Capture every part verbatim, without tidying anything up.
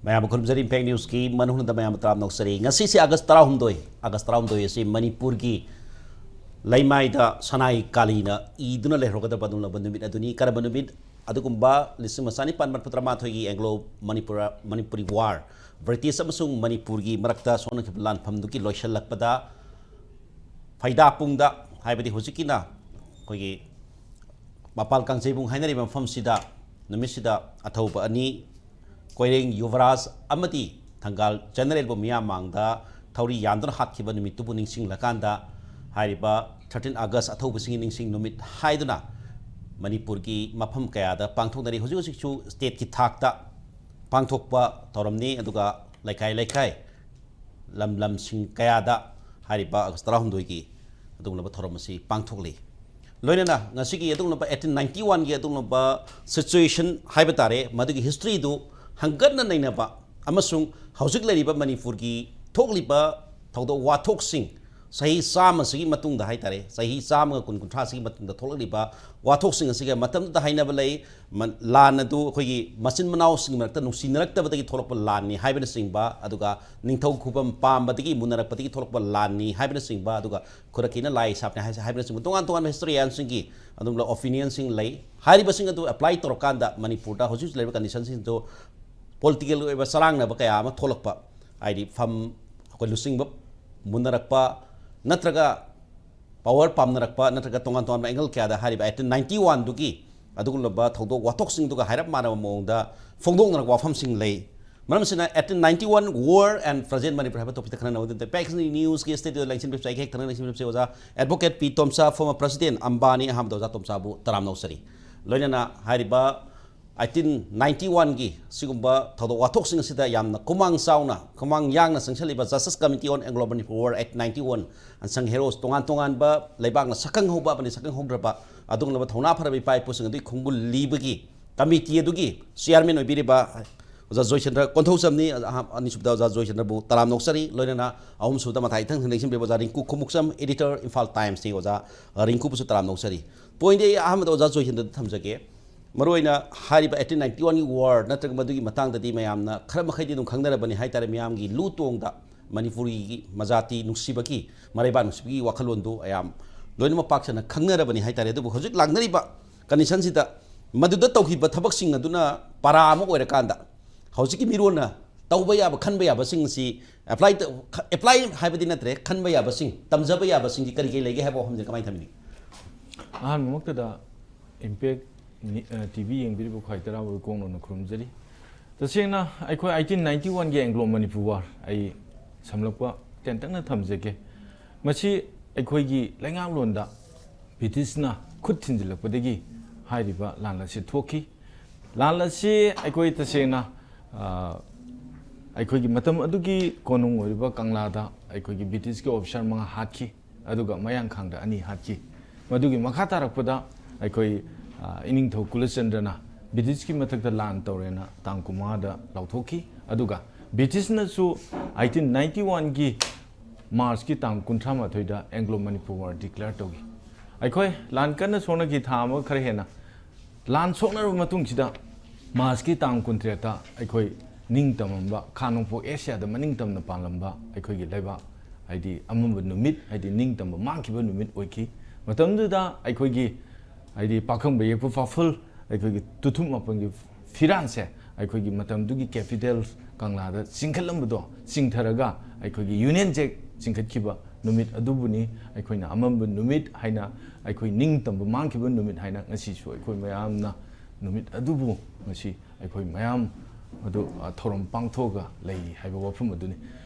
ꯃꯌꯥꯝꯕꯨ ꯈꯨꯔꯨꯝꯖꯔꯤ꯫ ꯏꯝꯄꯦꯛ ꯅ꯭ꯌꯨꯁꯀꯤ ꯃꯅꯨꯡꯗ ꯃꯌꯥꯝꯕꯨ ꯇꯔꯥꯝꯅ ꯑꯣꯛꯆꯔꯤ꯫ ꯉꯁꯤꯁꯤ ꯑꯥꯒꯁ ꯇꯔꯥꯍꯨꯝꯗꯣꯏ, ꯑꯥꯒꯁ ꯇꯔꯥꯍꯨꯝꯗꯣꯏ ꯑꯁꯤ ꯃꯅꯤꯄꯨꯔꯒꯤ ꯂꯩꯃꯥꯏꯗ ꯁꯅꯥꯏ ꯀꯥꯂꯤꯅ ꯏꯗꯨꯅ ꯂꯩꯍꯧꯔꯒꯗꯕ ꯑꯗꯨꯒꯨꯝꯂꯕ ꯅꯨꯃꯤꯠ ꯑꯗꯨꯅꯤ꯫ ꯀꯔꯝꯕ ꯅꯨꯃꯤꯠ? ꯑꯗꯨꯒꯨꯝꯕ ꯂꯤꯁꯤꯡ ꯑꯃ ꯆꯅꯤꯄꯥꯟ ꯃꯔꯤꯐꯨ ꯇꯔꯥꯃꯥꯊꯣꯏꯒꯤ Anglo Manipur, Manipuri war, British ꯑꯃꯁꯨꯡ ꯃꯅꯤꯄꯨꯔꯒꯤ ꯃꯔꯛꯇ ꯁꯣꯛꯅꯈꯤꯕ ꯂꯥꯟꯐꯝꯗꯨꯒꯤ ꯂꯣꯏꯁꯤꯜꯂꯛꯄꯗ ꯐꯩꯗꯥꯄꯨꯡꯗ, ꯍꯥꯏꯕꯗꯤ ꯍꯧꯖꯤꯛꯀꯤꯅ ꯑꯩꯈꯣꯏꯒꯤ ꯃꯄꯥꯜ ꯀꯥꯡꯖꯩꯕꯨꯡ ꯍꯥꯏꯅꯔꯤꯕ ꯃꯐꯝꯁꯤꯗ, ꯅꯨꯃꯤꯠꯁꯤꯗ ꯑꯊꯧꯕ ꯑꯅꯤ, ꯀꯣꯏꯔꯦꯡ ꯌꯨꯕꯔꯥꯖ ꯑꯃꯗꯤ ꯊꯪꯒꯥꯜ ꯖꯦꯅꯔꯦꯜꯕꯨ ꯃꯤꯌꯥꯝ ꯃꯥꯡꯗ ꯊꯧꯔꯤ ꯌꯥꯟꯗꯨꯅ ꯍꯥꯠꯈꯤꯕ ꯅꯨꯃꯤꯠꯇꯨꯕꯨ ꯅꯤꯡꯁꯤꯡꯂꯀꯥꯟꯗ, ꯍꯥꯏꯔꯤꯕ ꯊꯥꯔꯇꯤꯟ ꯑꯥꯒꯁ ꯑꯊꯧꯕꯁꯤꯡꯒꯤ ꯅꯤꯡꯁꯤꯡ ꯅꯨꯃꯤꯠ ꯍꯥꯏꯗꯨꯅ ꯃꯅꯤꯄꯨꯔꯒꯤ ꯃꯐꯝ ꯀꯌꯥꯗ ꯄꯥꯡꯊꯣꯛꯅꯔꯤ꯫ ꯍꯧꯖꯤꯛ ꯍꯧꯖꯤꯛꯁꯨ ꯁ꯭ꯇꯦꯠꯀꯤ ꯊꯥꯛꯇ ꯄꯥꯡꯊꯣꯛꯄ ꯊꯧꯔꯝꯅꯤ꯫ ꯑꯗꯨꯒ ꯂꯩꯀꯥꯏ ꯂꯩꯀꯥꯏ, ꯂꯝ ꯂꯝꯁꯤꯡ ꯀꯌꯥꯗ ꯍꯥꯏꯔꯤꯕ ꯑꯥꯒꯁ ꯇꯔꯥꯍꯨꯝꯗꯣꯏꯒꯤ ꯑꯗꯨꯒꯨꯝꯂꯕ ꯊꯧꯔꯝ ꯑꯁꯤ ꯄꯥꯡꯊꯣꯛꯂꯤ꯫ ꯂꯣꯏꯅꯅ ꯉꯁꯤꯒꯤ ꯑꯗꯨꯒꯨꯝꯂꯕ ꯑꯩꯠꯇꯤꯟ ꯅꯥꯏꯟꯇꯤ ꯋꯥꯟꯒꯤ ꯑꯗꯨꯒꯨꯝꯂꯕ ꯁꯤꯆꯨꯋꯦꯁꯟ ꯍꯥꯏꯕ ꯇꯥꯔꯦ, ꯃꯗꯨꯒꯤ ꯍꯤꯁꯇ꯭ꯔꯤꯗꯨ ꯍꯪꯒꯠꯅ ꯅꯩꯅꯕ ꯑꯃꯁꯨꯡ ꯍꯧꯖꯤꯛ ꯂꯩꯔꯤꯕ ꯃꯅꯤꯄꯨꯔꯒꯤ ꯊꯣꯛꯂꯤꯕ ꯊꯧꯗꯣꯛ ꯋꯥꯊꯣꯛꯁꯤꯡ, ꯆꯍꯤ ꯆꯥꯝꯃꯁꯤꯒꯤ ꯃꯇꯨꯡꯗ ꯍꯥꯏ ꯇꯥꯔꯦ, ꯆꯍꯤ ꯆꯥꯝꯃꯒ ꯀꯨꯟ, ꯀꯨꯟꯊ꯭ꯔꯥꯁꯤꯒꯤ ꯃꯇꯨꯡꯗ ꯊꯣꯛꯂꯛꯂꯤꯕ ꯋꯥꯊꯣꯛꯁꯤꯡ ꯑꯁꯤꯒ ꯃꯇꯝꯗꯨꯗ ꯍꯥꯏꯅꯕ ꯂꯩ꯫ ꯃ-, ꯂꯥꯟ ꯑꯗꯨ ꯑꯩꯈꯣꯏꯒꯤ ꯃꯆꯤꯟ ꯃꯅꯥꯎꯁꯤꯡꯒꯤ ꯃꯔꯛꯇ ꯅꯨꯡꯁꯤꯅꯔꯛꯇꯕꯗꯒꯤ ꯊꯣꯛꯂꯛꯄ ꯂꯥꯟꯅꯤ ꯍꯥꯏꯕꯅꯆꯤꯡꯕ, ꯑꯗꯨꯒ ꯅꯤꯡꯊꯧ ꯈꯨꯕꯝ ꯄꯥꯝꯕꯗꯒꯤ ꯃꯨꯟꯅꯔꯛꯄꯗꯒꯤ ꯊꯣꯛꯂꯛꯄ ꯂꯥꯟꯅꯤ ꯍꯥꯏꯕꯅꯆꯤꯡꯕ, ꯑꯗꯨꯒ ꯈꯨꯔꯈꯤꯅ ꯂꯥꯏ ꯁꯥꯞꯅꯤ ꯍꯥꯏ-, ꯍꯥꯏꯕꯅꯆꯤꯡꯕ ꯇꯣꯉꯥꯟ ꯇꯣꯉꯥꯟꯕ ꯍꯤꯁꯇꯣꯔꯤꯌꯥꯟꯁꯤꯡꯒꯤ ꯑꯗꯨꯒꯨꯝꯕ ꯑꯣꯄꯤꯅꯤꯌꯟꯁꯤꯡ ꯂꯩ꯫ ꯍꯥꯏꯔꯤꯕꯁꯤꯡ ꯑꯗꯨ ꯑꯦꯄ꯭ꯂꯥꯏ ꯇꯧꯔꯀꯥꯟꯗ ꯃꯅꯤꯄꯨꯔꯗ ꯍꯧꯖꯤꯛ ꯍꯧꯖꯤꯛ ꯂꯩꯔꯤꯕ ꯀꯟꯗꯤꯁꯟꯁꯤꯡꯗꯨ ꯄꯣꯂꯤꯇꯤꯀꯦꯜꯒꯤ ꯑꯣꯏꯕ ꯆꯔꯥꯡꯅꯕ ꯀꯌꯥ ꯑꯃ ꯊꯣꯛꯂꯛꯄ, ꯍꯥꯏꯗꯤ ꯐꯝ, ꯑꯩꯈꯣꯏ ꯂꯨꯆꯤꯡꯕ ꯃꯨꯟꯅꯔꯛꯄ, ꯅꯠꯇ꯭ꯔꯒ ꯄꯋꯥꯔ ꯄꯥꯝꯅꯔꯛꯄ, ꯅꯠꯇ꯭ꯔꯒ ꯇꯣꯉꯥꯟ ꯇꯣꯉꯥꯟꯕ ꯑꯦꯡꯒꯜ ꯀꯌꯥꯗ ꯍꯥꯏꯔꯤꯕ ꯑꯩꯠꯇꯤꯟ ꯅꯥꯏꯟꯇꯤ ꯋꯥꯟꯗꯨꯒꯤ ꯑꯗꯨꯒꯨꯝꯂꯕ ꯊꯧꯗꯣꯛ ꯋꯥꯊꯣꯛꯁꯤꯡꯗꯨꯒ ꯍꯥꯏꯔꯞ ꯃꯥꯟꯅꯕ ꯃꯑꯣꯡꯗ ꯐꯣꯡꯗꯣꯛꯅꯔꯛꯄ ꯋꯥꯐꯝꯁꯤꯡ ꯂꯩ꯫ ꯃꯔꯝ ꯑꯁꯤꯅ, eighteen ninety-one War and Present Manipur ꯍꯥꯏꯕ ꯇꯣꯄꯤꯛꯇ ꯈꯟꯅꯅꯕ ꯑꯗꯨꯝ ꯄꯦꯛꯁꯅꯤ ꯅ꯭ꯌꯨꯁꯀꯤ ꯁ꯭ꯇꯨꯗꯤꯑꯣꯗ ꯂꯦꯡꯁꯤꯟꯕꯤꯕꯁꯦ ꯑꯩ ꯍꯦꯛ ꯊꯪꯅ ꯂꯦꯡꯁꯤꯟꯕꯤꯕꯁꯦ ꯑꯣꯖꯥ ꯑꯦꯗꯚꯣꯀꯦꯠ ꯄꯤ ꯇꯣꯝꯆꯥ, ꯐꯣꯔꯃꯔ ꯄ꯭ꯔꯁꯤꯗꯦꯟ ꯑꯝꯕꯥꯅꯤ꯫ ꯑꯍꯥꯟꯕꯗ ꯑꯣꯖꯥ ꯇꯣꯝꯆꯥꯕꯨ ꯇꯔꯥꯝꯅ ꯑꯣꯛꯆꯔꯤ꯫ ꯂꯣꯏꯅꯅ ꯍꯥꯏꯔꯤꯕ eighteen ninety-one ꯒꯤ ꯁꯤꯒꯨꯝꯕ ꯊꯧꯗꯣꯛ ꯋꯥꯊꯣꯛꯁꯤꯡ ꯑꯁꯤꯗ ꯌꯥꯝꯅ ꯈꯨꯃꯥꯡ ꯆꯥꯎꯅ, ꯈꯨꯃꯥꯡ ꯌꯥꯡꯅ ꯆꯪꯁꯤꯜꯂꯤꯕ Justice Committee on Anglo-Manipur War eighteen ninety-one, unsung heroes, ꯇꯣꯉꯥꯟ ꯇꯣꯉꯥꯟꯕ ꯂꯩꯕꯥꯛꯅ ꯁꯛꯈꯪꯍꯧꯕ ꯑꯃꯗꯤ ꯁꯛꯈꯪꯍꯧꯗ꯭ꯔꯕ ꯑꯗꯨꯒꯨꯝꯂꯕ ꯊꯧꯅꯥ ꯐꯔꯕ ꯏꯄꯥ ꯏꯄꯨꯁꯤꯡ ꯑꯗꯨꯒꯤ ꯈꯣꯡꯒꯨꯜ ꯂꯤꯕꯒꯤ ꯀꯃꯤꯇꯤ ꯑꯗꯨꯒꯤ ꯆꯤꯌꯥꯔꯃꯦꯟ ꯑꯣꯏꯕꯤꯔꯤꯕ ꯑꯣꯖꯥ ꯖꯣꯏꯆꯟꯗ꯭ꯔ ꯀꯣꯟꯊꯧꯖꯝꯅꯤ꯫ ꯑꯍꯥ-, ꯑꯅꯤꯁꯨꯕꯗ ꯑꯣꯖꯥ ꯖꯣꯏꯆꯟꯗ꯭ꯔꯕꯨ ꯇꯔꯥꯝꯅ ꯑꯣꯛꯆꯔꯤ꯫ ꯂꯣꯏꯅꯅ ꯑꯍꯨꯝꯁꯨꯕꯗ ꯃꯊꯥꯏ ꯏꯊꯪ ꯊꯪꯅ ꯂꯦꯡꯁꯤꯟꯕꯤꯔꯤꯕ ꯑꯣꯖꯥ ꯔꯤꯡꯀꯨ ꯈꯨꯃꯨꯛꯆꯝ, editor, Imphal Times ꯅꯤ꯫ ꯑꯣꯖꯥ ꯔꯤꯡꯀꯨꯕꯨꯁꯨ ꯇꯔꯥꯝꯅ ꯑꯣꯛꯆꯔꯤ꯫ Point ꯑꯩ ꯑꯍꯥꯟꯕꯗ ꯑꯣꯖꯥ ꯖꯣꯏꯆꯟꯗ꯭ꯔꯗ ꯊꯝꯖꯒꯦ꯫ ꯃꯔꯨꯑꯣꯏꯅ ꯍꯥꯏꯔꯤꯕ eighteen ninety one ꯒꯤ war ꯅꯠꯇ꯭ꯔꯒ ꯃꯗꯨꯒꯤ ꯃꯇꯥꯡꯗꯗꯤ ꯃꯌꯥꯝꯅ ꯈꯔ ꯃꯈꯩꯗꯤ ꯑꯗꯨꯝ ꯈꯪꯅꯔꯕꯅꯤ ꯍꯥꯏꯇꯥꯔꯦ꯫ ꯃꯤꯌꯥꯝꯒꯤ ꯂꯨ ꯇꯣꯡꯗ ꯃꯅꯤꯄꯨꯔꯤꯒꯤ ꯃꯖꯥꯇꯤ ꯅꯨꯡꯁꯤꯕꯒꯤ, ꯃꯔꯩꯕꯥꯛ ꯅꯨꯡꯁꯤꯕꯒꯤ ꯋꯥꯈꯜꯂꯣꯟꯗꯨ ꯃꯌꯥꯝ ꯂꯣꯏꯅꯃꯛ ꯄꯥꯛ ꯁꯟꯅ ꯈꯪꯅꯔꯕꯅꯤ ꯍꯥꯏꯇꯥꯔꯦ꯫ ꯑꯗꯨꯕꯨ ꯍꯧꯖꯤꯛ ꯂꯥꯛꯅꯔꯤꯕ condition ꯁꯤꯗ ꯃꯗꯨꯗ ꯇꯧꯈꯤꯕ ꯊꯕꯛꯁꯤꯡ ꯑꯗꯨꯅ ꯄꯔꯥ ꯑꯃ ꯑꯣꯏꯔꯀꯥꯟꯗ ꯍꯧꯖꯤꯛꯀꯤ ꯃꯤꯔꯣꯟꯅ ꯇꯧꯕ ꯌꯥꯕ, ꯈꯟꯕ ꯌꯥꯕꯁꯤꯡ ꯑꯁꯤ apply ꯇꯧ-, apply ꯍꯥꯏꯕꯗꯤ ꯅꯠꯇ꯭ꯔꯦ, ꯈꯟꯕ ꯌꯥꯕꯁꯤꯡ, ꯇꯝꯖꯕ ꯌꯥꯕꯁꯤꯡꯁꯤ ꯀꯔꯤ ꯀꯔꯤ ꯂꯩꯒꯦ ꯍꯥꯏꯕ ꯋꯥꯐꯝꯁꯦ ꯀꯃꯥꯏꯅ ꯊꯝꯕꯤꯅꯤꯡꯉꯤ? ꯑꯍꯥꯟꯕꯃꯛꯇꯗ Impact ꯅꯤ-, ꯑ, T V ꯌꯦꯡꯕꯤꯔꯤꯕ ꯈ꯭ꯋꯥꯏ ꯇꯔꯥꯕꯨ ꯏꯀꯣꯡ ꯅꯧꯅ ꯈꯨꯔꯨꯝꯖꯔꯤ꯫ ꯇꯁꯦꯡꯅ ꯑꯩꯈꯣꯏ eighteen ninety one ꯒꯤ Anglo Manipur War ꯑꯩ ꯁꯝꯂꯞꯄ ꯇꯦꯟꯇꯛꯅ ꯊꯝꯖꯒꯦ꯫ ꯃꯁꯤ ꯑꯩꯈꯣꯏꯒꯤ ꯂꯩꯉꯥꯛꯂꯣꯟꯗ Britishꯅ ꯈꯨꯠ ꯊꯤꯟꯖꯤꯜꯂꯛꯄꯗꯒꯤ ꯍꯥꯏꯔꯤꯕ ꯂꯥꯟ ꯑꯁꯤ ꯊꯣꯛꯈꯤ꯫ ꯂꯥꯟ ꯑꯁꯤ ꯑꯩꯈꯣꯏ ꯇꯁꯦꯡꯅ, ꯑ, ꯑꯩꯈꯣꯏꯒꯤ ꯃꯇꯝ ꯑꯗꯨꯒꯤ ꯀꯣꯅꯨꯡ ꯑꯣꯏꯔꯤꯕ ꯀꯪꯂꯥꯗ ꯑꯩꯈꯣꯏꯒꯤ Britishꯀꯤ officer ꯃꯉꯥ ꯍꯥꯠꯈꯤ, ꯑꯗꯨꯒ ꯃꯌꯥꯡꯈꯥꯡꯗ ꯑꯅꯤ ꯍꯥꯠꯈꯤ꯫ ꯃꯗꯨꯒꯤ ꯃꯈꯥ ꯇꯥꯔꯛꯄꯗ ꯑꯩꯈꯣꯏ, ꯑ, ꯏꯅꯤꯡꯊꯧ ꯀꯨꯂꯆꯟꯗ꯭ꯔꯅ Britishꯀꯤ ꯃꯊꯛꯇ ꯂꯥꯟ ꯇꯧꯔꯦꯅ ꯇꯥꯡ ꯀꯨꯟꯃꯉꯥꯗ ꯂꯥꯎꯊꯣꯛꯈꯤ꯫ ꯑꯗꯨꯒ Britishꯅꯁꯨ eighteen ninety one ꯒꯤ Marchꯀꯤ ꯇꯥꯡ ꯀꯨꯟꯊ꯭ꯔꯥ ꯃꯥꯊꯣꯏꯗ Anglo Manipur War declare ꯇꯧꯈꯤ꯫ ꯑꯩꯈꯣꯏ ꯂꯥꯟ ꯀꯟꯅ ꯁꯣꯛꯅꯈꯤ ꯊꯥ ꯑꯃ ꯈꯔ ꯍꯦꯟꯅ꯫ ꯂꯥꯟ ꯁꯣꯛꯅꯔꯕ ꯃꯇꯨꯡꯁꯤꯗ Marchꯀꯤ ꯇꯥꯡ ꯀꯨꯟꯇꯔꯦꯠꯇ ꯑꯩꯈꯣꯏ ꯅꯤꯡꯇꯝꯕ ꯈꯥ ꯅꯣꯡꯄꯣꯛ ꯑꯦꯁꯤꯌꯥꯗ ꯃꯅꯤꯡ ꯇꯝꯅ ꯄꯥꯜꯂꯝꯕ ꯑꯩꯈꯣꯏꯒꯤ ꯂꯩꯕꯥꯛ, ꯍꯥꯏꯗꯤ ꯑꯃꯝꯕ ꯅꯨꯃꯤꯠ, ꯍꯥꯏꯗꯤ ꯅꯤꯡꯇꯝꯕ ꯃꯥꯡꯈꯤꯕ ꯅꯨꯃꯤꯠ ꯑꯣꯏꯈꯤ꯫ ꯃꯇꯝꯗꯨꯗ ꯑꯩꯈꯣꯏꯒꯤ, ꯍꯥꯏꯗꯤ ꯄꯥꯈꯪꯕ ꯌꯦꯛꯄ ꯐꯥꯐꯨꯜ, ꯑꯩꯈꯣꯏꯒꯤ ꯇꯨꯊꯨꯞ ꯃꯥꯄꯟꯒꯤ ꯐꯤꯔꯥꯟꯁꯦ ꯑꯩꯈꯣꯏꯒꯤ ꯃꯇꯝꯗꯨꯒꯤ capital ꯀꯪꯂꯥꯗ ꯆꯤꯡꯈꯠꯂꯝꯕꯗꯣ ꯆꯤꯡꯊꯔꯒ ꯑꯩꯈꯣꯏꯒꯤ Union Jack ꯆꯤꯡꯈꯠꯈꯤꯕ ꯅꯨꯃꯤꯠ ꯑꯗꯨꯕꯨꯅꯤ ꯑꯩꯈꯣꯏꯅ ꯑꯃꯝꯕ ꯅꯨꯃꯤꯠ ꯍꯥꯏꯅ, ꯑꯩꯈꯣꯏ ꯅꯤꯡꯇꯝꯕ ꯃꯥꯡꯈꯤꯕ ꯅꯨꯃꯤꯠ ꯍꯥꯏꯅ ꯉꯁꯤꯁꯨ ꯑꯩꯈꯣꯏ ꯃꯌꯥꯝꯅ ꯅꯨꯃꯤꯠ ꯑꯗꯨꯕꯨ ꯉꯁꯤ ꯑꯩꯈꯣꯏ ꯃꯌꯥꯝ ꯑꯗꯨ, ꯑ, ꯊꯧꯔꯝ ꯄꯥꯡꯊꯣꯛꯑꯒ ꯂꯩꯔꯤ ꯍꯥꯏꯕ ꯋꯥꯐꯝ ꯑꯗꯨꯅꯤ꯫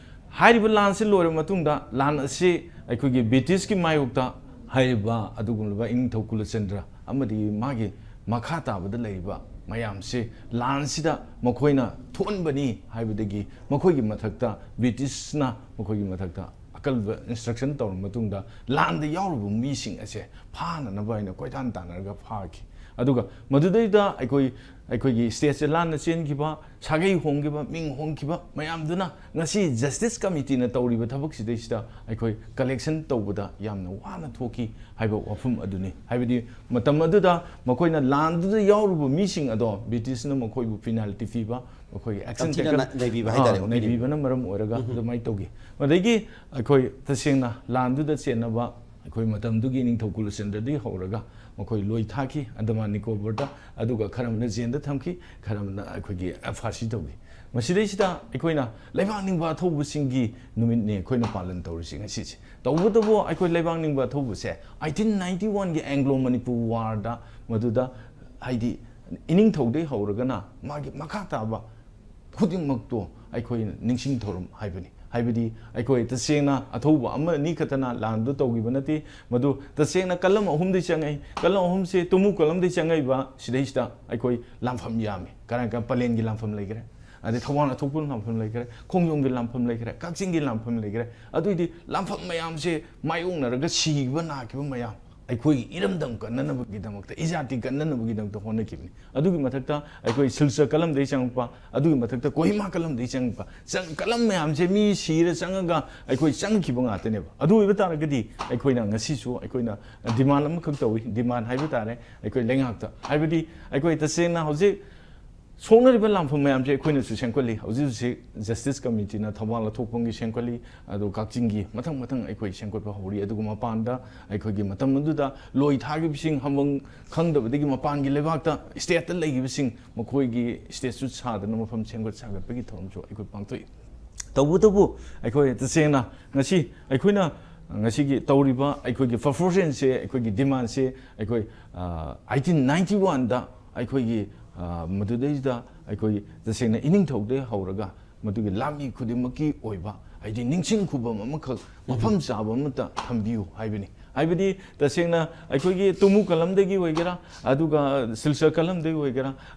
ꯍꯥꯏꯔꯤꯕ ꯂꯥꯟꯁꯤ ꯂꯣꯏꯔꯕ ꯃꯇꯨꯡꯗ ꯂꯥꯟ ꯑꯁꯤ ꯑꯩꯈꯣꯏꯒꯤ Britishꯀꯤ ꯃꯥꯌꯣꯛꯇ ꯍꯥꯏꯔꯤꯕ ꯑꯗꯨꯒꯨꯝꯂꯕ ꯏꯅꯤꯡꯊꯧ ꯀꯨꯂꯆꯟꯗ꯭ꯔ ꯑꯃꯗꯤ ꯃꯥꯒꯤ ꯃꯈꯥ ꯇꯥꯕꯗ ꯂꯩꯔꯤꯕ ꯃꯌꯥꯝꯁꯤ ꯂꯥꯟꯁꯤꯗ ꯃꯈꯣꯏꯅ ꯊꯣꯛꯍꯟꯕꯅꯤ ꯍꯥꯏꯕꯗꯒꯤ ꯃꯈꯣꯏꯒꯤ ꯃꯊꯛꯇ Britishꯅ ꯃꯈꯣꯏꯒꯤ ꯃꯊꯛꯇ ꯑꯀꯜꯕ instruction ꯇꯧꯔꯕ ꯃꯇꯨꯡꯗ ꯂꯥꯟꯗ ꯌꯥꯎꯔꯤꯕ ꯃꯤꯁꯤꯡ ꯑꯁꯦ ꯐꯥꯅꯅꯕ ꯍꯥꯏꯅ ꯀꯣꯏꯇꯥꯟ ꯇꯥꯟꯅꯔꯒ ꯐꯥꯈꯤ꯫ ꯑꯗꯨꯒ ꯃꯗꯨꯗꯩꯗ ꯑꯩꯈꯣꯏ ꯑꯩꯈꯣꯏꯒꯤ ꯁ꯭ꯇꯦꯠꯁꯦ ꯂꯥꯟꯅ ꯆꯦꯟꯈꯤꯕ, ꯁꯥꯒꯩ ꯍꯣꯡꯈꯤꯕ, ꯃꯤꯡ ꯍꯣꯡꯈꯤꯕ ꯃꯌꯥꯝꯗꯨꯅ ꯉꯁꯤ ꯖꯁꯇꯤꯁ ꯀꯃꯤꯇꯤꯅ ꯇꯧꯔꯤꯕ ꯊꯕꯛꯁꯤꯗꯩꯁꯤꯗ ꯑꯩꯈꯣꯏ ꯀꯂꯦꯛꯁꯟ ꯇꯧꯕꯗ ꯌꯥꯝꯅ ꯋꯥꯅ ꯊꯣꯛꯈꯤ ꯍꯥꯏꯕ ꯋꯥꯐꯝ ꯑꯗꯨꯅꯤ꯫ ꯍꯥꯏꯕꯗꯤ ꯃꯇꯝ ꯑꯗꯨꯗ ꯃꯈꯣꯏꯅ ꯂꯥꯟꯗꯨꯗ ꯌꯥꯎꯔꯨꯕ ꯃꯤꯁꯤꯡ ꯑꯗꯣ ꯕ꯭ꯔꯤꯇꯤꯁꯅ ꯃꯈꯣꯏꯕꯨ ꯄꯤꯅꯥꯜꯇꯤ ꯄꯤꯕ, ꯃꯈꯣꯏꯒꯤ ꯑꯦꯛꯁꯟ ꯌꯥꯝ ꯊꯤꯅ ꯇꯦꯀꯟ ꯅ-, ꯅꯩꯕꯤꯕ ꯍꯥꯏꯇꯥꯔꯦ, ꯑꯥ, ꯑꯣꯄꯤꯅꯤꯌꯟ꯫ ꯅꯩꯕꯤꯕꯅ ꯃꯔꯝ ꯑꯣꯏꯔꯒ ꯎꯝ꯫ ꯑꯗꯨꯃꯥꯏꯅ ꯇꯧꯈꯤ꯫ ꯑꯗꯒꯤ ꯑꯩꯈꯣꯏ ꯇꯁꯦꯡꯅ ꯂꯥꯟꯗꯨꯗ ꯆꯦꯟꯅꯕ ꯑꯩꯈꯣꯏ ꯃꯇꯝꯗꯨꯒꯤ ꯅꯤꯡꯊꯧ ꯀꯨꯂꯆꯟꯗ꯭ꯔꯗꯒꯤ ꯍꯧꯔꯒ ꯃꯈꯣꯏ ꯂꯣꯏ ꯊꯥꯈꯤ ꯑꯟꯗꯃꯥꯟ ꯅꯤꯀꯣꯕꯔꯗ, ꯑꯗꯨꯒ ꯈꯔ ꯑꯃꯅ ꯖꯦꯟꯗ ꯊꯝꯈꯤ, ꯈꯔ ꯑꯃꯅ ꯑꯩꯈꯣꯏꯒꯤ ꯐꯥꯁꯤ ꯇꯧꯈꯤ꯫ ꯃꯁꯤꯗꯩꯁꯤꯗ ꯑꯩꯈꯣꯏꯅ ꯂꯩꯕꯥꯛ ꯅꯤꯡꯕ ꯑꯊꯧꯕꯁꯤꯡꯒꯤ ꯅꯨꯃꯤꯠꯅꯤ ꯑꯩꯈꯣꯏꯅ ꯄꯥꯂꯟ ꯇꯧꯔꯤꯁꯤ ꯉꯁꯤꯁꯦ꯫ ꯇꯧꯕꯇꯕꯨ ꯑꯩꯈꯣꯏ ꯂꯩꯕꯥꯛ ꯅꯤꯡꯕ ꯑꯊꯧꯕꯁꯦ ꯑꯩꯠꯇꯤꯟ ꯅꯥꯏꯟꯇꯤ ꯋꯥꯟꯒꯤ ꯑꯦꯡꯒ꯭ꯂꯣ ꯃꯅꯤꯄꯨꯔ ꯋꯥꯔꯗ, ꯃꯗꯨꯗ ꯍꯥꯏꯗꯤ ꯏꯅꯤꯡꯊꯧꯗꯩ ꯍꯧꯔꯒꯅ ꯃꯥꯒꯤ ꯃꯈꯥ ꯇꯥꯕ ꯈꯨꯗꯤꯡꯃꯛꯇꯣ ꯑꯩꯈꯣꯏꯅ ꯅꯤꯡꯁꯤꯡ ꯊꯧꯔꯝ ꯍꯥꯏꯕꯅꯤ꯫ ꯍꯥꯏꯕꯗꯤ ꯑꯩꯈꯣꯏ ꯇꯁꯦꯡꯅ ꯑꯊꯧꯕ ꯑꯃ ꯑꯅꯤ ꯈꯛꯇꯅ ꯂꯥꯟꯗꯨ ꯇꯧꯈꯤꯕ ꯅꯠꯇꯦ, ꯃꯗꯨ ꯇꯁꯦꯡꯅ ꯀꯂꯝ ꯑꯍꯨꯝꯗꯤ ꯆꯪꯉꯛꯏ꯫ ꯀꯂꯝ ꯑꯍꯨꯝꯁꯦ ꯇꯨꯃꯨ ꯀꯂꯝꯗꯤ ꯆꯪꯉꯛꯏꯕ ꯁꯤꯗꯩꯁꯤꯗ ꯑꯩꯈꯣꯏ ꯂꯥꯟꯐꯝ ꯌꯥꯝꯃꯤ꯫ ꯀꯔꯥꯏ ꯀꯔꯥꯏ ꯄꯂꯦꯟꯒꯤ ꯂꯥꯟꯐꯝ ꯂꯩꯈ꯭ꯔꯦ, ꯑꯗꯩ ꯊꯧꯕꯥꯜ ꯑꯊꯣꯛꯄ ꯂꯥꯟꯐꯝ ꯂꯩꯈ꯭ꯔꯦ, ꯈꯣꯡꯖꯣꯝꯒꯤ ꯂꯥꯟꯐꯝ ꯂꯩꯈ꯭ꯔꯦ, ꯀꯛꯆꯤꯡꯒꯤ ꯂꯥꯟꯐꯝ ꯂꯩꯈ꯭ꯔꯦ꯫ ꯑꯗꯨꯏꯗꯤ ꯂꯥꯟꯐꯝ ꯃꯌꯥꯝꯁꯦ ꯃꯥꯌꯣꯛꯅꯔꯒ ꯁꯤꯈꯤꯕ ꯅꯥꯈꯤꯕ ꯃꯌꯥꯝ ꯑꯩꯈꯣꯏꯒꯤ ꯏꯔꯝꯗꯝ ꯀꯟꯅꯅꯕꯒꯤꯗꯃꯛꯇ, ꯏꯖꯥꯇꯤ ꯀꯟꯅꯅꯕꯒꯤꯗꯃꯛꯇ ꯍꯣꯠꯅꯈꯤꯕꯅꯤ꯫ ꯑꯗꯨꯒꯤ ꯃꯊꯛꯇ ꯑꯩꯈꯣꯏ ꯁꯤꯜꯆꯔ ꯀꯂꯝꯗꯒꯤ ꯆꯪꯉꯛꯄ, ꯑꯗꯨꯒꯤ ꯃꯊꯛꯇ ꯀꯣꯍꯤꯃꯥ ꯀꯂꯝꯗꯒꯤ ꯆꯪꯉꯛꯄ, ꯆꯪ-, ꯀꯂꯝ ꯃꯌꯥꯝꯁꯦ ꯃꯤ ꯁꯤꯔ ꯆꯪꯉꯒ ꯑꯩꯈꯣꯏ ꯆꯪꯈꯤꯕ ꯉꯥꯛꯇꯅꯦꯕ꯫ ꯑꯗꯨ ꯑꯣꯏꯕ ꯇꯥꯔꯒꯗꯤ ꯑꯩꯈꯣꯏꯅ ꯉꯁꯤꯁꯨ ꯑꯩꯈꯣꯏꯅ ꯗꯤꯃꯥꯟ ꯑꯃꯈꯛ ꯇꯧꯏ, ꯗꯤꯃꯥꯟ ꯍꯥꯏꯕ ꯇꯥꯔꯦ ꯑꯩꯈꯣꯏ ꯂꯩꯉꯥꯛꯇ꯫ ꯍꯥꯏꯕꯗꯤ ꯑꯩꯈꯣꯏ ꯇꯁꯦꯡꯅ ꯍꯧꯖꯤꯛ ꯁꯣꯛꯅꯔꯤꯕ ꯂꯥꯟꯐꯝ ꯃꯌꯥꯝꯁꯦ ꯑꯩꯈꯣꯏꯅꯁꯨ ꯁꯦꯝꯒꯠꯂꯤ꯫ ꯍꯧꯖꯤꯛ ꯍꯧꯖꯤꯛ ꯖꯁꯇꯤꯁ ꯀꯃꯤꯇꯤꯅ ꯊꯧꯕꯥꯜ ꯑꯊꯣꯛꯄꯝꯒꯤ ꯁꯦꯝꯒꯠꯂꯤ, ꯑꯗꯨ ꯀꯛꯆꯤꯡꯒꯤ ꯃꯊꯪ ꯃꯊꯪ ꯑꯩꯈꯣꯏ ꯁꯦꯝꯒꯠꯄ ꯍꯧꯔꯤ꯫ ꯑꯗꯨꯒ ꯃꯄꯥꯟꯗ ꯑꯩꯈꯣꯏꯒꯤ ꯃꯇꯝ ꯑꯗꯨꯗ ꯂꯣꯏ ꯊꯥꯈꯤꯕꯁꯤꯡ, ꯍꯪꯐꯝ ꯈꯪꯗꯕꯗꯒꯤ ꯃꯄꯥꯟꯒꯤ ꯂꯩꯕꯥꯛꯇ ꯁ꯭ꯇꯦꯠꯇ ꯂꯩꯈꯤꯕꯁꯤꯡ, ꯃꯈꯣꯏꯒꯤ ꯁ꯭ꯇꯦꯠꯁꯨ ꯁꯥꯗꯅ ꯃꯐꯝ ꯁꯦꯝꯒꯠ ꯁꯥꯒꯠꯄꯒꯤ ꯊꯧꯔꯝꯁꯨ ꯑꯩꯈꯣꯏ ꯄꯥꯡꯊꯣꯛꯏ꯫ ꯇꯧꯕꯇꯕꯨ ꯑꯩꯈꯣꯏ ꯇꯁꯦꯡꯅ ꯉꯁꯤ ꯑꯩꯈꯣꯏꯅ ꯉꯁꯤꯒꯤ ꯇꯧꯔꯤꯕ ꯑꯩꯈꯣꯏꯒꯤ ꯄꯔꯐꯣꯔꯃꯦꯟꯁꯁꯦ, ꯑꯩꯈꯣꯏꯒꯤ ꯗꯤꯃꯥꯟꯁꯦ ꯑꯩꯈꯣꯏ, ꯑ, ꯑꯩꯠꯇꯤꯟ ꯅꯥꯏꯟꯇꯤ ꯋꯥꯟꯗ ꯑꯩꯈꯣꯏꯒꯤ, ꯑ, ꯃꯗꯨꯗꯩꯗ ꯑꯩꯈꯣꯏ ꯇꯁꯦꯡꯅ ꯏꯅꯤꯡꯊꯧꯗꯒꯤ ꯍꯧꯔꯒ ꯃꯗꯨꯒꯤ ꯂꯥꯟꯃꯤ ꯈꯨꯗꯤꯡꯃꯛꯀꯤ ꯑꯣꯏꯕ, ꯍꯥꯏꯗꯤ ꯅꯤꯡꯁꯤꯡ ꯈꯨꯕꯝ ꯑꯃꯈꯛ, ꯃꯐꯝ ꯆꯥꯕ ꯑꯃꯠꯇ ꯊꯝꯕꯤꯌꯨ ꯍꯥꯏꯕꯅꯤ꯫ ꯍꯥꯏꯕꯗꯤ ꯇꯁꯦꯡꯅ ꯑꯩꯈꯣꯏꯒꯤ ꯇꯨꯃꯨ ꯀꯂꯝꯗꯒꯤ ꯑꯣꯏꯒꯦꯔꯥ, ꯑꯗꯨꯒ ꯁꯤꯜꯆꯔ ꯀꯂꯝꯗꯒꯤ ꯑꯣꯏꯒꯦꯔꯥ,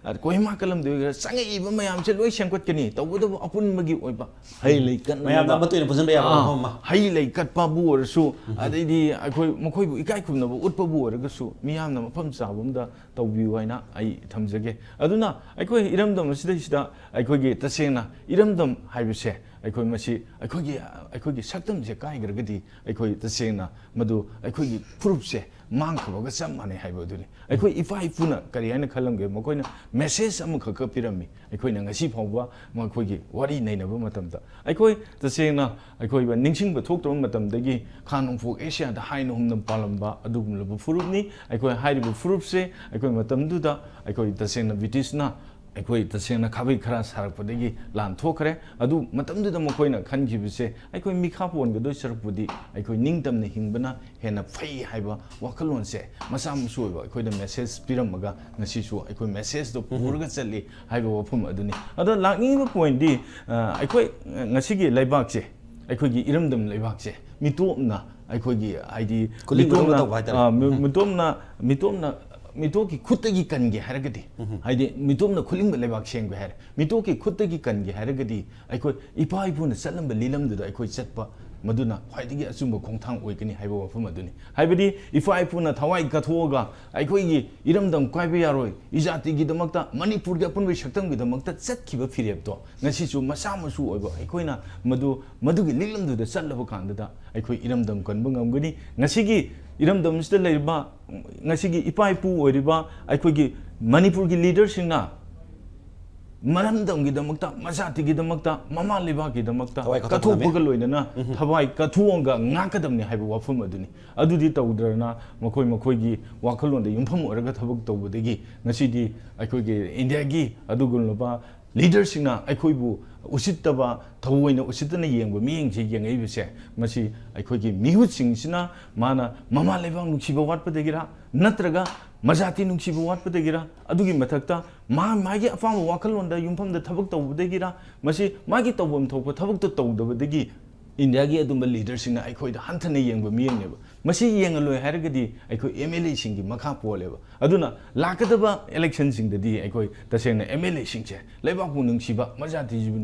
ꯀꯣꯍꯤꯃꯥ ꯀꯂꯝꯗꯒꯤ ꯑꯣꯏꯒꯦꯔꯥ, ꯆꯪꯉꯛꯏꯕ ꯃꯌꯥꯝꯁꯦ ꯂꯣꯏ ꯁꯦꯝꯒꯠꯀꯅꯤ꯫ ꯇꯧꯕꯇꯕꯨ ꯑꯄꯨꯟꯕꯒꯤ ꯑꯣꯏꯕ ꯍꯩ ꯂꯩ ꯀꯠꯅꯕ, ꯃꯌꯥꯝꯅ ꯑꯃꯠꯇ ꯑꯣꯏꯅ ꯄꯨꯟꯁꯤꯟꯕ ꯌꯥꯕ ꯑꯥ, ꯃꯐꯝ ꯑꯃ꯫ ꯍꯩ ꯂꯩ ꯀꯠꯄꯕꯨ ꯑꯣꯏꯔꯁꯨ, ꯑꯗꯩꯗꯤ ꯑꯩꯈꯣꯏ ꯃꯈꯣꯏꯕꯨ ꯏꯀꯥꯏ ꯈꯨꯝꯅꯕ ꯎꯠꯄꯕꯨ ꯑꯣꯏꯔꯒꯁꯨ, ꯃꯤꯌꯥꯝꯅ ꯃꯐꯝ ꯆꯥꯕ ꯑꯃꯗ ꯇꯧꯕꯤꯌꯨ ꯍꯥꯏꯅ ꯑꯩ ꯊꯝꯖꯒꯦ꯫ ꯑꯗꯨꯅ ꯑꯩꯈꯣꯏ ꯏꯔꯝꯗꯝ ꯑꯁꯤꯗꯩꯁꯤꯗ ꯑꯩꯈꯣꯏꯒꯤ ꯇꯁꯦꯡꯅ ꯏꯔꯝꯗꯝ ꯍꯥꯏꯕꯁꯦ, ꯑꯩꯈꯣꯏ ꯃꯁꯤ ꯑꯩꯈꯣꯏꯒꯤ, ꯑꯩꯈꯣꯏꯒꯤ ꯁꯛꯇꯝꯁꯦ ꯀꯥꯏꯈ꯭ꯔꯒꯗꯤ, ꯑꯩꯈꯣꯏ ꯇꯁꯦꯡꯅ ꯃꯗꯨ ꯑꯩꯈꯣꯏꯒꯤ ꯐꯨꯔꯨꯞꯁꯦ ꯃꯥꯡꯈ꯭ꯔꯕꯒ ꯆꯞ ꯃꯥꯟꯅꯩ ꯍꯥꯏꯕ ꯑꯗꯨꯅꯤ꯫ ꯑꯩꯈꯣꯏ ꯏꯄꯥ ꯏꯄꯨꯅ ꯀꯔꯤ ꯍꯥꯏꯅ ꯈꯜꯂꯝꯒꯦ? ꯃꯈꯣꯏꯅ ꯃꯦꯁꯦꯖ ꯑꯃꯈꯛꯀ ꯄꯤꯔꯝꯃꯤ꯫ ꯑꯩꯈꯣꯏꯅ ꯉꯁꯤ ꯐꯥꯎꯕ ꯃꯈꯣꯏꯒꯤ ꯋꯥꯔꯤ ꯅꯩꯅꯕ ꯃꯇꯝꯗ, ꯑꯩꯈꯣꯏ ꯇꯁꯦꯡꯅ ꯑꯩꯈꯣꯏ ꯅꯤꯡꯁꯤꯡꯕ ꯊꯣꯛꯇꯕ ꯃꯇꯝꯗꯒꯤ ꯈꯥ ꯅꯣꯡꯄꯣꯛ ꯑꯦꯁꯤꯌꯥꯗ ꯍꯥꯏꯅ ꯍꯨꯝꯅ ꯄꯥꯜꯂꯝꯕ ꯑꯗꯨꯒꯨꯝꯂꯕ ꯐꯨꯔꯨꯞꯅꯤ꯫ ꯑꯩꯈꯣꯏ ꯍꯥꯏꯔꯤꯕ ꯐꯨꯔꯨꯞꯁꯦ ꯑꯩꯈꯣꯏ ꯃꯇꯝꯗꯨꯗ ꯑꯩꯈꯣꯏ ꯇꯁꯦꯡꯅ ꯕ꯭ꯔꯤꯇꯤꯁꯅ ꯑꯩꯈꯣꯏ ꯇꯁꯦꯡꯅ ꯈꯥꯕꯩ ꯈꯔ ꯁꯥꯔꯛꯄꯗꯒꯤ ꯂꯥꯟ ꯊꯣꯛꯈ꯭ꯔꯦ꯫ ꯑꯗꯨ ꯃꯇꯝꯗꯨꯗ ꯃꯈꯣꯏꯅ ꯈꯟꯈꯤꯕꯁꯦ, ꯑꯩꯈꯣꯏ ꯃꯤꯈꯥ ꯄꯣꯟꯒꯗꯣꯏ ꯁꯔꯨꯛꯄꯨꯗꯤ ꯑꯩꯈꯣꯏ ꯅꯤꯡꯇꯝꯅ ꯍꯤꯡꯕꯅ ꯍꯦꯟꯅ ꯐꯩ ꯍꯥꯏꯕ ꯋꯥꯈꯜꯂꯣꯟꯁꯦ ꯃꯆꯥ ꯃꯁꯨ ꯑꯣꯏꯕ ꯑꯩꯈꯣꯏꯗ ꯃꯦꯁꯦꯖ ꯄꯤꯔꯝꯃꯒ, ꯉꯁꯤꯁꯨ ꯑꯩꯈꯣꯏ ꯃꯦꯁꯦꯖꯇꯣ ꯄꯨꯔꯒ ꯆꯠꯂꯤ ꯍꯥꯏꯕ ꯋꯥꯐꯝ ꯑꯗꯨꯅꯤ꯫ ꯑꯗꯣ ꯂꯥꯛꯅꯤꯡꯉꯤꯕ ꯄꯣꯏꯟꯗꯤ, ꯑ, ꯑꯩꯈꯣꯏ ꯉꯁꯤꯒꯤ ꯂꯩꯕꯥꯛꯁꯦ, ꯑꯩꯈꯣꯏꯒꯤ ꯏꯔꯝꯗꯝ ꯂꯩꯕꯥꯛꯁꯦ ꯃꯤꯇꯣꯞꯅ ꯑꯩꯈꯣꯏꯒꯤ, ꯍꯥꯏꯗꯤ, ꯈꯨꯂꯤꯡꯕꯗꯧꯅ ꯃꯤꯇꯣꯞꯅ, ꯇꯧꯕ ꯍꯥꯏꯇꯥꯔꯦ꯫ ꯑ, ꯃꯤ-, ꯃꯤꯇꯣꯞꯅ, ꯃꯤꯇꯣꯞꯅ, ꯃꯤꯇꯣꯞꯀꯤ ꯈꯨꯠꯇꯒꯤ ꯀꯟꯒꯦ ꯍꯥꯏꯔꯒꯗꯤ, ꯍꯥꯏꯗꯤ, ꯃꯤꯇꯣꯞꯅ ꯈꯨꯂꯤꯡꯕ ꯂꯩꯕꯥꯛ ꯁꯦꯝꯒꯦ ꯍꯥꯏꯔꯦ, ꯃꯤꯇꯣꯞꯀꯤ ꯈꯨꯠꯇꯒꯤ ꯀꯟꯒꯦ ꯍꯥꯏꯔꯒꯗꯤ, ꯑꯩꯈꯣꯏ ꯏꯄꯥ ꯏꯄꯨꯅ ꯆꯠꯂꯝꯕ ꯂꯤꯂꯝꯗꯨꯗ ꯑꯩꯈꯣꯏ ꯆꯠꯄ, ꯃꯗꯨꯅ ꯈ꯭ꯋꯥꯏꯗꯒꯤ ꯑꯆꯨꯝꯕ ꯈꯣꯡꯊꯥꯡ ꯑꯣꯏꯒꯅꯤ ꯍꯥꯏꯕ ꯋꯥꯐꯝ ꯑꯗꯨꯅꯤ꯫ ꯍꯥꯏꯕꯗꯤ, ꯏꯄꯥ ꯏꯄꯨꯅ ꯊꯋꯥꯏ ꯀꯠꯊꯣꯛꯑꯒ ꯑꯩꯈꯣꯏꯒꯤ ꯏꯔꯝꯗꯝ ꯀꯥꯏꯕ ꯌꯥꯔꯣꯏ, ꯏꯖꯥꯇꯤꯒꯤꯗꯃꯛꯇ, ꯃꯅꯤꯄꯨꯔꯒꯤ ꯑꯄꯨꯟꯕꯒꯤ ꯁꯛꯇꯝꯒꯤꯗꯃꯛꯇ ꯆꯠꯈꯤꯕ ꯐꯤꯔꯦꯞꯇꯣ ꯉꯁꯤꯁꯨ ꯃꯆꯥ ꯃꯁꯨ ꯑꯣꯏꯕ ꯑꯩꯈꯣꯏꯅ ꯃꯗꯨ, ꯃꯗꯨꯒꯤ ꯂꯤꯛꯂꯝꯗꯨꯗ ꯆꯠꯂꯕ ꯀꯥꯟꯗꯨꯗ ꯑꯩꯈꯣꯏ ꯏꯔꯝꯗꯝ ꯀꯟꯕ ꯉꯝꯒꯅꯤ꯫ ꯉꯁꯤꯒꯤ ꯏꯔꯝꯗꯝꯁꯤꯗ ꯂꯩꯔꯤꯕ, ꯉꯁꯤꯒꯤ ꯏꯄꯥ ꯏꯄꯨ ꯑꯣꯏꯔꯤꯕ ꯑꯩꯈꯣꯏꯒꯤ ꯃꯅꯤꯄꯨꯔꯒꯤ ꯂꯤꯗꯔꯁꯤꯡꯅ ꯃꯔꯝꯗꯝꯒꯤꯗꯃꯛꯇ, ꯃꯖꯥꯇꯤꯒꯤꯗꯃꯛꯇ, ꯃꯃꯥ ꯂꯩꯕꯥꯛꯀꯤꯗꯃꯛꯇ ꯊꯋꯥꯏ ꯀꯠꯊꯣꯛꯄ ꯀꯠꯊꯣꯛꯄꯒ ꯂꯣꯏꯅꯅ ꯊꯋꯥꯏ ꯀꯠꯊꯣꯛꯑꯒ ꯉꯥꯛꯀꯗꯕꯅꯤ ꯍꯥꯏꯕ ꯋꯥꯐꯝ ꯑꯗꯨꯅꯤ꯫ ꯑꯗꯨꯗꯤ ꯇꯧꯗ꯭ꯔꯅ ꯃꯈꯣꯏ ꯃꯈꯣꯏꯒꯤ ꯋꯥꯈꯜꯂꯣꯟꯗ ꯌꯨꯝꯐꯝ ꯑꯣꯏꯔꯒ ꯊꯕꯛ ꯇꯧꯕꯗꯒꯤ ꯉꯁꯤꯗꯤ ꯑꯩꯈꯣꯏꯒꯤ ꯏꯟꯗꯤꯌꯥꯒꯤ ꯑꯗꯨꯒꯨꯝꯂꯕ ꯂꯤꯗꯔꯁꯤꯡꯅ ꯑꯩꯈꯣꯏꯕꯨ ꯎꯁꯤꯠꯇꯕ, ꯊꯑꯣꯏꯅ ꯎꯁꯤꯠꯇꯅ ꯌꯦꯡꯕ ꯃꯤꯠꯌꯦꯡꯁꯦ ꯌꯦꯡꯉꯛꯏꯕꯁꯦ, ꯃꯁꯤ ꯑꯩꯈꯣꯏꯒꯤ ꯃꯤꯍꯨꯠꯁꯤꯡꯁꯤꯅ ꯃꯥꯅ ꯃꯃꯥ ꯂꯩꯕꯥꯛ ꯅꯨꯡꯁꯤꯕ ꯋꯥꯠꯄꯗꯒꯤꯔ, ꯅꯠꯇ꯭ꯔꯒ ꯃꯖꯥꯇꯤ ꯅꯨꯡꯁꯤꯕ ꯋꯥꯠꯄꯗꯒꯤꯔ, ꯑꯗꯨꯒꯤ ꯃꯊꯛꯇ ꯃꯥ ꯃꯥꯒꯤ ꯑꯄꯥꯝꯕ ꯋꯥꯈꯜꯂꯣꯟꯗ ꯌꯨꯝꯐꯝꯗ ꯊꯕꯛ ꯇꯧꯕꯗꯒꯤꯔ, ꯃꯁꯤ ꯃꯥꯒꯤ ꯇꯧꯐꯝ ꯊꯣꯛꯄ ꯊꯕꯛꯇꯣ ꯇꯧꯗꯕꯗꯒꯤ ꯏꯟꯗꯤꯌꯥꯒꯤ ꯑꯗꯨꯝꯕ ꯂꯤꯗꯔꯁꯤꯡꯅ ꯑꯩꯈꯣꯏꯗ ꯍꯟꯊꯅ ꯌꯦꯡꯕ ꯃꯤꯠꯌꯦꯡꯅꯦꯕ꯫ ꯃꯁꯤ ꯌꯦꯡꯉꯂꯣꯏ ꯍꯥꯏꯔꯒꯗꯤ ꯑꯩꯈꯣꯏ ꯑꯦꯝ ꯑꯦꯜ ꯑꯦꯁꯤꯡꯒꯤ ꯃꯈꯥ ꯄꯣꯜꯂꯦꯕ꯫ ꯑꯗꯨꯅ ꯂꯥꯛꯀꯗꯕ ꯏꯂꯦꯛꯁꯟꯁꯤꯡꯗꯗꯤ ꯑꯩꯈꯣꯏ ꯇꯁꯦꯡꯅ ꯑꯦꯝ ꯑꯦꯜ ꯑꯦꯁꯤꯡꯁꯦ ꯂꯩꯕꯥꯛꯄꯨ ꯅꯨꯡꯁꯤꯕ, ꯃꯆꯥ ꯊꯤꯖꯤꯕꯨ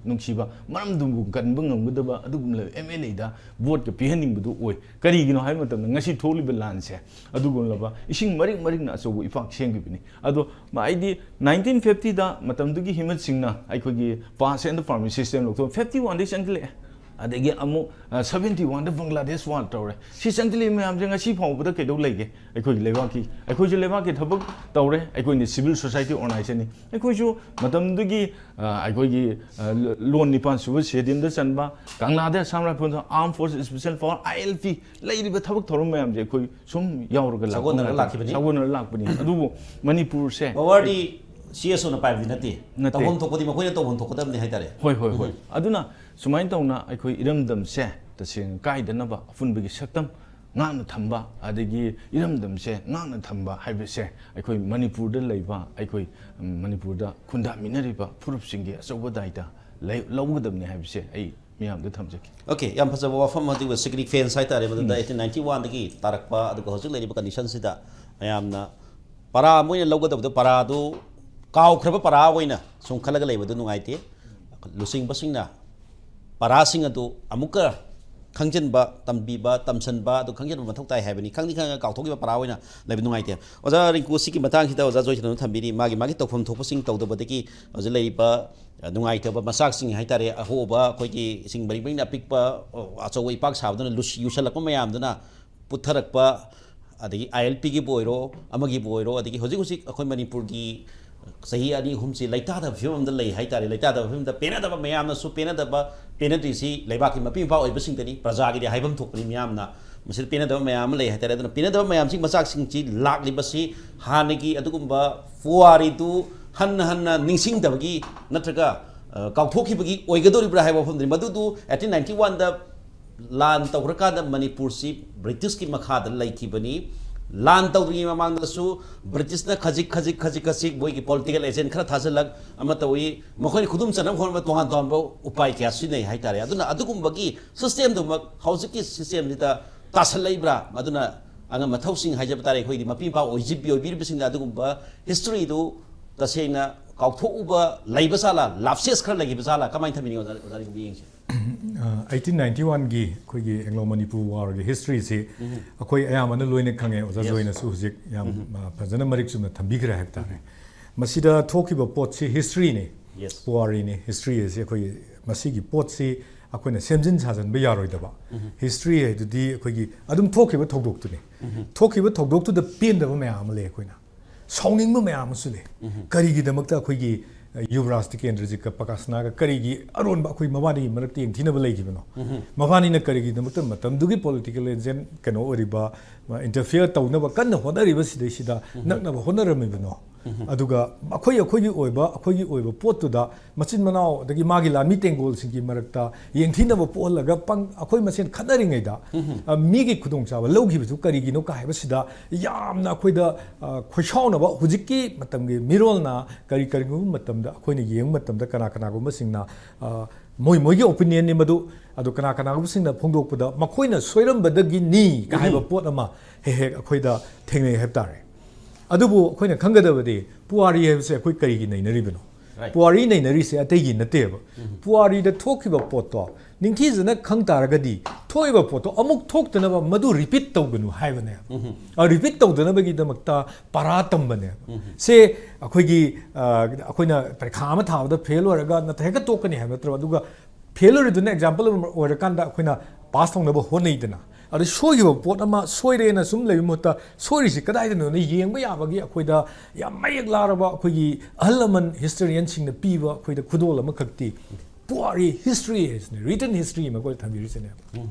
ꯅꯨꯡꯁꯤꯕ, ꯃꯔꯝꯗꯨꯕꯨ ꯀꯟꯕ ꯉꯝꯒꯗꯕ ꯑꯗꯨꯒꯨꯝꯂꯕ ꯑꯦꯝ ꯑꯦꯜ ꯑꯦꯗ ꯚꯣꯠꯀ ꯄꯤꯍꯟꯅꯤꯡꯕꯗꯨ ꯑꯣꯏ꯫ ꯀꯔꯤꯒꯤꯅꯣ ꯍꯥꯏꯕ ꯃꯇꯝꯗ ꯉꯁꯤ ꯊꯣꯛꯂꯤꯕ ꯂꯥꯟꯁꯦ ꯑꯗꯨꯒꯨꯝꯂꯕ ꯏꯁꯤꯡ ꯃꯔꯤꯛ ꯃꯔꯤꯛꯅ ꯑꯆꯧꯕ ꯏꯄꯥꯛ ꯁꯦꯝꯈꯤꯕꯅꯤ꯫ ꯑꯗꯣ ꯃ-, ꯑꯩꯗꯤ ꯅꯥꯏꯟꯇꯤꯟ ꯐꯤꯐꯇꯤꯗ ꯃꯇꯝꯗꯨꯒꯤ ꯍꯤꯃꯠꯁꯤꯡꯅ ꯑꯩꯈꯣꯏꯒꯤ pass and the permit system ꯂꯧꯊꯣꯛ, ꯐꯤꯐꯇꯤ ꯋꯥꯟꯗꯒꯤ ꯆꯪꯁꯤꯜꯂꯛꯑꯦ꯫ ꯑꯗꯒꯤ ꯑꯃꯨꯛ, ꯑ, ꯁꯚꯦꯟꯇꯤ ꯋꯥꯟꯗ ꯕꯪꯒ꯭ꯂꯥꯗꯦꯁ ꯋꯥꯔ ꯇꯧꯔꯦ꯫ ꯁꯤ ꯆꯪꯁꯤꯜꯂꯛꯏ ꯃꯌꯥꯝꯁꯦ ꯉꯁꯤ ꯐꯥꯎꯕꯗ ꯀꯩꯗꯧ ꯂꯩꯒꯦ? ꯑꯩꯈꯣꯏꯒꯤ ꯂꯩꯕꯥꯛꯀꯤ, ꯑꯩꯈꯣꯏꯁꯨ ꯂꯩꯕꯥꯛꯀꯤ ꯊꯕꯛ ꯇꯧꯔꯦ꯫ ꯑꯩꯈꯣꯏꯅ ꯁꯤꯚꯤꯜ ꯁꯣꯁꯥꯏꯇꯤ ꯑꯣꯔꯒꯅꯥꯏꯖꯦꯁꯟꯅꯤ꯫ ꯑꯩꯈꯣꯏꯁꯨ ꯃꯇꯝꯗꯨꯒꯤ, ꯑ, ꯑꯩꯈꯣꯏꯒꯤ, ꯑ, ꯂ-, ꯂꯣꯟ ꯅꯤꯄꯥꯟ ꯁꯨꯕ ꯁꯦꯗ꯭ꯌꯨꯜꯗ ꯆꯟꯕ, ꯀꯪꯂꯥꯗ ꯑꯁꯥꯝ ꯔꯥꯏꯐꯜꯗ, ꯑꯥꯔꯝ ꯐꯣꯔꯁ ꯁ꯭ꯄꯦꯁꯦꯜ ꯄꯥꯋꯔ, ꯑꯥꯏ ꯑꯦꯜ ꯄꯤ, ꯂꯩꯔꯤꯕ ꯊꯕꯛ ꯊꯧꯔꯝ ꯃꯌꯥꯝꯁꯦ ꯑꯩꯈꯣꯏ ꯁꯨꯝ ꯌꯥꯎꯔꯒ ꯂꯥꯛꯄ ꯁꯥꯒꯣꯟꯅꯔꯒ ꯉꯥꯛꯇꯅꯤ꯫ ꯂꯥꯛꯈꯤꯕꯅꯤ꯫ ꯁꯥꯒꯣꯟꯅꯔꯒ ꯂꯥꯛꯄꯅꯤ꯫ ꯑꯗꯨꯕꯨ ꯃꯅꯤꯄꯨꯔꯁꯦ ꯄꯥꯋꯔꯗꯤ ꯁꯤ ꯑꯦꯁ ꯑꯣꯅ ꯄꯥꯏꯕꯗꯤ ꯅꯠꯇꯦ꯫ ꯅꯠꯇꯦ꯫ ꯇꯧꯐꯝ ꯊꯣꯛꯄꯗꯤ ꯃꯈꯣꯏꯅ ꯇꯧꯐꯝ ꯊꯣꯛꯀꯗꯕꯅꯤ ꯍꯥꯏꯇꯥꯔꯦ꯫ ꯍꯣꯏ, ꯍꯣꯏ, ꯍꯣꯏ꯫ ꯎꯝ꯫ ꯑꯗꯨꯅ ꯁꯨꯃꯥꯏꯅ ꯇꯧꯅ ꯑꯩꯈꯣꯏ ꯏꯔꯝꯗꯝꯁꯦ ꯇꯁꯦꯡꯅ ꯀꯥꯏꯗꯅꯕ ꯑꯄꯨꯟꯕꯒꯤ ꯁꯛꯇꯝ ꯉꯥꯛꯅ ꯊꯝꯕ, ꯑꯗꯒꯤ ꯏꯔꯝꯗꯝꯁꯦ ꯉꯥꯛꯅ ꯊꯝꯕ ꯍꯥꯏꯕꯁꯦ ꯑꯩꯈꯣꯏ ꯃꯅꯤꯄꯨꯔꯗ ꯂꯩꯕ, ꯑꯩꯈꯣꯏ, ꯎꯝ, ꯃꯅꯤꯄꯨꯔꯗ ꯈꯨꯟꯗꯥꯃꯤꯟꯅꯔꯤꯕ ꯐꯨꯔꯨꯞꯁꯤꯡꯒꯤ ꯑꯆꯧꯕ ꯗꯥꯏꯇ ꯂꯩ-, ꯂꯧꯒꯗꯕꯅꯤ ꯍꯥꯏꯕꯁꯦ ꯑꯩ ꯃꯤꯌꯥꯝꯗ ꯊꯝꯖꯒꯦ꯫ ꯑꯣꯀꯦ, ꯌꯥꯝ ꯐꯖꯕ ꯋꯥꯐꯝ, ꯑꯗꯨꯒ ꯁꯤꯒꯅꯤꯐꯤꯀꯦꯟꯁ ꯍꯥꯏꯇꯥꯔꯦ, ꯃꯗꯨꯗ ꯎꯝ꯫ ꯑꯩꯠꯇꯤꯟ ꯅꯥꯏꯟꯇꯤ ꯋꯥꯟꯗꯒꯤ ꯇꯥꯔꯛꯄ, ꯑꯗꯨꯒ ꯍꯧꯖꯤꯛ ꯂꯩꯔꯤꯕ ꯀꯟꯗꯤꯁꯟꯁꯤꯗ ꯃꯌꯥꯝꯅ ꯄꯔꯥ ꯑꯃ ꯑꯣꯏꯅ ꯂꯧꯒꯗꯕꯗꯣ, ꯄꯔꯥꯗꯨ ꯀꯥꯎꯈ꯭ꯔꯕ ꯄꯔꯥ ꯑꯣꯏꯅ ꯁꯨꯝ ꯈꯜꯂꯒ ꯂꯩꯕꯗꯨ ꯅꯨꯡꯉꯥꯏꯇꯦ꯫ ꯂꯨꯆꯤꯡꯕꯁꯤꯡꯅ ꯄꯔꯥꯁꯤꯡ ꯑꯗꯨ ꯑꯃꯨꯛꯀ ꯈꯪꯖꯤꯟꯕ, ꯇꯝꯕꯤꯕ, ꯇꯝꯁꯤꯟꯕ ꯑꯗꯨ ꯈꯪꯖꯤꯟꯕ ꯃꯊꯧ ꯇꯥꯏ ꯍꯥꯏꯕꯅꯤ꯫ ꯈꯪꯗꯤ ꯈꯪꯉꯒ ꯀꯥꯎꯊꯣꯛꯈꯤꯕ ꯄꯔꯥ ꯑꯣꯏꯅ ꯂꯩꯕ ꯅꯨꯡꯉꯥꯏꯇꯦ꯫ ꯑꯣꯖꯥ ꯔꯤꯡꯀꯨ, ꯁꯤꯒꯤ ꯃꯇꯥꯡꯁꯤꯗ ꯑꯣꯖꯥ ꯖꯣꯏꯁꯅꯅ ꯊꯝꯕꯤꯔꯤ, ꯃꯥꯒꯤ ꯃꯥꯒꯤ ꯇꯧꯐꯝ ꯊꯣꯛꯄꯁꯤꯡ ꯇꯧꯗꯕꯗꯒꯤ ꯍꯧꯖꯤꯛ ꯂꯩꯔꯤꯕ, ꯑ, ꯅꯨꯡꯉꯥꯏꯇꯕ ꯃꯆꯥꯛꯁꯤꯡ ꯍꯥꯏꯇꯥꯔꯦ, ꯑꯍꯣꯕ ꯑꯩꯈꯣꯏꯒꯤ ꯏꯁꯤꯡ ꯃꯔꯤꯛ ꯃꯔꯤꯛꯅ ꯑꯄꯤꯛꯄ, ꯑ, ꯑꯆꯧꯕ ꯏꯄꯥꯛ ꯁꯥꯕꯗꯨꯅ ꯂꯨꯁꯤ-, ꯌꯨꯁꯜꯂꯛꯄ ꯃꯌꯥꯝꯗꯨꯅ ꯄꯨꯊꯔꯛꯄ, ꯑꯗꯒꯤ ꯑꯥꯏ ꯑꯦꯜ ꯄꯤꯒꯤꯕꯨ ꯑꯣꯏꯔꯣ, ꯑꯃꯒꯤꯕꯨ ꯑꯣꯏꯔꯣ, ꯑꯗꯒꯤ ꯍꯧꯖꯤꯛ ꯍꯧꯖꯤꯛ ꯑꯩꯈꯣꯏ ꯃꯅꯤꯄꯨꯔꯒꯤ ꯆꯍꯤ ꯑꯅꯤ ꯑꯍꯨꯝꯁꯤ ꯂꯩꯇꯥꯗꯕ ꯐꯤꯕꯝ ꯑꯃꯗ ꯂꯩ ꯍꯥꯏꯇꯥꯔꯦ꯫ ꯂꯩꯇꯥꯗꯕ ꯐꯤꯕꯝꯗ ꯄꯦꯟꯅꯗꯕ, ꯃꯌꯥꯝꯅꯁꯨ ꯄꯦꯟꯅꯗꯕ, ꯄꯦꯟꯅꯗ꯭ꯔꯤꯁꯤ ꯂꯩꯕꯥꯛꯀꯤ ꯃꯄꯤ ꯃꯄꯥ ꯑꯣꯏꯕꯁꯤꯡꯗꯅꯤ, ꯄ꯭ꯔꯖꯥꯒꯤꯗꯤ ꯍꯥꯏꯐꯝ ꯊꯣꯛꯄꯅꯤ꯫ ꯃꯤꯌꯥꯝꯅ ꯃꯁꯤꯗ ꯄꯦꯟꯅꯗꯕ ꯃꯌꯥꯝ ꯑꯃ ꯂꯩ ꯍꯥꯏꯇꯥꯔꯦ꯫ ꯑꯗꯨꯅ ꯄꯦꯟꯅꯗꯕ ꯃꯌꯥꯝꯁꯤ, ꯃꯆꯥꯛꯁꯤꯡꯁꯤ ꯂꯥꯛꯂꯤꯕꯁꯤ ꯍꯥꯟꯅꯒꯤ ꯑꯗꯨꯒꯨꯝꯕ ꯄꯨꯋꯥꯔꯤꯗꯨ ꯍꯟꯅ ꯍꯟꯅ ꯅꯤꯡꯁꯤꯡꯗꯕꯒꯤ ꯅꯠꯇ꯭ꯔꯒ, ꯑ, ꯀꯥꯎꯊꯣꯛꯈꯤꯕꯒꯤ ꯑꯣꯏꯒꯗꯧꯔꯤꯕ꯭ꯔꯥ ꯍꯥꯏꯕ ꯋꯥꯐꯝꯗꯨꯅꯤ꯫ ꯃꯗꯨꯗꯨ ꯑꯩꯠꯇꯤꯟ ꯅꯥꯏꯟꯇꯤ ꯋꯥꯟꯗ ꯂꯥꯟ ꯇꯧꯈ꯭ꯔꯀꯥꯟꯗ ꯃꯅꯤꯄꯨꯔꯁꯤ ꯕ꯭ꯔꯤꯇꯤꯁꯀꯤ ꯃꯈꯥꯗ ꯂꯩꯈꯤꯕꯅꯤ꯫ ꯂꯥꯟ ꯇꯧꯗ꯭ꯔꯤꯉꯩ ꯃꯃꯥꯡꯗꯁꯨ ꯕ꯭ꯔꯤꯇꯤꯁꯅ ꯈꯖꯤꯛ ꯈꯖꯤꯛ ꯈꯖꯤꯛ ꯈꯖꯤꯛ ꯃꯣꯏꯒꯤ ꯄꯣꯂꯤꯇꯤꯀꯦꯜ ꯑꯦꯖꯦꯟ ꯈꯔ ꯊꯥꯖꯤꯜꯂꯛ ꯑꯃ ꯇꯧꯏ, ꯃꯈꯣꯏꯅ ꯈꯨꯗꯨꯝ ꯆꯟꯅꯕ ꯍꯣꯠꯅꯕ ꯇꯣꯉꯥꯟ ꯇꯣꯉꯥꯟꯕ ꯎꯄꯥꯏ ꯀꯌꯥ ꯁꯤꯖꯤꯟꯅꯩ ꯍꯥꯏꯇꯥꯔꯦ꯫ ꯑꯗꯨꯅ ꯑꯗꯨꯒꯨꯝꯕꯒꯤ ꯁꯤꯁꯇꯦꯝꯗꯨꯃꯛ ꯍꯧꯖꯤꯛꯀꯤ ꯁꯤꯁꯇꯦꯝꯁꯤꯗ ꯇꯥꯁꯜꯂꯛꯏꯕ꯭ꯔꯥ? ꯃꯗꯨꯅ ꯑꯉꯝ ꯑꯊꯧꯁꯤꯡ ꯍꯥꯏꯖꯕ ꯇꯥꯔꯦ, ꯑꯩꯈꯣꯏꯒꯤ ꯃꯄꯤ ꯃꯄꯥ ꯑꯣꯏꯖꯤꯞꯄꯤ ꯑꯣꯏꯕꯤꯔꯤꯕꯁꯤꯡꯗ ꯑꯗꯨꯒꯨꯝꯕ ꯍꯤꯁꯇ꯭ꯔꯤꯗꯨ ꯇꯁꯦꯡꯅ ꯀꯥꯎꯊꯣꯛꯎꯕ ꯂꯩꯕ ꯖꯥꯠꯂꯥ, ꯂꯥꯞꯁꯦꯁ ꯈꯔ ꯂꯩꯈꯤꯕ ꯖꯥꯠꯂꯥ, ꯀꯃꯥꯏꯅ ꯊꯝꯕꯤꯅꯤꯡꯉꯤ ꯑꯣꯖꯥ, ꯑꯣꯖꯥꯒꯤ ꯃꯤꯠꯌꯦꯡꯁꯦ? ꯑꯩꯠꯇꯤꯟ ꯅꯥꯏꯟꯇꯤ ꯋꯥꯟꯒꯤ ꯑꯩꯈꯣꯏꯒꯤ ꯑꯦꯡꯂꯣ ꯃꯅꯤꯄꯨꯔ ꯋꯥꯔꯒꯤ ꯍꯤꯁꯇ꯭ꯔꯤꯁꯤ ꯑꯩꯈꯣꯏ ꯑꯌꯥꯝꯕꯅ ꯂꯣꯏꯅ ꯈꯪꯉꯦ꯫ ꯑꯣꯖꯥ Yes. ꯖꯣꯏꯅꯁꯨ ꯍꯧꯖꯤꯛ ꯌꯥꯝ ꯑ, ꯐꯖꯅ ꯃꯔꯤꯛ ꯆꯨꯝꯅ ꯊꯝꯕꯤꯈ꯭ꯔꯦ ꯍꯥꯏꯕ ꯇꯥꯔꯦ꯫ ꯃꯁꯤꯗ ꯊꯣꯛꯈꯤꯕ ꯄꯣꯠꯁꯤ ꯍꯤꯁꯇ꯭ꯔꯤꯅꯤ, Yes. ꯄꯨꯋꯥꯔꯤꯅꯤ꯫ ꯍꯤꯁꯇ꯭ꯔꯤ ꯍꯥꯏꯁꯤ ꯑꯩꯈꯣꯏꯒꯤ ꯃꯁꯤꯒꯤ ꯄꯣꯠꯁꯤ ꯑꯩꯈꯣꯏꯅ ꯁꯦꯝꯖꯤꯟ ꯁꯥꯖꯤꯟꯕ ꯌꯥꯔꯣꯏꯗꯕ꯫ ꯍꯤꯁꯇ꯭ꯔꯤ ꯍꯥꯏꯗꯨꯗꯤ ꯑꯩꯈꯣꯏꯒꯤ ꯑꯗꯨꯝ ꯊꯣꯛꯈꯤꯕ ꯊꯧꯗꯣꯛꯇꯨꯅꯤ꯫ ꯊꯣꯛꯈꯤꯕ ꯊꯧꯗꯣꯛꯇꯨꯗ ꯄꯦꯟꯗꯕ ꯃꯌꯥꯝ ꯑꯃ ꯂꯩ ꯑꯩꯈꯣꯏꯅ꯫ ꯁꯥꯎꯅꯤꯡꯕ ꯃꯌꯥꯝ ꯑꯃꯁꯨ ꯂꯩ꯫ ꯀꯔꯤꯒꯤꯗꯃꯛꯇ ꯑꯩꯈꯣꯏꯒꯤ, ꯑ, ꯌꯨꯕꯔꯥꯖ ꯇꯤꯀꯦꯟꯗ꯭ꯔꯖꯤꯠꯀ ꯄ꯭ꯔꯀꯥꯁꯅꯥꯒ ꯀꯔꯤꯒꯤ ꯑꯔꯣꯟꯕ ꯑꯩꯈꯣꯏ ꯃꯕꯥꯅꯤꯒꯤ ꯃꯔꯛꯇ ꯌꯦꯡꯊꯤꯅꯕ ꯂꯩꯈꯤꯕꯅꯣ? ꯃꯕꯥꯅꯤꯅ ꯀꯔꯤꯒꯤꯗꯃꯛꯇ ꯃꯇꯝꯗꯨꯒꯤ ꯄꯣꯂꯤꯇꯤꯀꯦꯜ ꯑꯦꯖꯦꯟ ꯀꯩꯅꯣ ꯑꯣꯏꯔꯤꯕ, ꯑ, ꯏꯟꯇꯔꯐꯤꯌꯔ ꯇꯧꯅꯕ ꯀꯟꯅ ꯍꯣꯠꯅꯔꯤꯕꯁꯤꯗꯩꯁꯤꯗ ꯅꯛꯅꯕ ꯍꯣꯠꯅꯔꯝꯃꯤꯕꯅꯣ? ꯑꯗꯨꯒ ꯑꯩꯈꯣꯏ, ꯑꯩꯈꯣꯏꯒꯤ ꯑꯣꯏꯕ, ꯑꯩꯈꯣꯏꯒꯤ ꯑꯣꯏꯕ ꯄꯣꯠꯇꯨꯗ ꯃꯆꯤꯟ ꯃꯅꯥꯎ ꯑꯗꯒꯤ ꯃꯥꯒꯤ ꯂꯥꯟꯃꯤ ꯇꯦꯡꯒꯣꯜꯁꯤꯡꯒꯤ ꯃꯔꯛꯇ ꯌꯦꯡꯊꯤꯅꯕ ꯄꯣꯛꯍꯜꯂꯒ ꯄꯪ-, ꯑꯩꯈꯣꯏ ꯃꯁꯦꯟ ꯈꯠꯅꯔꯤꯉꯩꯗ, ꯑ, ꯃꯤꯒꯤ ꯈꯨꯗꯣꯡꯆꯥꯕ ꯂꯧꯈꯤꯕꯗꯨ ꯀꯔꯤꯒꯤꯅꯣ ꯀꯥ ꯍꯥꯏꯕꯁꯤꯗ ꯌꯥꯝꯅ ꯑꯩꯈꯣꯏꯗ, ꯑ, ꯈꯣꯏꯁꯥꯎꯅꯕ, ꯍꯧꯖꯤꯛꯀꯤ ꯃꯇꯝꯒꯤ ꯃꯤꯔꯣꯜꯅ ꯀꯔꯤ, ꯀꯔꯤꯒꯨꯝꯕ ꯃꯇꯝꯗ ꯑꯩꯈꯣꯏꯅ ꯌꯦꯡꯕ ꯃꯇꯝꯗ ꯀꯅꯥ ꯀꯅꯥꯒꯨꯝꯕꯁꯤꯡꯅ, ꯑ, ꯃꯣꯏ, ꯃꯣꯏꯒꯤ ꯑꯣꯄꯤꯅꯤꯌꯟꯅꯤ ꯃꯗꯨ, ꯑꯗꯣ ꯀꯅꯥ ꯀꯅꯥꯒꯨꯝꯕꯁꯤꯡꯅ ꯐꯣꯡꯗꯣꯛꯄꯗ ꯃꯈꯣꯏꯅ ꯁꯣꯏꯔꯝꯕꯗꯒꯤꯅꯤ ꯀꯥ ꯍꯥꯏꯕ ꯄꯣꯠ ꯑꯃ ꯍꯦꯛ ꯍꯦꯛ ꯑꯩꯈꯣꯏꯗ ꯊꯦꯡꯅꯩ ꯍꯥꯏꯕ ꯇꯥꯔꯦ꯫ ꯑꯗꯨꯕꯨ ꯑꯩꯈꯣꯏꯅ ꯈꯪꯒꯗꯕꯗꯤ ꯄꯨꯋꯥꯔꯤ ꯍꯥꯏꯕꯁꯦ ꯑꯩꯈꯣꯏ ꯀꯔꯤꯒꯤ ꯅꯩꯅꯔꯤꯕꯅꯣ? Right. ꯄꯨꯋꯥꯔꯤ ꯅꯩꯅꯔꯤꯁꯦ ꯑꯇꯩꯒꯤ ꯅꯠꯇꯦꯕ꯫ ꯄꯨꯋꯥꯔꯤꯗ ꯊꯣꯛꯈꯤꯕ ꯄꯣꯠꯇꯣ ꯅꯤꯡꯊꯤꯖꯅ ꯈꯪ ꯇꯥꯔꯒꯗꯤ ꯊꯣꯛꯏꯕ ꯄꯣꯠꯇꯣ ꯑꯃꯨꯛ ꯊꯣꯛꯇꯅꯕ ꯃꯗꯨ ꯔꯤꯄꯤꯠ ꯇꯧꯒꯅꯨ ꯍꯥꯏꯕꯅꯦꯕ꯫ ꯑ, ꯔꯤꯄꯤꯠ ꯇꯧꯗꯅꯕꯒꯤꯗꯃꯛꯇ ꯄꯔꯥ ꯇꯝꯕꯅꯦꯕ꯫ ꯁꯦ ꯑꯩꯈꯣꯏꯒꯤ, ꯑ, ꯑꯩꯈꯣꯏꯅ ꯄꯔꯤꯈꯥ ꯑꯃ ꯊꯥꯕꯗ ꯐꯦꯜ ꯑꯣꯏꯔꯒ ꯅꯠꯇ꯭ꯔ ꯍꯦꯛꯇ ꯇꯣꯛꯀꯅꯤ ꯍꯥꯏꯕ ꯅꯠꯇ꯭ꯔꯕ꯫ ꯑꯗꯨꯒ ꯐꯦꯜ ꯑꯣꯏꯔꯤꯗꯨꯅ ꯑꯦꯛꯖꯥꯝꯄꯜ ꯑꯃ ꯑꯣꯏꯔꯀꯥꯟꯗ ꯑꯩꯈꯣꯏꯅ ꯄꯥꯁ ꯇꯧꯅꯕ ꯍꯣꯠꯅꯩꯗꯅ꯫ ꯑꯗ ꯁꯣꯏꯈꯤꯕ ꯄꯣꯠ ꯑꯃ ꯁꯣꯏꯔꯦꯅ ꯁꯨꯝ ꯂꯩꯕ ꯃꯍꯨꯠꯇ ꯁꯣꯏꯔꯤꯁꯤ ꯀꯗꯥꯏꯗꯅꯣꯅ ꯌꯦꯡꯕ ꯌꯥꯕꯒꯤ ꯑꯩꯈꯣꯏꯗ ꯌꯥꯝ ꯃꯌꯦꯛ ꯂꯥꯔꯕ ꯑꯩꯈꯣꯏꯒꯤ ꯑꯍꯜ ꯂꯃꯟ ꯍꯤꯁꯇꯣꯔꯤꯌꯟꯁꯤꯡꯅ ꯄꯤꯕ ꯑꯩꯈꯣꯏꯗ ꯈꯨꯗꯣꯜ ꯑꯃꯈꯛꯇꯤ ꯄꯨꯋꯥꯔꯤ ꯍꯤꯁꯇ꯭ꯔꯤ ꯍꯥꯏꯁꯤꯅꯦ, ꯔꯤꯇꯟ ꯍꯤꯁꯇ꯭ꯔꯤ ꯑꯃ ꯑꯩꯈꯣꯏꯗ ꯊꯝꯕꯤꯔꯤꯁꯤꯅꯦꯕ꯫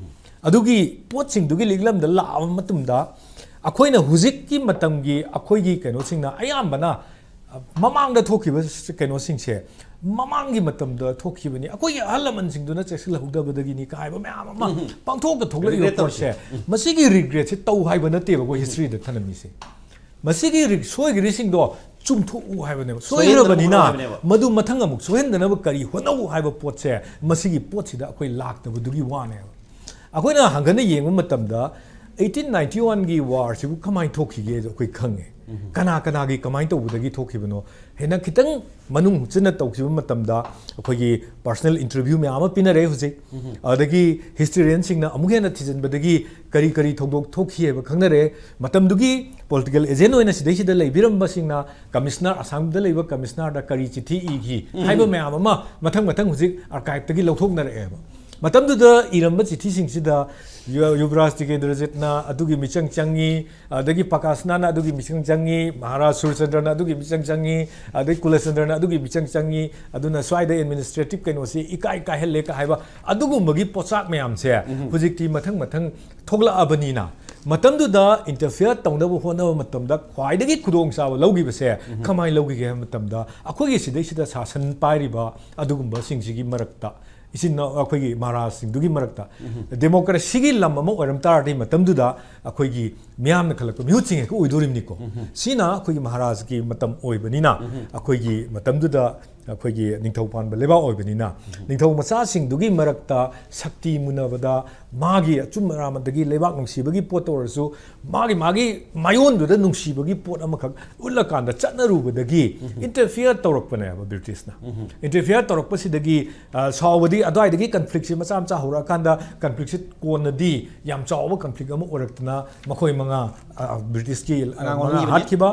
ꯑꯗꯨꯒꯤ ꯄꯣꯠꯁꯤꯡꯗꯨꯒꯤ ꯂꯤꯛꯂꯝꯗ ꯂꯥꯛꯑꯕ ꯃꯇꯨꯡꯗ ꯑꯩꯈꯣꯏꯅ ꯍꯧꯖꯤꯛꯀꯤ ꯃꯇꯝꯒꯤ ꯑꯩꯈꯣꯏꯒꯤ ꯀꯩꯅꯣꯁꯤꯡꯅ ꯑꯌꯥꯝꯕꯅ ꯃꯃꯥꯡꯗ ꯊꯣꯛꯈꯤꯕ ꯀꯩꯅꯣꯁꯤꯡꯁꯦ ꯃꯃꯥꯡꯒꯤ ꯃꯇꯝꯗ ꯊꯣꯛꯈꯤꯕꯅꯤ, ꯑꯩꯈꯣꯏꯒꯤ ꯑꯍꯜ ꯂꯃꯟꯁꯤꯡꯗꯨꯅ ꯆꯦꯛꯁꯤꯜꯍꯧꯗꯕꯗꯒꯤꯅꯤ ꯀꯥ ꯍꯥꯏꯕ ꯃꯌꯥꯝ ꯑꯃ ꯄꯥꯡꯊꯣꯛꯇ ꯊꯣꯛꯂꯛꯏꯕ Regret ꯄꯣꯠꯁꯦ, ꯃꯁꯤꯒꯤ ꯔꯤꯒ꯭ꯔꯦꯠꯁꯦ ꯇꯧ ꯍꯥꯏꯕ ꯅꯠꯇꯦꯕꯀꯣ ꯍꯤꯁꯇ꯭ꯔꯤꯗ ꯊꯅꯝꯃꯤꯁꯦ꯫ ꯃꯁꯤꯒꯤ ꯔꯤꯛ-, ꯁꯣꯏꯈ꯭ꯔꯤꯁꯤꯡꯗꯣ ꯆꯨꯝꯊꯣꯛꯎ ꯍꯥꯏꯕꯅꯦꯕ꯫ ꯁꯣꯏꯍꯟꯗꯅꯕ ꯁꯣꯏꯈ꯭ꯔꯕꯅꯤꯅ ꯍꯣꯠꯅꯧ ꯍꯥꯏꯕꯅꯦꯕ꯫ ꯃꯗꯨ ꯃꯊꯪ ꯑꯃꯨꯛ ꯁꯣꯏꯍꯟꯗꯅꯕ ꯀꯔꯤ ꯍꯣꯠꯅꯧ ꯍꯥꯏꯕ ꯄꯣꯠꯁꯦ ꯃꯁꯤꯒꯤ ꯄꯣꯠꯁꯤꯗ ꯑꯩꯈꯣꯏ ꯂꯥꯛꯇꯕꯗꯨꯒꯤ ꯋꯥꯅꯦꯕ꯫ ꯑꯩꯈꯣꯏꯅ ꯍꯪꯒꯠꯅ ꯌꯦꯡꯕ ꯃꯇꯝꯗ eighteen ninety one ꯒꯤ ꯋꯥꯔꯁꯤꯕꯨ ꯀꯃꯥꯏꯅ ꯊꯣꯛꯈꯤꯒꯦ ꯑꯗꯣ ꯑꯩꯈꯣꯏ ꯈꯪꯉꯦ꯫ ꯀꯅꯥ ꯀꯅꯥꯒꯤ ꯀꯃꯥꯏꯅ ꯇꯧꯕꯗꯒꯤ ꯊꯣꯛꯈꯤꯕꯅꯣ? ꯍꯦꯟꯅ ꯈꯤꯇꯪ ꯃꯅꯨꯡ ꯍꯨꯠꯆꯤꯟꯅ ꯇꯧꯈꯤꯕ ꯃꯇꯝꯗ ꯑꯩꯈꯣꯏꯒꯤ personal interview ꯃꯌꯥꯝ ꯑꯃ ꯄꯤꯅꯔꯦ ꯍꯧꯖꯤꯛ꯫ ꯑꯗꯒꯤ ꯍꯤꯁꯇꯣꯔꯤꯌꯟꯁꯤꯡꯅ ꯑꯃꯨꯛ ꯍꯦꯟꯅ ꯊꯤꯖꯤꯟꯕꯗꯒꯤ ꯀꯔꯤ ꯀꯔꯤ ꯊꯧꯗꯣꯛ ꯊꯣꯛꯈꯤ ꯍꯥꯏꯕ ꯈꯪꯅꯔꯦ꯫ ꯃꯇꯝꯗꯨꯒꯤ ꯄꯣꯂꯤꯇꯤꯀꯦꯜ ꯑꯦꯖꯦꯟ ꯑꯣꯏꯅ ꯁꯤꯗꯩꯁꯤꯗ ꯂꯩꯕꯤꯔꯝꯕꯁꯤꯡꯅ ꯀꯃꯤꯁꯅꯔ, ꯑꯁꯥꯝꯗ ꯂꯩꯕ ꯀꯃꯤꯁꯅꯔꯗ ꯀꯔꯤ ꯆꯤꯊꯤ ꯏꯈꯤ ꯍꯥꯏꯕ ꯃꯌꯥꯝ ꯑꯃ ꯃꯊꯪ ꯃꯊꯪ ꯍꯧꯖꯤꯛ ꯑꯥꯔꯀꯥꯏꯞꯇꯒꯤ ꯂꯧꯊꯣꯛꯅꯔꯛꯑꯦꯕ꯫ ꯃꯇꯝꯗꯨꯗ ꯏꯔꯝꯕ ꯆꯤꯊꯤꯁꯤꯡꯁꯤꯗ ꯌꯨ-, ꯌꯨꯕꯔꯥꯖ ꯇꯤꯀꯦꯟꯗ꯭ꯔꯖꯤꯠꯅ ꯑꯗꯨꯒꯤ ꯃꯤꯆꯪ ꯆꯪꯉꯤ, ꯑꯗꯒꯤ ꯄꯀꯥꯁꯅꯥꯅ ꯑꯗꯨꯒꯤ ꯃꯤꯆꯪ ꯆꯪꯉꯤ, ꯃꯍꯥꯔꯥꯖ ꯁꯨꯔꯆꯟꯗ꯭ꯔꯅ ꯑꯗꯨꯒꯤ ꯃꯤꯆꯪ ꯆꯪꯉꯤ, ꯑꯗꯒꯤ ꯀꯨꯂꯆꯟꯗ꯭ꯔꯅ ꯑꯗꯨꯒꯤ ꯃꯤꯆꯪ ꯆꯪꯉꯤ, ꯑꯗꯨꯅ ꯁ꯭ꯋꯥꯏꯗ ꯑꯦꯗꯃꯤꯅꯤꯁꯇ꯭ꯔꯦꯇꯤꯞ ꯀꯩꯅꯣꯁꯤ ꯏꯀꯥꯏ ꯀꯥꯏꯍꯜꯂꯦ ꯀ ꯍꯥꯏꯕ ꯑꯗꯨꯒꯨꯝꯕꯒꯤ ꯄꯣꯠꯆꯥꯛ ꯃꯌꯥꯝꯁꯦ ꯍꯧꯖꯤꯛꯇꯤ ꯃꯊꯪ ꯃꯊꯪ ꯊꯣꯛꯂꯛꯑꯕꯅꯤꯅ, ꯃꯇꯝꯗꯨꯗ ꯏꯟꯇꯔꯐꯤꯌꯔ ꯇꯧꯅꯕ ꯍꯣꯠꯅꯕ ꯃꯇꯝꯗ ꯈ꯭ꯋꯥꯏꯗꯒꯤ ꯈꯨꯗꯣꯡꯆꯥꯕ ꯂꯧꯈꯤꯕꯁꯦ ꯀꯃꯥꯏꯅ ꯂꯧꯈꯤꯒꯦ ꯍꯥꯏꯕ ꯃꯇꯝꯗ, ꯑꯩꯈꯣꯏꯒꯤ ꯁꯤꯗꯩꯁꯤꯗ ꯁꯥꯁꯟ ꯄꯥꯏꯔꯤꯕ ꯑꯗꯨꯒꯨꯝꯕꯁꯤꯡꯁꯤꯒꯤ ꯃꯔꯛꯇ, ꯏꯆꯤꯟ ꯏꯅꯥꯎ ꯑꯩꯈꯣꯏꯒꯤ ꯃꯍꯥꯔꯥꯖꯁꯤꯡꯗꯨꯒꯤ ꯃꯔꯛꯇ ꯗꯦꯃꯣꯀ꯭ꯔꯦꯁꯤꯒꯤ ꯂꯝ ꯑꯃ ꯑꯣꯏꯔꯝ ꯇꯥꯔꯗꯤ, ꯃꯇꯝꯗꯨꯗ ꯑꯩꯈꯣꯏꯒꯤ ꯃꯤꯌꯥꯝꯅ ꯈꯜꯂꯛꯄ ꯃꯤꯍꯨꯠꯁꯤꯡ ꯍꯦꯛꯇ ꯑꯣꯏꯗꯣꯔꯤꯕꯅꯤꯀꯣ꯫ ꯁꯤꯅ ꯑꯩꯈꯣꯏꯒꯤ ꯃꯍꯥꯔꯥꯖꯀꯤ ꯃꯇꯝ ꯑꯣꯏꯕꯅꯤꯅ, ꯑꯩꯈꯣꯏꯒꯤ ꯃꯇꯝꯗꯨꯗ ꯑꯩꯈꯣꯏꯒꯤ ꯅꯤꯡꯊꯧ ꯄꯥꯟꯕ ꯂꯩꯕꯥꯛ ꯑꯣꯏꯕꯅꯤꯅ, ꯅꯤꯡꯊꯧ ꯃꯆꯥꯁꯤꯡꯗꯨꯒꯤ ꯃꯔꯛꯇ ꯁꯛꯇꯤ ꯃꯨꯟꯅꯕꯗ ꯃꯥꯒꯤ ꯑꯆꯨꯝ ꯑꯔꯥꯟꯗꯒꯤ ꯂꯩꯕꯥꯛ ꯅꯨꯡꯁꯤꯕꯒꯤ ꯄꯣꯠꯇ ꯑꯣꯏꯔꯁꯨ, ꯃꯥꯒꯤ, ꯃꯥꯒꯤ ꯃꯥꯏꯌꯣꯟꯗꯨꯗ ꯅꯨꯡꯁꯤꯕꯒꯤ ꯄꯣꯠ ꯑꯃꯈꯛ ꯎꯠꯂꯀꯥꯟꯗ ꯆꯠꯅꯔꯨꯕꯗꯒꯤ ꯏꯟꯇꯔꯐꯤꯌꯔ ꯇꯧꯔꯛꯄꯅꯦꯕ ꯕ꯭ꯔꯤꯇꯤꯁꯅ꯫ ꯏꯟꯇꯔꯐꯤꯌꯔ ꯇꯧꯔꯛꯄꯁꯤꯗꯒꯤ, ꯑ, ꯁꯥꯎꯕꯗꯤ ꯑꯗꯨꯋꯥꯏꯗꯒꯤ ꯀꯟꯐ꯭ꯂꯤꯛꯁꯤ ꯃꯆꯥ ꯃꯆꯥ ꯍꯧꯔꯛꯑꯀꯥꯟꯗ, ꯀꯟꯐ꯭ꯂꯤꯛꯁꯤ ꯀꯣꯟꯅꯗꯤ ꯌꯥꯝ ꯆꯥꯎꯕ ꯀꯟꯐ꯭ꯂꯤꯛ ꯑꯃ ꯑꯣꯏꯔꯛꯇꯅ ꯃꯈꯣꯏ ꯃꯉꯥ, ꯑ, ꯕ꯭ꯔꯤꯇꯤꯁꯀꯤ, ꯑ, ꯑꯉꯥꯡ ꯃꯉꯥ ꯑꯣꯜꯍꯟꯈꯤꯕꯅꯤ꯫ ꯍꯥꯠꯈꯤꯕ,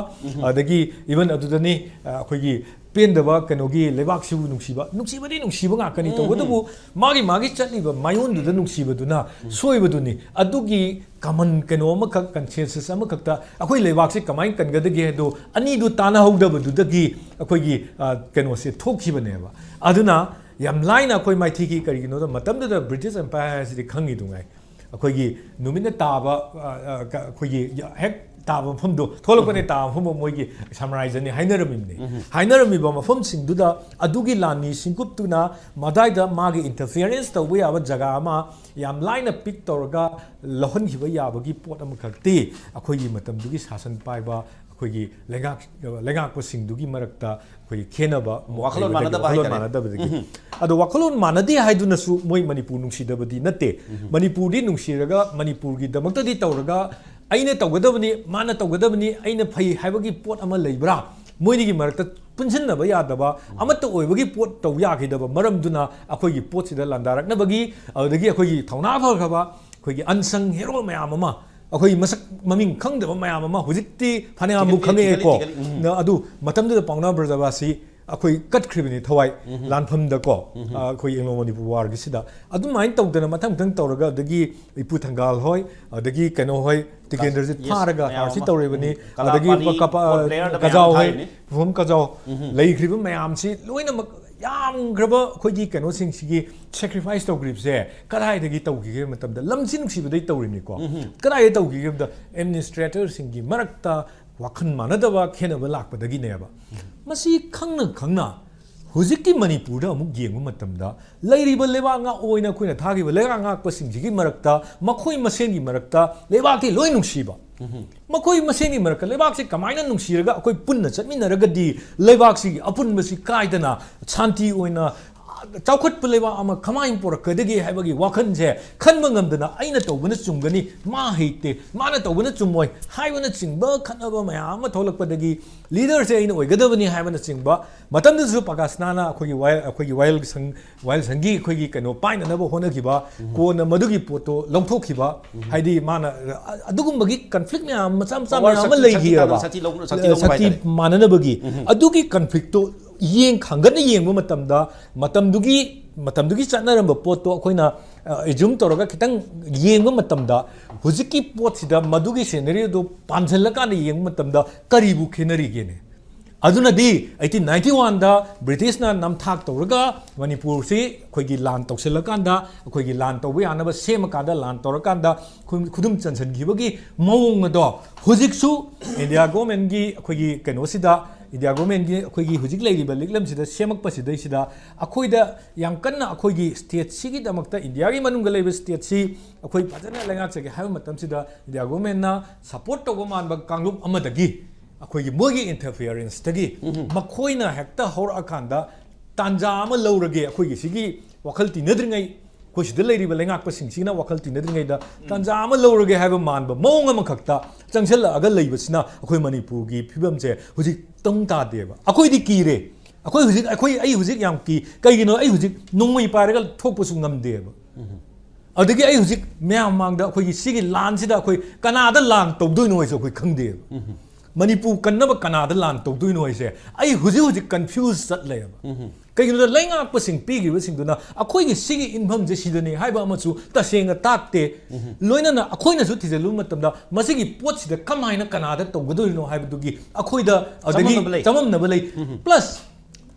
ꯑꯗꯒꯤ even ꯑꯗꯨꯗꯅꯤ, ꯑ, ꯑꯩꯈꯣꯏꯒꯤ ꯄꯦꯟꯗꯕ ꯀꯩꯅꯣꯒꯤ ꯂꯩꯕꯥꯛꯁꯤꯕꯨ ꯅꯨꯡꯁꯤꯕ, ꯅꯨꯡꯁꯤꯕꯗꯤ ꯅꯨꯡꯁꯤꯕ ꯉꯥꯛꯀꯅꯤ, ꯇꯧꯕꯇꯕꯨ ꯃꯥꯒꯤ, ꯃꯥꯒꯤ ꯆꯠꯂꯤꯕ ꯃꯥꯏꯌꯣꯟꯗꯨꯗ ꯅꯨꯡꯁꯤꯕꯗꯨꯅ ꯁꯣꯏꯕꯗꯨꯅꯤ꯫ ꯑꯗꯨꯒꯤ ꯀꯃꯟ ꯀꯩꯅꯣ ꯑꯃꯈꯛ, ꯀꯟꯁꯦꯟꯁꯁ ꯑꯃꯈꯛꯇ ꯑꯩꯈꯣꯏ ꯂꯩꯕꯥꯛꯁꯤ ꯀꯃꯥꯏꯅ ꯀꯟꯒꯗꯒꯦ ꯍꯥꯏꯗꯣ ꯑꯅꯤꯗꯨ ꯇꯥꯟꯅꯍꯧꯗꯕꯗꯨꯗꯒꯤ ꯑꯩꯈꯣꯏꯒꯤ, ꯑ, ꯀꯩꯅꯣꯁꯦ ꯊꯣꯛꯈꯤꯕꯅꯦꯕ꯫ ꯑꯗꯨꯅ ꯌꯥꯝ ꯂꯥꯏꯅ ꯑꯩꯈꯣꯏ ꯃꯥꯏꯊꯤꯈꯤ꯫ ꯀꯔꯤꯒꯤꯅꯣꯗ ꯃꯇꯝꯗꯨꯗ ꯕ꯭ꯔꯤꯇꯤꯁ ꯑꯦꯝꯄꯥꯌꯔ ꯍꯥꯏꯁꯤꯗꯤ ꯈꯪꯉꯤꯗꯨꯉꯥꯏ꯫ ꯑꯩꯈꯣꯏꯒꯤ ꯅꯨꯃꯤꯠꯅ ꯇꯥꯕ, ꯑ, ꯑ, ꯀ-, ꯑꯩꯈꯣꯏꯒꯤ ꯍꯦꯛ ꯇꯥꯕ ꯃꯐꯝꯗꯣ, ꯊꯣꯛꯂꯛꯄꯅꯦ ꯇꯥꯕ ꯃꯐꯝꯗꯣ ꯃꯣꯏꯒꯤ ꯁꯝꯔꯥꯏꯖꯔꯅꯤ ꯍꯥꯏꯅꯔꯝꯃꯤꯕꯅꯦ꯫ ꯍꯥꯏꯅꯔꯝꯃꯤꯕ ꯃꯐꯝꯁꯤꯡꯗꯨꯗ ꯑꯗꯨꯒꯤ ꯂꯥꯟꯃꯤ ꯁꯤꯡꯀꯨꯞꯇꯨꯅ ꯃꯗꯥꯏꯗ ꯃꯥꯒꯤ ꯏꯟꯇꯔꯐꯤꯌꯔꯦꯟꯁ ꯇꯧꯕ ꯌꯥꯕ ꯖꯒꯥ ꯑꯃ ꯌꯥꯝ ꯂꯥꯏꯅ ꯄꯤꯛ ꯇꯧꯔꯒ ꯂꯧꯍꯟꯈꯤꯕ ꯌꯥꯕꯒꯤ ꯄꯣꯠ ꯑꯃꯈꯛꯇꯤ ꯑꯩꯈꯣꯏꯒꯤ ꯃꯇꯝꯗꯨꯒꯤ ꯁꯥꯁꯟ ꯄꯥꯏꯕ ꯑꯩꯈꯣꯏꯒꯤ ꯂꯩꯉꯥꯛ ꯂꯩꯉꯥꯛꯄꯁꯤꯡꯗꯨꯒꯤ ꯃꯔꯛꯇ ꯑꯩꯈꯣꯏꯒꯤ ꯈꯦꯠꯅꯕ ꯑꯃ ꯋꯥꯈꯜꯂꯣꯟ ꯂꯩꯕꯗꯒꯤ, ꯃꯥꯟꯅꯗꯕ ꯋꯥꯈꯜꯂꯣꯟ ꯍꯥꯏꯇꯥꯔꯦ꯫ ꯃꯥꯟꯅꯗꯕꯗꯒꯤ꯫ ꯑꯗꯣ ꯋꯥꯈꯜꯂꯣꯟ ꯃꯥꯟꯅꯗꯦ ꯍꯥꯏꯗꯨꯅꯁꯨ ꯃꯣꯏ ꯃꯅꯤꯄꯨꯔ ꯅꯨꯡꯁꯤꯗꯕꯗꯤ ꯅꯠꯇꯦ꯫ ꯃꯅꯤꯄꯨꯔꯗꯤ ꯅꯨꯡꯁꯤꯔꯒ ꯃꯅꯤꯄꯨꯔꯒꯤꯗꯃꯛꯇꯗꯤ ꯇꯧꯔꯒ ꯑꯩꯅ ꯇꯧꯒꯗꯕꯅꯤ, ꯃꯥꯅ ꯇꯧꯒꯗꯕꯅꯤ, ꯑꯩꯅ ꯐꯩ ꯍꯥꯏꯕꯒꯤ ꯄꯣꯠ ꯑꯃ ꯂꯩꯕ꯭ꯔꯥ? ꯃꯣꯏꯅꯤꯒꯤ ꯃꯔꯛꯇ ꯄꯨꯟꯁꯤꯟꯅꯕ ꯌꯥꯗꯕ, ꯑꯃꯠꯇ ꯑꯣꯏꯕꯒꯤ ꯄꯣꯠ ꯇꯧ ꯌꯥꯈꯤꯗꯕ ꯃꯔꯝꯗꯨꯅ ꯑꯩꯈꯣꯏꯒꯤ ꯄꯣꯠꯁꯤꯗ ꯂꯥꯟꯗꯥꯔꯛꯅꯕꯒꯤ, ꯑꯗꯨꯗꯒꯤ ꯑꯩꯈꯣꯏꯒꯤ ꯊꯧꯅꯥ ꯐꯈ꯭ꯔꯕ ꯑꯩꯈꯣꯏꯒꯤ unsung hero ꯃꯌꯥꯝ ꯑꯃ, ꯑꯩꯈꯣꯏꯒꯤ ꯃꯁꯛ ꯃꯃꯤꯡ ꯈꯪꯗꯕ ꯃꯌꯥꯝ ꯑꯃ ꯍꯧꯖꯤꯛꯇꯤ ꯐꯅꯌꯥꯝꯕꯨ ꯊꯤꯒꯠꯂꯤ, ꯈꯪꯉꯛꯑꯦꯀꯣ꯫ ꯊꯤꯒꯠꯂꯤ, ꯎꯝ꯫ ꯅ-, ꯑꯗꯨ ꯃꯇꯝꯗꯨꯗ ꯄꯥꯎꯅꯥ ꯕ꯭ꯔꯖꯕꯥꯁꯤ ꯑꯩꯈꯣꯏ ꯀꯠꯈ꯭ꯔꯤꯕꯅꯤ ꯊꯋꯥꯏ ꯂꯥꯟꯐꯝꯗꯀꯣ꯫ ꯑ, ꯑꯩꯈꯣꯏ ꯑꯦꯡꯂꯣ ꯃꯅꯤꯄꯨꯔ ꯋꯥꯔꯒꯤꯁꯤꯗ ꯑꯗꯨꯃꯥꯏꯅ ꯇꯧꯗꯅ ꯃꯊꯪ ꯃꯊꯪ ꯇꯧꯔꯒ, ꯑꯗꯒꯤ ꯏꯄꯨ ꯊꯪꯒꯥꯜ ꯍꯣꯏ, ꯑꯗꯒꯤ ꯀꯩꯅꯣ ꯍꯣꯏ, ꯇꯤꯀꯦꯟꯗ꯭ꯔꯖꯤꯠ Yes, ꯐꯥꯔꯒ ꯃꯌꯥꯝ ꯑꯥꯔꯁꯤ ꯑꯃ꯫ ꯇꯧꯔꯤꯕꯅꯤ꯫ ꯎꯝ, ꯀꯂꯥ ꯑꯗꯒꯤ ꯄꯥꯅꯤ, ꯀꯄꯥ-, ꯐꯨꯠꯕꯣꯜ player ꯗ ꯃꯌꯥꯝ ꯀꯖꯥꯎ ꯍꯣꯏ, ꯊꯥꯔꯤꯕꯅꯤ꯫ ꯄꯨꯐꯝ ꯀꯖꯥꯎ ꯎꯝ꯫ ꯂꯩꯈ꯭ꯔꯤꯕ ꯃꯌꯥꯝꯁꯤ ꯂꯣꯏꯅꯃꯛ ꯌꯥꯝꯈ꯭ꯔꯕ ꯑꯩꯈꯣꯏꯒꯤ ꯀꯩꯅꯣꯁꯤꯡꯁꯤꯒꯤ sacrifice ꯇꯧꯈ꯭ꯔꯤꯕꯁꯦ ꯀꯗꯥꯏꯗꯒꯤ ꯇꯧꯈꯤꯒꯦ ꯍꯥꯏꯕ ꯃꯇꯝꯗ, ꯂꯝꯁꯤ ꯅꯨꯡꯁꯤꯕꯗꯩ ꯇꯧꯔꯤꯕꯅꯤꯀꯣ꯫ ꯀꯗꯥꯏꯗ ꯇꯧꯈꯤꯒꯦ ꯍꯥꯏꯕꯗ, administrator ꯁꯤꯡꯒꯤ ꯃꯔꯛꯇ ꯋꯥꯈꯜ ꯃꯥꯟꯅꯗꯕ, ꯈꯦꯠꯅꯕ ꯂꯥꯛꯄꯗꯒꯤꯅꯦꯕ꯫ ꯃꯁꯤ ꯈꯪꯅ ꯈꯪꯅ ꯍꯧꯖꯤꯛꯀꯤ ꯃꯅꯤꯄꯨꯔꯗ ꯑꯃꯨꯛ ꯌꯦꯡꯕ ꯃꯇꯝꯗ, ꯂꯩꯔꯤꯕ ꯂꯩꯕꯥꯛ ꯉꯥꯛ ꯑꯣꯏꯅ ꯑꯩꯈꯣꯏꯅ ꯊꯥꯈꯤꯕ ꯂꯩꯕꯥꯛ ꯉꯥꯛꯄꯁꯤꯡꯁꯤꯒꯤ ꯃꯔꯛꯇ, ꯃꯈꯣꯏ ꯃꯁꯦꯟꯒꯤ ꯃꯔꯛꯇ ꯂꯩꯕꯥꯛꯇꯤ ꯂꯣꯏ ꯅꯨꯡꯁꯤꯕ꯫ ꯃꯈꯣꯏ ꯃꯁꯦꯟꯒꯤ ꯃꯔꯛꯇ ꯂꯩꯕꯥꯛꯁꯤ ꯀꯃꯥꯏꯅ ꯅꯨꯡꯁꯤꯔꯒ ꯑꯩꯈꯣꯏ ꯄꯨꯟꯅ ꯆꯠꯃꯤꯟꯅꯔꯒꯗꯤ ꯂꯩꯕꯥꯛꯁꯤꯒꯤ ꯑꯄꯨꯟꯕꯁꯤ ꯀꯥꯏꯗꯅ ꯁꯥꯟꯇꯤ ꯑꯣꯏꯅ ꯆꯥꯎꯈꯠꯄ ꯂꯩꯕꯥꯛ ꯑꯃ ꯀꯃꯥꯏꯅ ꯄꯨꯔꯛꯀꯗꯒꯦ ꯍꯥꯏꯕꯒꯤ ꯋꯥꯈꯜꯁꯦ ꯈꯟꯕ ꯉꯝꯗꯅ, ꯑꯩꯅ ꯇꯧꯕꯅ ꯆꯨꯝꯒꯅꯤ, ꯃꯥ ꯍꯩꯇꯦ, ꯃꯥꯅ ꯇꯧꯕꯅ ꯆꯨꯝꯃꯣꯏ ꯍꯥꯏꯕꯅꯆꯤꯡꯕ ꯈꯠꯅꯕ ꯃꯌꯥꯝ ꯑꯃ ꯊꯣꯛꯂꯛꯄꯗꯒꯤ, leader ꯁꯦ ꯑꯩꯅ ꯑꯣꯏꯒꯗꯕꯅꯤ ꯍꯥꯏꯕꯅꯆꯤꯡꯕ, ꯃꯇꯝꯗꯨꯗꯁꯨ ꯄ꯭ꯔꯀꯥꯁꯅꯥꯅ ꯑꯩꯈꯣꯏꯒꯤ ꯋꯥꯌꯦꯜ, ꯑꯩꯈꯣꯏꯒꯤ ꯋꯥꯌꯦꯜ ꯁꯪ, ꯋꯥꯌꯦꯜ ꯁꯪꯒꯤ ꯑꯩꯈꯣꯏꯒꯤ ꯀꯩꯅꯣ ꯄꯥꯏꯅꯅꯕ ꯍꯣꯠꯅꯈꯤꯕ, ꯀꯣꯟꯅ ꯃꯗꯨꯒꯤ ꯄꯣꯠꯇꯣ ꯂꯧꯊꯣꯛꯈꯤꯕ, ꯍꯥꯏꯗꯤ ꯃꯥꯅ, ꯑ-, ꯑꯗꯨꯒꯨꯝꯕꯒꯤ conflict ꯃꯌꯥꯝ ꯃꯆꯥ ꯃꯆꯥ Power ꯃꯌꯥꯝ ꯑꯃ ꯁꯛꯇꯤ, ꯁꯛꯇꯤ ꯂꯩꯈꯤꯑꯕ꯫ ꯀꯥꯟꯅꯕ, ꯁꯛꯇꯤ ꯂꯧꯅ-, ꯁꯛꯇꯤ ꯂꯧꯅꯕ ꯁꯛꯇꯤ ꯍꯥꯏꯇꯥꯔꯦ꯫ ꯃꯥꯟꯅꯅꯕꯒꯤ꯫ ꯑꯗꯨꯒꯤ conflict ꯇꯣ ꯌꯦꯡ ꯈꯪꯒꯠꯅ ꯌꯦꯡꯕ ꯃꯇꯝꯗ, ꯃꯇꯝꯗꯨꯒꯤ, ꯃꯇꯝꯗꯨꯒꯤ ꯆꯠꯅꯔꯝꯕ ꯄꯣꯠꯇꯣ ꯑꯩꯈꯣꯏꯅ, ꯑ, assume ꯇꯧꯔꯒ ꯈꯤꯇꯪ ꯌꯦꯡꯕ ꯃꯇꯝꯗ, ꯍꯧꯖꯤꯛꯀꯤ ꯄꯣꯠꯁꯤꯗ ꯃꯗꯨꯒꯤ scenario ꯗꯣ ꯄꯥꯟꯁꯤꯜꯂꯀꯥꯟꯗ ꯌꯦꯡꯕ ꯃꯇꯝꯗ ꯀꯔꯤꯕꯨ ꯈꯦꯠꯅꯔꯤꯒꯦꯅꯦ? ꯑꯗꯨꯅꯗꯤ eighteen ninety one ꯗ British ꯅ ꯅꯝꯊꯥꯛ ꯇꯧꯔꯒ ꯃꯅꯤꯄꯨꯔꯁꯤ ꯑꯩꯈꯣꯏꯒꯤ ꯂꯥꯟ ꯇꯧꯁꯤꯜꯂꯀꯥꯟꯗ, ꯑꯩꯈꯣꯏꯒꯤ ꯂꯥꯟ ꯇꯧꯕ ꯌꯥꯅꯕ ꯁꯦꯝꯃꯀꯥꯟꯗ, ꯂꯥꯟ ꯇꯧꯔꯀꯥꯟꯗ ꯈꯨ-, ꯈꯨꯗꯨꯝ ꯆꯟꯁꯤꯟꯈꯤꯕꯒꯤ ꯃꯑꯣꯡ ꯑꯗꯣ ꯍꯧꯖꯤꯛꯁꯨ India government ꯒꯤ ꯑꯩꯈꯣꯏꯒꯤ ꯀꯩꯅꯣꯁꯤꯗ, India government ꯒꯤ ꯑꯩꯈꯣꯏꯒꯤ ꯍꯧꯖꯤꯛ ꯂꯩꯔꯤꯕ ꯂꯤꯛꯂꯝꯁꯤꯗ ꯁꯦꯝꯃꯛꯄꯁꯤꯗꯩꯁꯤꯗ ꯑꯩꯈꯣꯏꯗ ꯌꯥꯝ ꯀꯟꯅ ꯑꯩꯈꯣꯏꯒꯤ state ꯁꯤꯒꯤꯗꯃꯛꯇ, India ꯒꯤ ꯃꯅꯨꯡꯗ ꯂꯩꯕ state ꯁꯤ ꯑꯩꯈꯣꯏ ꯐꯖꯅ ꯂꯩꯉꯥꯛꯆꯒꯦ ꯍꯥꯏꯕ ꯃꯇꯝꯁꯤꯗ India government ꯅ support ꯇꯧꯕ ꯃꯥꯟꯕ ꯀꯥꯡꯂꯨꯞ ꯑꯃꯗꯒꯤ ꯑꯩꯈꯣꯏꯒꯤ ꯃꯣꯏꯒꯤ ꯏꯟꯇꯔꯐꯤꯌꯔꯦꯟꯁꯇꯒꯤ ꯃꯈꯣꯏꯅ ꯍꯦꯛꯇ ꯍꯧꯔꯛꯑꯀꯥꯟꯗ ꯇꯥꯟꯖꯥ ꯑꯃ ꯂꯧꯔꯒꯦ, ꯑꯩꯈꯣꯏꯒꯤ ꯁꯤꯒꯤ ꯋꯥꯈꯜ ꯇꯤꯟꯅꯗ꯭ꯔꯤꯉꯩ, ꯑꯩꯈꯣꯏ ꯁꯤꯗ ꯂꯩꯔꯤꯕ ꯂꯩꯉꯥꯛꯄꯁꯤꯡꯁꯤꯅ ꯋꯥꯈꯜ ꯇꯤꯟꯅꯗ꯭ꯔꯤꯉꯩꯗ ꯇꯥꯟꯖꯥ ꯑꯃ ꯂꯧꯔꯒꯦ ꯍꯥꯏꯕ ꯃꯥꯟꯕ ꯃꯑꯣꯡ ꯑꯃꯈꯛꯇ ꯆꯪꯁꯤꯜꯂꯛꯑꯒ ꯂꯩꯕꯁꯤꯅ ꯑꯩꯈꯣꯏ ꯃꯅꯤꯄꯨꯔꯒꯤ ꯐꯤꯕꯝꯁꯦ ꯍꯧꯖꯤꯛ ꯇꯪ ꯇꯥꯗꯦꯕ꯫ ꯑꯩꯈꯣꯏꯗꯤ ꯀꯤꯔꯦ꯫ ꯑꯩꯈꯣꯏ ꯍꯧꯖꯤꯛ, ꯑꯩꯈꯣꯏ, ꯑꯩ ꯍꯧꯖꯤꯛ ꯌꯥꯝ ꯀꯤ꯫ ꯀꯩꯒꯤꯅꯣ? ꯑꯩ ꯍꯧꯖꯤꯛ ꯅꯣꯡꯃꯩ ꯄꯥꯏꯔꯒ ꯊꯣꯛꯄꯁꯨ ꯉꯝꯗꯦꯕ꯫ ꯑꯗꯒꯤ ꯑꯩ ꯍꯧꯖꯤꯛ ꯃꯌꯥꯝ ꯃꯥꯡꯗ ꯑꯩꯈꯣꯏꯒꯤ ꯁꯤꯒꯤ ꯂꯥꯟꯁꯤꯗ ꯑꯩꯈꯣꯏ ꯀꯅꯥꯗ ꯂꯥꯟ ꯇꯧꯗꯣꯏꯅꯣ ꯍꯥꯏꯁꯨ ꯑꯩꯈꯣꯏ ꯈꯪꯗꯦꯕ꯫ ꯃꯅꯤꯄꯨꯔ ꯀꯟꯅꯕ ꯀꯅꯥꯗ ꯂꯥꯟ ꯇꯧꯗꯣꯏꯅꯣ ꯍꯥꯏꯁꯦ ꯑꯩ ꯍꯧꯖꯤꯛ ꯍꯧꯖꯤꯛ ꯀꯟꯐ꯭ꯌꯨꯁ ꯆꯠ ꯂꯩꯌꯦꯕ꯫ ꯀꯩꯒꯤꯅꯣꯗ ꯂꯩꯉꯥꯛꯄꯁꯤꯡ ꯄꯤꯈ꯭ꯔꯤꯕꯁꯤꯡꯗꯨꯅ ꯑꯩꯈꯣꯏꯒꯤ ꯁꯤꯒꯤ ꯏꯟꯐꯝꯁꯦ ꯁꯤꯗꯅꯤ ꯍꯥꯏꯕ ꯑꯃꯁꯨ ꯇꯁꯦꯡꯅ ꯇꯥꯛꯇꯦ꯫ ꯂꯣꯏꯅꯅ ꯑꯩꯈꯣꯏꯅꯁꯨ ꯊꯤꯖꯤꯜꯂꯨꯕ ꯃꯇꯝꯗ ꯃꯁꯤꯒꯤ ꯄꯣꯠꯁꯤꯗ ꯀꯃꯥꯏꯅ ꯀꯅꯥꯗ ꯇꯧꯒꯗꯣꯏꯅꯣ ꯍꯥꯏꯕꯗꯨꯒꯤ ꯑꯩꯈꯣꯏꯗ ꯑꯗꯒꯤ ꯆꯃꯝꯅꯕ ꯂꯩ꯫ ꯆꯃꯝꯅꯕ ꯂꯩ꯫ ꯄ꯭ꯂꯁ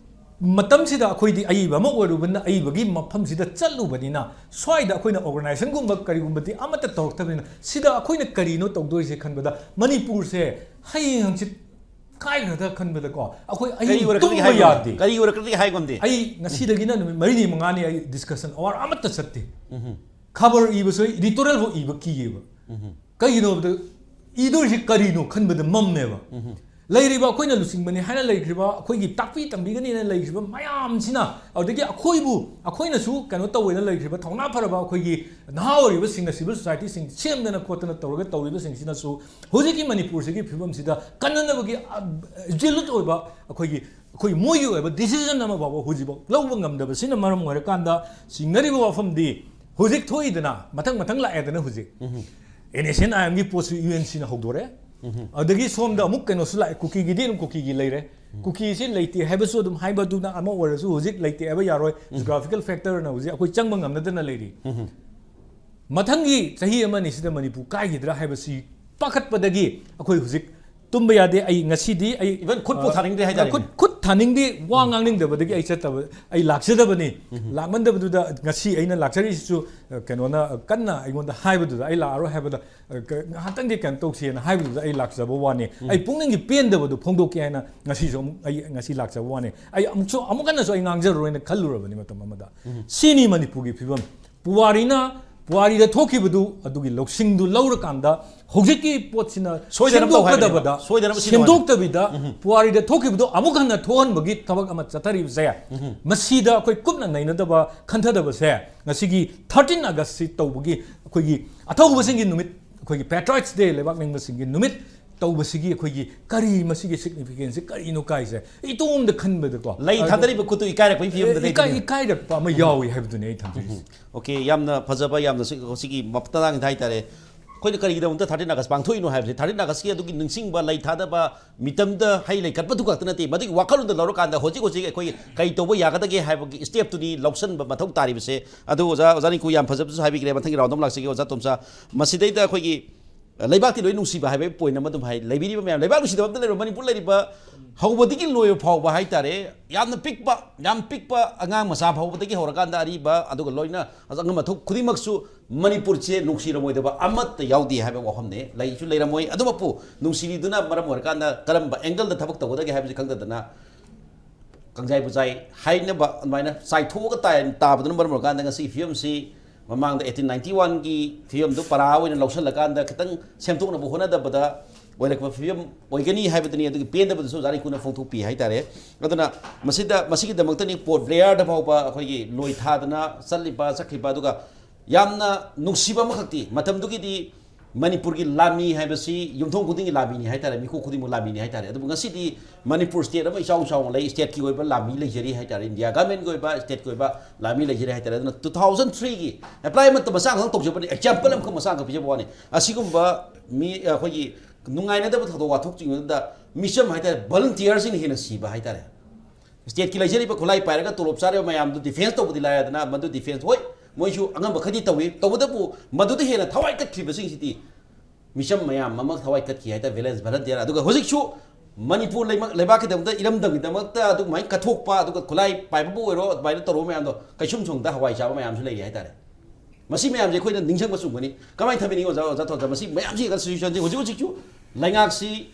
ꯃꯇꯝꯁꯤꯗ ꯑꯩꯈꯣꯏꯗꯤ ꯑꯏꯕ ꯑꯃ ꯑꯣꯏꯔꯨꯕꯅꯤꯅ, ꯑꯏꯕꯒꯤ ꯃꯐꯝꯁꯤꯗ ꯆꯠꯂꯨꯕꯅꯤꯅ, ꯁ꯭ꯋꯥꯏꯗ ꯑꯩꯈꯣꯏꯅ ꯑꯣꯔꯒꯅꯥꯏꯖꯦꯁꯟꯒꯨꯝꯕ ꯀꯔꯤꯒꯨꯝꯕꯗꯤ ꯑꯃꯠꯇ ꯇꯧꯔꯛꯇꯕꯅꯤꯅ, ꯁꯤꯗ ꯑꯩꯈꯣꯏꯅ ꯀꯔꯤꯅꯣ ꯇꯧꯗꯣꯏꯁꯦ ꯈꯟꯕꯗ ꯃꯅꯤꯄꯨꯔꯁꯦ ꯍꯌꯦꯡ ꯍꯪꯆꯤꯠ ꯀꯥꯏꯈ꯭ꯔꯗ ꯈꯟꯕꯗꯀꯣ ꯑꯩꯈꯣꯏ ꯀꯔꯤ ꯑꯍꯤꯡ ꯑꯣꯏꯔꯛꯀꯗꯒꯦ ꯇꯨꯝꯕ ꯍꯥꯏꯕ ꯉꯝꯗꯦ? ꯌꯥꯗꯦ꯫ ꯀꯔꯤ ꯑꯣꯏꯔꯛꯀꯗꯒꯦ ꯍꯥꯏ ꯉꯝꯗꯦ? ꯑꯩ ꯉꯁꯤꯗꯒꯤꯅ ꯅꯨꯃꯤꯠ ꯃꯔꯤꯅꯤ ꯃꯉꯥꯅꯤ ꯑꯩ ꯗꯤꯁꯀꯁꯟ ꯑꯋꯥꯔ ꯑꯃꯠꯇ ꯆꯠꯇꯦ꯫ ꯈꯕꯔ ꯏꯕꯁꯨ ꯑꯩ ꯏꯗꯤꯇꯣꯔꯤꯌꯦꯜꯐꯥꯎ ꯏꯕ ꯀꯤꯌꯦꯕ꯫ ꯀꯩꯒꯤꯅꯣ ꯍꯥꯏꯕꯗ ꯏꯗꯣꯏꯁꯤ ꯀꯔꯤꯅꯣ ꯈꯟꯕꯗ ꯃꯝꯃꯦꯕ꯫ ꯂꯩꯔꯤꯕ ꯑꯩꯈꯣꯏꯅ ꯂꯨꯆꯤꯡꯕꯅꯤ ꯍꯥꯏꯅ ꯂꯩꯈ꯭ꯔꯤꯕ, ꯑꯩꯈꯣꯏꯒꯤ ꯇꯥꯛꯄꯤ ꯇꯝꯕꯤꯒꯅꯤꯅ ꯂꯩꯈ꯭ꯔꯤꯕ ꯃꯌꯥꯝꯁꯤꯅ, ꯑꯗꯨꯗꯒꯤ ꯑꯩꯈꯣꯏꯕꯨ, ꯑꯩꯈꯣꯏꯅꯁꯨ ꯀꯩꯅꯣ ꯇꯧꯋꯦꯅ ꯂꯩꯈ꯭ꯔꯤꯕ ꯊꯧꯅꯥ ꯐꯔꯕ ꯑꯩꯈꯣꯏꯒꯤ ꯅꯍꯥ ꯑꯣꯏꯔꯤꯕꯁꯤꯡꯅ ꯁꯤꯚꯤꯜ ꯁꯣꯁꯥꯏꯇꯤꯁꯤꯡ ꯁꯦꯝꯗꯅ ꯈꯣꯠꯇꯅ ꯇꯧꯔꯒ ꯇꯧꯔꯤꯕꯁꯤꯡꯁꯤꯅꯁꯨ ꯍꯧꯖꯤꯛꯀꯤ ꯃꯅꯤꯄꯨꯔꯁꯤꯒꯤ ꯐꯤꯕꯝꯁꯤꯗ ꯀꯟꯅꯅꯕꯒꯤ, ꯑ, ꯖꯦꯂꯨꯠ ꯑꯣꯏꯕ ꯑꯩꯈꯣꯏꯒꯤ, ꯑꯩꯈꯣꯏ ꯃꯣꯏꯒꯤ ꯑꯣꯏꯕ ꯗꯤꯁꯤꯖꯟ ꯑꯃ ꯐꯥꯎꯕ ꯍꯧꯖꯤꯛꯐꯥꯎ ꯂꯧꯕ ꯉꯝꯗꯕꯁꯤꯅ ꯃꯔꯝ ꯑꯣꯏꯔꯀꯥꯟꯗ ꯆꯤꯡꯅꯔꯤꯕ ꯋꯥꯐꯝꯗꯤ ꯍꯧꯖꯤꯛ ꯊꯣꯛꯏꯗꯅ, ꯃꯊꯪ ꯃꯊꯪ ꯂꯥꯛꯑꯦꯗꯅ ꯍꯧꯖꯤꯛ꯫ ꯑꯦꯟ ꯑꯦꯁ ꯑꯦꯟ ꯑꯥꯏ ꯑꯦꯝꯒꯤ ꯄꯣꯠꯁꯨ ꯌꯨ ꯑꯦꯟ ꯁꯤꯅ ꯍꯧꯗꯣꯔꯦ꯫ ꯑꯗꯒꯤ ꯁꯣꯝꯗ ꯑꯃꯨꯛ ꯀꯩꯅꯣꯁꯨ ꯂꯥꯛꯑꯦ, ꯀꯨꯀꯤꯒꯤꯗꯤ ꯑꯗꯨꯝ ꯀꯨꯀꯤꯒꯤ ꯂꯩꯔꯦ꯫ ꯀꯨꯀꯤꯁꯤ ꯂꯩꯇꯦ ꯍꯥꯏꯕꯁꯨ ꯑꯗꯨꯝ ꯍꯥꯏꯕꯗꯨꯅ ꯑꯃ ꯑꯣꯏꯔꯁꯨ ꯍꯧꯖꯤꯛ ꯂꯩꯇꯦ ꯍꯥꯏꯕ ꯌꯥꯔꯣꯏ꯫ ꯖꯤꯑꯣꯒ꯭ꯔꯥꯐꯤꯀꯦꯜ ꯐꯦꯛꯇꯔꯅ ꯍꯧꯖꯤꯛ ꯑꯩꯈꯣꯏ ꯆꯪꯕ ꯉꯝꯅꯗꯅ ꯂꯩꯔꯤ꯫ ꯃꯊꯪꯒꯤ ꯆꯍꯤ ꯑꯃ ꯑꯅꯤꯁꯤꯗ ꯃꯅꯤꯄꯨꯔ ꯀꯥꯏꯈꯤꯗ꯭ꯔꯥ ꯍꯥꯏꯕꯁꯤ ꯄꯥꯈꯠꯄꯗꯒꯤ ꯑꯩꯈꯣꯏ ꯍꯧꯖꯤꯛ ꯇꯨꯝꯕ ꯌꯥꯗꯦ꯫ ꯑꯩ ꯉꯁꯤꯗꯤ ꯑꯩ, even ꯈꯨꯠꯄꯨ ꯑ, ꯊꯥꯅꯤꯡꯗꯦ ꯍꯥꯏꯇꯥꯔꯦꯅꯦ꯫ ꯈꯨꯠ, ꯈꯨꯠ ꯊꯥꯅꯤꯡꯗꯦ꯫ ꯋꯥ ꯉꯥꯡꯅꯤꯡꯗꯕꯗꯒꯤ ꯑꯩ ꯆꯠꯇꯕ, ꯑꯩ ꯂꯥꯛꯆꯗꯕꯅꯤ꯫ ꯂꯥꯛꯃꯟꯗꯕꯗꯨꯗ ꯉꯁꯤ ꯑꯩꯅ ꯂꯥꯛꯆꯔꯤꯁꯤꯁꯨ, ꯑ, ꯀꯩꯅꯣꯅ ꯀꯟꯅ ꯑꯩꯉꯣꯟꯗ ꯍꯥꯏꯕꯗꯨꯗ, ꯑꯩ ꯂꯥꯛꯑꯔꯣꯏ ꯍꯥꯏꯕꯗ, ꯑ, ꯀ-, ꯉꯥꯏꯍꯥꯛꯇꯪꯗꯤ ꯀꯩꯅꯣ ꯇꯧꯁꯦꯅ ꯍꯥꯏꯕꯗꯨꯗ ꯑꯩ ꯂꯥꯛꯆꯕ ꯋꯥꯅꯤ꯫ ꯑꯩ ꯄꯨꯛꯅꯤꯡꯒꯤ ꯄꯦꯟꯗꯕꯗꯨ ꯐꯣꯡꯗꯣꯛꯀꯦ ꯍꯥꯏꯅ ꯉꯁꯤꯁꯨ ꯑꯃꯨꯛ, ꯑꯩ ꯉꯁꯤ ꯂꯥꯛꯆꯕ ꯋꯥꯅꯤ꯫ ꯑꯩ ꯑꯃꯨꯛꯁꯨ, ꯑꯃꯨꯛ ꯍꯟꯅꯁꯨ ꯑꯩ ꯉꯥꯡꯖꯔꯔꯣꯏꯅ ꯈꯜꯂꯨꯔꯕꯅꯤ ꯃꯇꯝ ꯑꯃꯗ꯫ ꯁꯤꯅꯤ ꯃꯅꯤꯄꯨꯔꯒꯤ ꯐꯤꯕꯝ꯫ ꯄꯨꯋꯥꯔꯤꯅ ꯄꯨꯋꯥꯔꯤꯗ ꯊꯣꯛꯈꯤꯕꯗꯨ ꯑꯗꯨꯒꯤ ꯂꯧꯁꯤꯡꯗꯨ ꯂꯧꯔꯀꯥꯟꯗ ꯍꯧꯖꯤꯛꯀꯤ ꯄꯣꯠꯁꯤꯅ ꯁꯣꯏꯗꯅꯕ ꯇꯧ ꯍꯥꯏꯕꯅꯦꯕ꯫ ꯁꯦꯝꯗꯣꯛꯀꯗꯕꯗ ꯁꯣꯏꯗꯅꯕ ꯁꯤꯟꯅꯧ ꯍꯥꯏꯕꯅꯦ꯫ ꯁꯦꯝꯗꯣꯛꯇꯕꯤꯗ ꯄꯨꯋꯥꯔꯤꯗ ꯊꯣꯛꯈꯤꯕꯗꯣ ꯑꯃꯨꯛ ꯍꯟꯅ ꯊꯣꯛꯍꯟꯕꯒꯤ ꯊꯕꯛ ꯑꯃ ꯆꯠꯊꯔꯤꯕꯁꯦ, ꯃꯁꯤꯗ ꯑꯩꯈꯣꯏ ꯀꯨꯞꯅ ꯅꯩꯅꯗꯕ ꯈꯟꯊꯗꯕꯁꯦ, ꯉꯁꯤꯒꯤ ꯊꯥꯔꯇꯤꯟ ꯑꯥꯒꯁꯁꯤ ꯇꯧꯕꯒꯤ ꯑꯩꯈꯣꯏꯒꯤ ꯑꯊꯧꯕꯁꯤꯡꯒꯤ ꯅꯨꯃꯤꯠ, ꯑꯩꯈꯣꯏꯒꯤ Patriots Day, ꯂꯩꯕꯥꯛ ꯅꯤꯡꯕꯁꯤꯡꯒꯤ ꯅꯨꯃꯤꯠ ꯇꯧꯕꯁꯤꯒꯤ ꯑꯩꯈꯣꯏꯒꯤ ꯀꯔꯤ ꯃꯁꯤꯒꯤ significance ꯁꯦ ꯀꯔꯤꯅꯣ ꯀꯥꯏꯁꯦ ꯏꯇꯣꯝꯗ ꯈꯟꯕꯗꯀꯣ, ꯂꯩ ꯑꯗꯣ ꯊꯥꯗꯔꯤꯕ ꯈꯨꯠꯇꯨ ꯏꯀꯥꯏꯔꯛꯄꯒꯤ ꯐꯤꯕꯝꯗ ꯏꯀꯥꯏ ꯂꯩꯗꯣꯏꯅꯦ꯫ ꯏꯀꯥꯏꯔꯛꯄ ꯑꯃ ꯌꯥꯎꯏ ꯍꯥꯏꯕꯗꯨꯅꯤ ꯑꯩ ꯊꯝꯖꯔꯤꯁꯦ꯫ ꯑꯣꯀꯦ, ꯌꯥꯝꯅ ꯐꯖꯕ, ꯌꯥꯝꯅ ꯁꯤ-, ꯁꯤꯒꯤ ꯃꯇꯥꯡꯗ ꯍꯥꯏꯇꯥꯔꯦ, ꯑꯩꯈꯣꯏꯅ ꯀꯔꯤꯒꯤꯗꯃꯛꯇ ꯊꯥꯔꯇꯤꯟ ꯑꯥꯒꯁ ꯄꯥꯡꯊꯣꯛꯏꯅꯣ ꯍꯥꯏꯕꯁꯦ, ꯊꯥꯔꯇꯤꯟ ꯑꯥꯒꯁꯀꯤ ꯑꯗꯨꯒꯤ ꯅꯤꯡꯁꯤꯡꯕ, ꯂꯩ ꯊꯥꯗꯕ, ꯃꯤꯇꯝꯗ ꯍꯩ ꯂꯩ ꯀꯠꯄꯗꯨ ꯈꯛꯇ ꯅꯠꯇꯦ, ꯃꯗꯨꯒꯤ ꯋꯥꯈꯜꯂꯣꯟꯗ ꯂꯧꯔꯀꯥꯟꯗ ꯍꯧꯖꯤꯛ ꯍꯧꯖꯤꯛ ꯑꯩꯈꯣꯏ ꯀꯩ ꯇꯧꯕ ꯌꯥꯒꯗꯒꯦ ꯍꯥꯏꯕꯒꯤ ꯁ꯭ꯇꯦꯞꯇꯨꯅꯤ ꯂꯧꯁꯤꯟꯕ ꯃꯊꯧ ꯇꯥꯔꯤꯕꯁꯦ꯫ ꯑꯗꯨ ꯑꯣꯖꯥ, ꯑꯣꯖꯥ ꯔꯤꯡꯀꯨ ꯌꯥꯝ ꯐꯖꯕꯁꯨ ꯍꯥꯏꯕꯤꯈ꯭ꯔꯦ꯫ ꯃꯊꯪꯒꯤ ꯔꯥꯎꯟꯗ ꯑꯃ ꯂꯥꯛꯆꯒꯦ, ꯑꯣꯖꯥ ꯇꯣꯝꯆꯥ꯫ ꯃꯁꯤꯗꯩꯗ ꯑꯩꯈꯣꯏꯒꯤ ꯂꯩꯕꯥꯛꯇꯤ ꯂꯣꯏ ꯅꯨꯡꯁꯤꯕ ꯍꯥꯏꯕꯒꯤ ꯄꯣꯏꯟ ꯑꯃ ꯑꯗꯨꯝ ꯍꯥꯏ, ꯂꯩꯕꯤꯔꯤꯕ ꯃꯌꯥꯝ, ꯂꯩꯕꯥꯛ ꯅꯨꯡꯁꯤꯗꯕ ꯑꯝꯇ ꯂꯩꯔꯣꯏ꯫ ꯃꯅꯤꯄꯨꯔ ꯂꯩꯔꯤꯕ ꯍꯧꯕꯗꯒꯤ ꯂꯣꯏꯕ ꯐꯥꯎꯕ ꯍꯥꯏꯇꯥꯔꯦ, ꯌꯥꯝꯅ ꯄꯤꯛꯄ, ꯌꯥꯝ ꯄꯤꯛꯄ ꯑꯉꯥꯡ ꯃꯆꯥ ꯐꯥꯎꯕꯗꯒꯤ ꯍꯧꯔꯀꯥꯟꯗ ꯑꯔꯤꯕ, ꯑꯗꯨꯒ ꯂꯣꯏꯅ ꯑꯉꯝ ꯑꯊꯧ ꯈꯨꯗꯤꯡꯃꯛꯁꯨ ꯃꯅꯤꯄꯨꯔꯁꯦ ꯅꯨꯡꯁꯤꯔꯝꯃꯣꯏꯗꯕ ꯑꯃꯠꯇ ꯌꯥꯎꯗꯦ ꯍꯥꯏꯕ ꯋꯥꯐꯝꯅꯤ꯫ ꯂꯩꯁꯨ ꯂꯩꯔꯝꯃꯣꯏ꯫ ꯑꯗꯨꯃꯛꯄꯨ ꯅꯨꯡꯁꯤꯔꯤꯗꯨꯅ ꯃꯔꯝ ꯑꯣꯏꯔꯀꯥꯟꯗ ꯀꯔꯝꯕ ꯑꯦꯡꯒꯜꯗ ꯊꯕꯛ ꯇꯧꯒꯗꯒꯦ ꯍꯥꯏꯕꯁꯤ ꯈꯪꯗꯗꯅ ꯀꯪꯖꯥꯏ ꯕꯨꯖꯥꯏ ꯍꯥꯏꯅꯕ ꯑꯗꯨꯃꯥꯏꯅ ꯆꯥꯏꯊꯣꯛꯑꯒ ꯇꯥꯏ-, ꯇꯥꯕꯗꯨꯅ ꯃꯔꯝ ꯑꯣꯏꯔꯀꯥꯟꯗ ꯉꯁꯤꯒꯤ ꯐꯤꯕꯝꯁꯤ ꯃꯃꯥꯡꯗ ꯑꯩꯠꯇꯤꯟ ꯅꯥꯏꯟꯇꯤ ꯋꯥꯟꯒꯤ ꯐꯤꯕꯝꯗꯨ ꯄꯔꯥ ꯑꯣꯏꯅ ꯂꯧꯁꯤꯜꯂꯀꯥꯟꯗ ꯈꯤꯇꯪ ꯁꯦꯝꯗꯣꯛꯅꯕ ꯍꯣꯠꯅꯗꯕꯗ ꯑꯣꯏꯔꯛꯄ ꯐꯤꯕꯝ ꯑꯣꯏꯒꯅꯤ ꯍꯍꯥꯏꯕꯗꯨꯅꯤ꯫ ꯑꯗꯨꯒꯤ ꯄꯦꯟꯗꯕꯗꯨꯁꯨ ꯑꯣꯖꯥ ꯔꯤꯡꯀꯨꯅ ꯐꯣꯡꯗꯣꯛꯄꯤ ꯍꯥꯏꯇꯥꯔꯦ꯫ ꯑꯗꯨꯅ ꯃꯁꯤꯗ, ꯃꯁꯤꯒꯤꯗꯃꯛꯇꯅꯤ ꯄꯣꯔꯠ ꯕ꯭ꯂꯦꯌꯔꯗ ꯐꯥꯎꯕ ꯑꯩꯈꯣꯏꯒꯤ ꯂꯣꯏ ꯊꯥꯗꯅ ꯆꯠꯂꯤꯕ, ꯆꯠꯈ꯭ꯔꯤꯕ, ꯑꯗꯨꯒ ꯌꯥꯝꯅ ꯅꯨꯡꯁꯤꯕ ꯑꯃꯈꯛꯇꯤ, ꯃꯇꯝꯗꯨꯒꯤꯗꯤ ꯃꯅꯤꯄꯨꯔꯒꯤ ꯂꯥꯟꯃꯤ ꯍꯥꯏꯕꯁꯤ ꯌꯨꯝꯊꯣꯡ ꯈꯨꯗꯤꯡꯒꯤ ꯂꯥꯟꯃꯤꯅꯤ ꯍꯥꯏꯇꯥꯔꯦ, ꯃꯤꯀꯨꯞ ꯈꯨꯗꯤꯡꯃꯛ ꯂꯥꯟꯃꯤꯅꯤ ꯍꯥꯏꯇꯥꯔꯦ꯫ ꯑꯗꯨꯕꯨ ꯉꯁꯤꯗꯤ ꯃꯅꯤꯄꯨꯔ ꯁ꯭ꯇꯦꯠ ꯑꯃ ꯏꯆꯥꯎ ꯆꯥꯎꯅ ꯂꯩ, ꯁ꯭ꯇꯦꯠꯀꯤ ꯑꯣꯏꯕ ꯂꯥꯟꯃꯤ ꯂꯩꯖꯔꯤ ꯍꯥꯏꯇꯥꯔꯦ, ꯏꯟꯗꯤꯌꯥ ꯒꯃꯦꯟꯒꯤ ꯑꯣꯏꯕ, ꯁ꯭ꯇꯦꯠꯀꯤ ꯑꯣꯏꯕ ꯂꯥꯟꯃꯤ ꯂꯩꯖꯔꯤ ꯍꯥꯏꯇꯥꯔꯦ꯫ ꯑꯗꯨꯅ ꯇꯨ ꯊꯥꯎꯖꯟ ꯊ꯭ꯔꯤꯒꯤ ꯑꯦꯄ꯭ꯂꯥꯏ ꯑꯃꯠꯇ ꯃꯆꯥ ꯑꯃꯈꯛ ꯇꯧꯖꯕꯅꯤ, ꯑꯦꯛꯖꯥꯝꯄꯜ ꯑꯃꯈꯛ ꯃꯆꯥ ꯑꯃꯈꯛ ꯄꯤꯖꯕ ꯋꯥꯅꯤ꯫ ꯑꯁꯤꯒꯨꯝꯕ ꯃꯤ, ꯑꯩꯈꯣꯏꯒꯤ ꯅꯨꯡꯉꯥꯏꯅꯗꯕ ꯊꯧꯗꯣꯛ ꯋꯥꯊꯣꯛꯁꯤꯡ ꯑꯗꯨꯗ ꯃꯤꯆꯝ ꯍꯥꯏꯇꯥꯔꯦ, ꯚꯣꯂꯨꯟꯇꯤꯌꯔꯁꯤꯡꯅ ꯍꯦꯟꯅ ꯁꯤꯕ ꯍꯥꯏꯇꯥꯔꯦ꯫ ꯁ꯭ꯇꯦꯠꯀꯤ ꯂꯩꯖꯔꯤꯕ ꯈꯨꯠꯂꯥꯏ ꯄꯥꯏꯔꯒ ꯇꯣꯂꯣꯞ ꯆꯥꯔꯤꯕ ꯃꯌꯥꯝꯗꯨ ꯗꯤꯐꯦꯟꯁ ꯇꯧꯕꯗꯤ ꯂꯥꯏꯔꯗꯅ, ꯃꯗꯨ ꯗꯤꯐꯦꯟꯁ, ꯍꯣꯏ, ꯃꯣꯏꯁꯨ ꯑꯉꯝꯕ ꯈꯔꯗꯤ ꯇꯧꯏ, ꯇꯧꯕꯇꯕꯨ ꯃꯗꯨꯗ ꯍꯦꯟꯅ ꯊꯋꯥꯏ ꯀꯠꯈ꯭ꯔꯤꯕꯁꯤꯡꯁꯤꯗꯤ ꯃꯤꯆꯝ ꯃꯌꯥꯝ ꯑꯃ ꯊꯋꯥꯏ ꯀꯠꯈꯤ ꯍꯥꯏꯇꯥꯔꯦ, ꯚꯤꯂꯦꯖ ꯚꯂꯟꯇꯤꯌꯔ꯫ ꯑꯗꯨꯒ ꯍꯧꯖꯤꯛꯁꯨ ꯃꯅꯤꯄꯨꯔ ꯂꯩꯃ-, ꯂꯩꯕꯥꯛꯀꯤꯗꯃꯛꯇ, ꯏꯔꯝꯗꯝꯒꯤꯗꯃꯛꯇ ꯑꯗꯨꯃꯥꯏꯅ ꯀꯠꯊꯣꯛꯄ, ꯑꯗꯨꯒ ꯈꯨꯠꯂꯥꯏ ꯄꯥꯏꯕꯕꯨ ꯑꯣꯏꯔꯣ, ꯑꯗꯨꯃꯥꯏꯅ ꯇꯧꯔꯨꯕ ꯃꯌꯥꯝꯗꯣ ꯀꯩꯁꯨꯝ ꯁꯣꯡꯗ ꯍꯋꯥꯏ ꯆꯥꯕ ꯃꯌꯥꯝꯁꯨ ꯂꯩꯔꯤ ꯍꯥꯏꯇꯥꯔꯦ꯫ ꯃꯁꯤ ꯃꯌꯥꯝꯁꯦ ꯑꯩꯈꯣꯏꯅ ꯅꯤꯡꯁꯤꯡꯕ ꯆꯨꯝꯒꯅꯤ꯫ ꯀꯃꯥꯏꯅ ꯊꯝꯕꯤꯅꯤꯡꯉꯤ ꯑꯣꯖꯥ, ꯑꯣꯖꯥ ꯊꯣꯟꯖ? ꯃꯁꯤ ꯃꯌꯥꯝꯁꯤ ꯀꯟꯁꯇꯤꯇ꯭ꯌꯨꯁꯟꯁꯤ ꯍꯧꯖꯤꯛ ꯍꯧꯖꯤꯛꯁꯨ ꯂꯩꯉꯥꯛꯁꯤ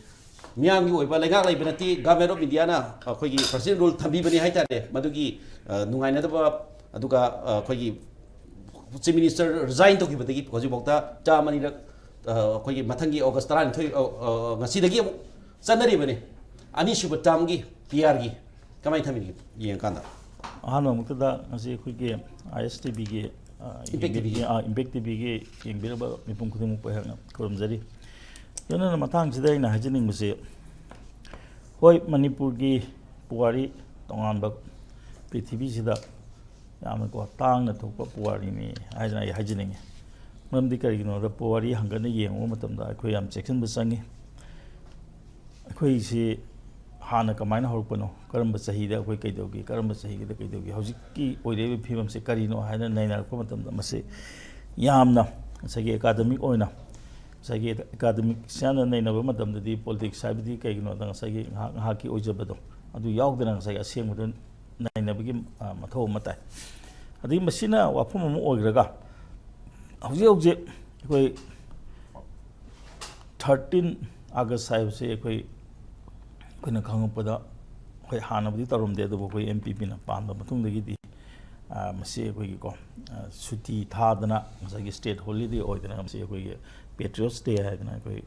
ꯃꯤꯌꯥꯝꯒꯤ ꯑꯣꯏꯕ ꯂꯩꯉꯥꯛ ꯂꯩꯕ ꯅꯠꯇꯦ, ꯒꯚꯔꯟꯃꯦꯟ ꯑꯣꯐ ꯏꯟꯗꯤꯌꯥꯅ ꯑꯩꯈꯣꯏꯒꯤ ꯄ꯭ꯔꯁꯤꯗꯦꯟ ꯔꯨꯜ ꯊꯝꯕꯤꯕꯅꯤ ꯍꯥꯏꯇꯥꯔꯦ꯫ ꯃꯗꯨꯒꯤ, ꯑ, ꯅꯨꯡꯉꯥꯏꯅꯗꯕ, ꯑꯗꯨꯒ, ꯑ, ꯑꯩꯈꯣꯏꯒꯤ ꯆꯤꯐ ꯃꯤꯅꯤꯁꯇꯔ ꯔꯤꯖꯥꯏꯟ ꯇꯧꯈꯤꯕꯗꯒꯤ ꯍꯧꯖꯤꯛꯐꯥꯎꯗ ꯇꯔꯥ ꯑꯅꯤꯔꯛ, ꯑ, ꯑꯩꯈꯣꯏꯒꯤ ꯃꯊꯪꯒꯤ ꯑꯣꯒꯁ ꯇꯔꯥꯅꯤꯊꯣꯏ, ꯑ, ꯑ, ꯉꯁꯤꯗꯒꯤ ꯑꯃꯨꯛ ꯆꯠꯅꯔꯤꯕꯅꯤ꯫ ꯑꯅꯤꯁꯨꯕ ꯇꯥꯔꯝꯒꯤ ꯄꯤ ꯑꯥꯔꯒꯤ ꯀꯃꯥꯏꯅ ꯊꯝꯕꯤꯒꯦ ꯌꯦꯡꯉꯀꯥꯟꯗ? ꯑꯍꯥꯟꯕ ꯃꯛꯇꯗ ꯉꯁꯤ ꯑꯩꯈꯣꯏꯒꯤ ꯑꯥꯏ ꯑꯦꯁ ꯇꯤ ꯚꯤꯒꯤ, ꯑ, Impact ꯌꯦꯡꯕꯤ-, ꯇꯤ ꯚꯤꯒꯤ꯫ ꯑ, ꯏꯝꯄꯦꯛ ꯇꯤ ꯚꯤꯒꯤ ꯌꯦꯡꯕꯤꯔꯕ ꯃꯤꯄꯨꯝ ꯈꯨꯗꯤꯡꯃꯛꯄꯨ ꯑꯩꯍꯥꯛꯅ ꯈꯨꯔꯨꯝꯖꯔꯤ꯫ ꯂꯣꯏꯅꯅ ꯃꯇꯥꯡꯁꯤꯗ ꯑꯩꯅ ꯍꯥꯏꯖꯅꯤꯡꯕꯁꯤ, ꯍꯣꯏ, ꯃꯅꯤꯄꯨꯔꯒꯤ ꯄꯨꯋꯥꯔꯤ ꯇꯣꯉꯥꯟꯕ ꯄ꯭ꯔꯤꯊꯤꯕꯤꯁꯤꯗ ꯌꯥꯝꯅꯀꯣ ꯇꯥꯡꯅ ꯊꯣꯛꯄ ꯄꯨꯋꯥꯔꯤꯅꯤ ꯍꯥꯏꯗꯅ ꯑꯩ ꯍꯥꯏꯖꯅꯤꯡꯉꯤ꯫ ꯃꯔꯝꯗꯤ ꯀꯔꯤꯒꯤꯅꯣꯗ ꯄꯨꯋꯥꯔꯤ ꯍꯪꯒꯠꯅ ꯌꯦꯡꯕ ꯃꯇꯝꯗ ꯑꯩꯈꯣꯏ ꯌꯥꯝ ꯆꯦꯛꯁꯤꯟꯕ ꯆꯪꯉꯤ꯫ ꯑꯩꯈꯣꯏꯁꯤ ꯍꯥꯟꯅ ꯀꯃꯥꯏꯅ ꯍꯧꯔꯛꯄꯅꯣ, ꯀꯔꯝꯕ ꯆꯍꯤꯗ ꯑꯩꯈꯣꯏ ꯀꯩꯗꯧꯒꯦ, ꯀꯔꯝꯕ ꯆꯍꯤꯗ ꯀꯩꯗꯧꯒꯦ, ꯍꯧꯖꯤꯛꯀꯤ ꯑꯣꯏꯔꯛꯏꯕ ꯐꯤꯕꯝꯁꯦ ꯀꯔꯤꯅꯣ ꯍꯥꯏꯅ ꯅꯩꯅꯔꯛꯄ ꯃꯇꯝꯗ ꯃꯁꯤ ꯌꯥꯝꯅ ꯉꯁꯥꯏꯒꯤ ꯑꯦꯀꯥꯗꯃꯤꯛ ꯑꯣꯏꯅ, ꯉꯁꯥꯏꯒꯤ ꯑꯦꯀꯥꯗꯃꯤꯛꯁꯤꯌꯥꯟꯅ ꯅꯩꯅꯕ ꯃꯇꯝꯗꯗꯤ ꯄꯣꯂꯤꯇꯤꯛꯁ ꯍꯥꯏꯕꯗꯤ ꯀꯩꯒꯤꯅꯣꯗ ꯉꯁꯥꯏꯒꯤ ꯉꯥꯏꯍꯥꯛ ꯉꯥꯏꯍꯥꯛꯀꯤ ꯑꯣꯏꯖꯕꯗꯣ ꯑꯗꯨ ꯌꯥꯎꯗꯅ ꯉꯁꯥꯏꯒꯤ ꯑꯁꯦꯡꯕꯗꯨ ꯅꯩꯅꯕꯒꯤ, ꯑ, ꯃꯊꯧ ꯑꯃ ꯇꯥꯏ꯫ ꯑꯗꯒꯤ ꯃꯁꯤꯅ ꯋꯥꯐꯝ ꯑꯃ ꯑꯣꯏꯈ꯭ꯔꯒ ꯍꯧꯖꯤꯛ ꯍꯧꯖꯤꯛ ꯑꯩꯈꯣꯏ ꯊꯥꯔꯇꯤꯟ ꯑꯥꯒꯁ ꯍꯥꯏꯕꯁꯤ ꯑꯩꯈꯣꯏ, ꯑꯩꯈꯣꯏꯅ ꯈꯪꯉꯛꯄꯗ, ꯍꯣꯏ, ꯍꯥꯟꯅꯕꯨꯗꯤ ꯇꯧꯔꯝꯗꯦ, ꯑꯗꯨꯕꯨ ꯑꯩꯈꯣꯏ ꯑꯦꯝ ꯄꯤ ꯄꯤꯅ ꯄꯥꯟꯕ ꯃꯇꯨꯡꯗꯒꯤꯗꯤ, ꯑ, ꯃꯁꯤ ꯑꯩꯈꯣꯏꯒꯤꯀꯣ, ꯑ, ꯁꯨꯇꯤ ꯊꯥꯗꯅ ꯉꯁꯥꯏꯒꯤ ꯁ꯭ꯇꯦꯠ ꯍꯣꯂꯤꯗꯦ ꯑꯣꯏꯗꯅ ꯃꯁꯤ ꯑꯩꯈꯣꯏꯒꯤ ꯄꯦꯇ꯭ꯔꯤꯌꯣꯠꯁ ꯗꯦ ꯍꯥꯏꯗꯅ ꯑꯩꯈꯣꯏ,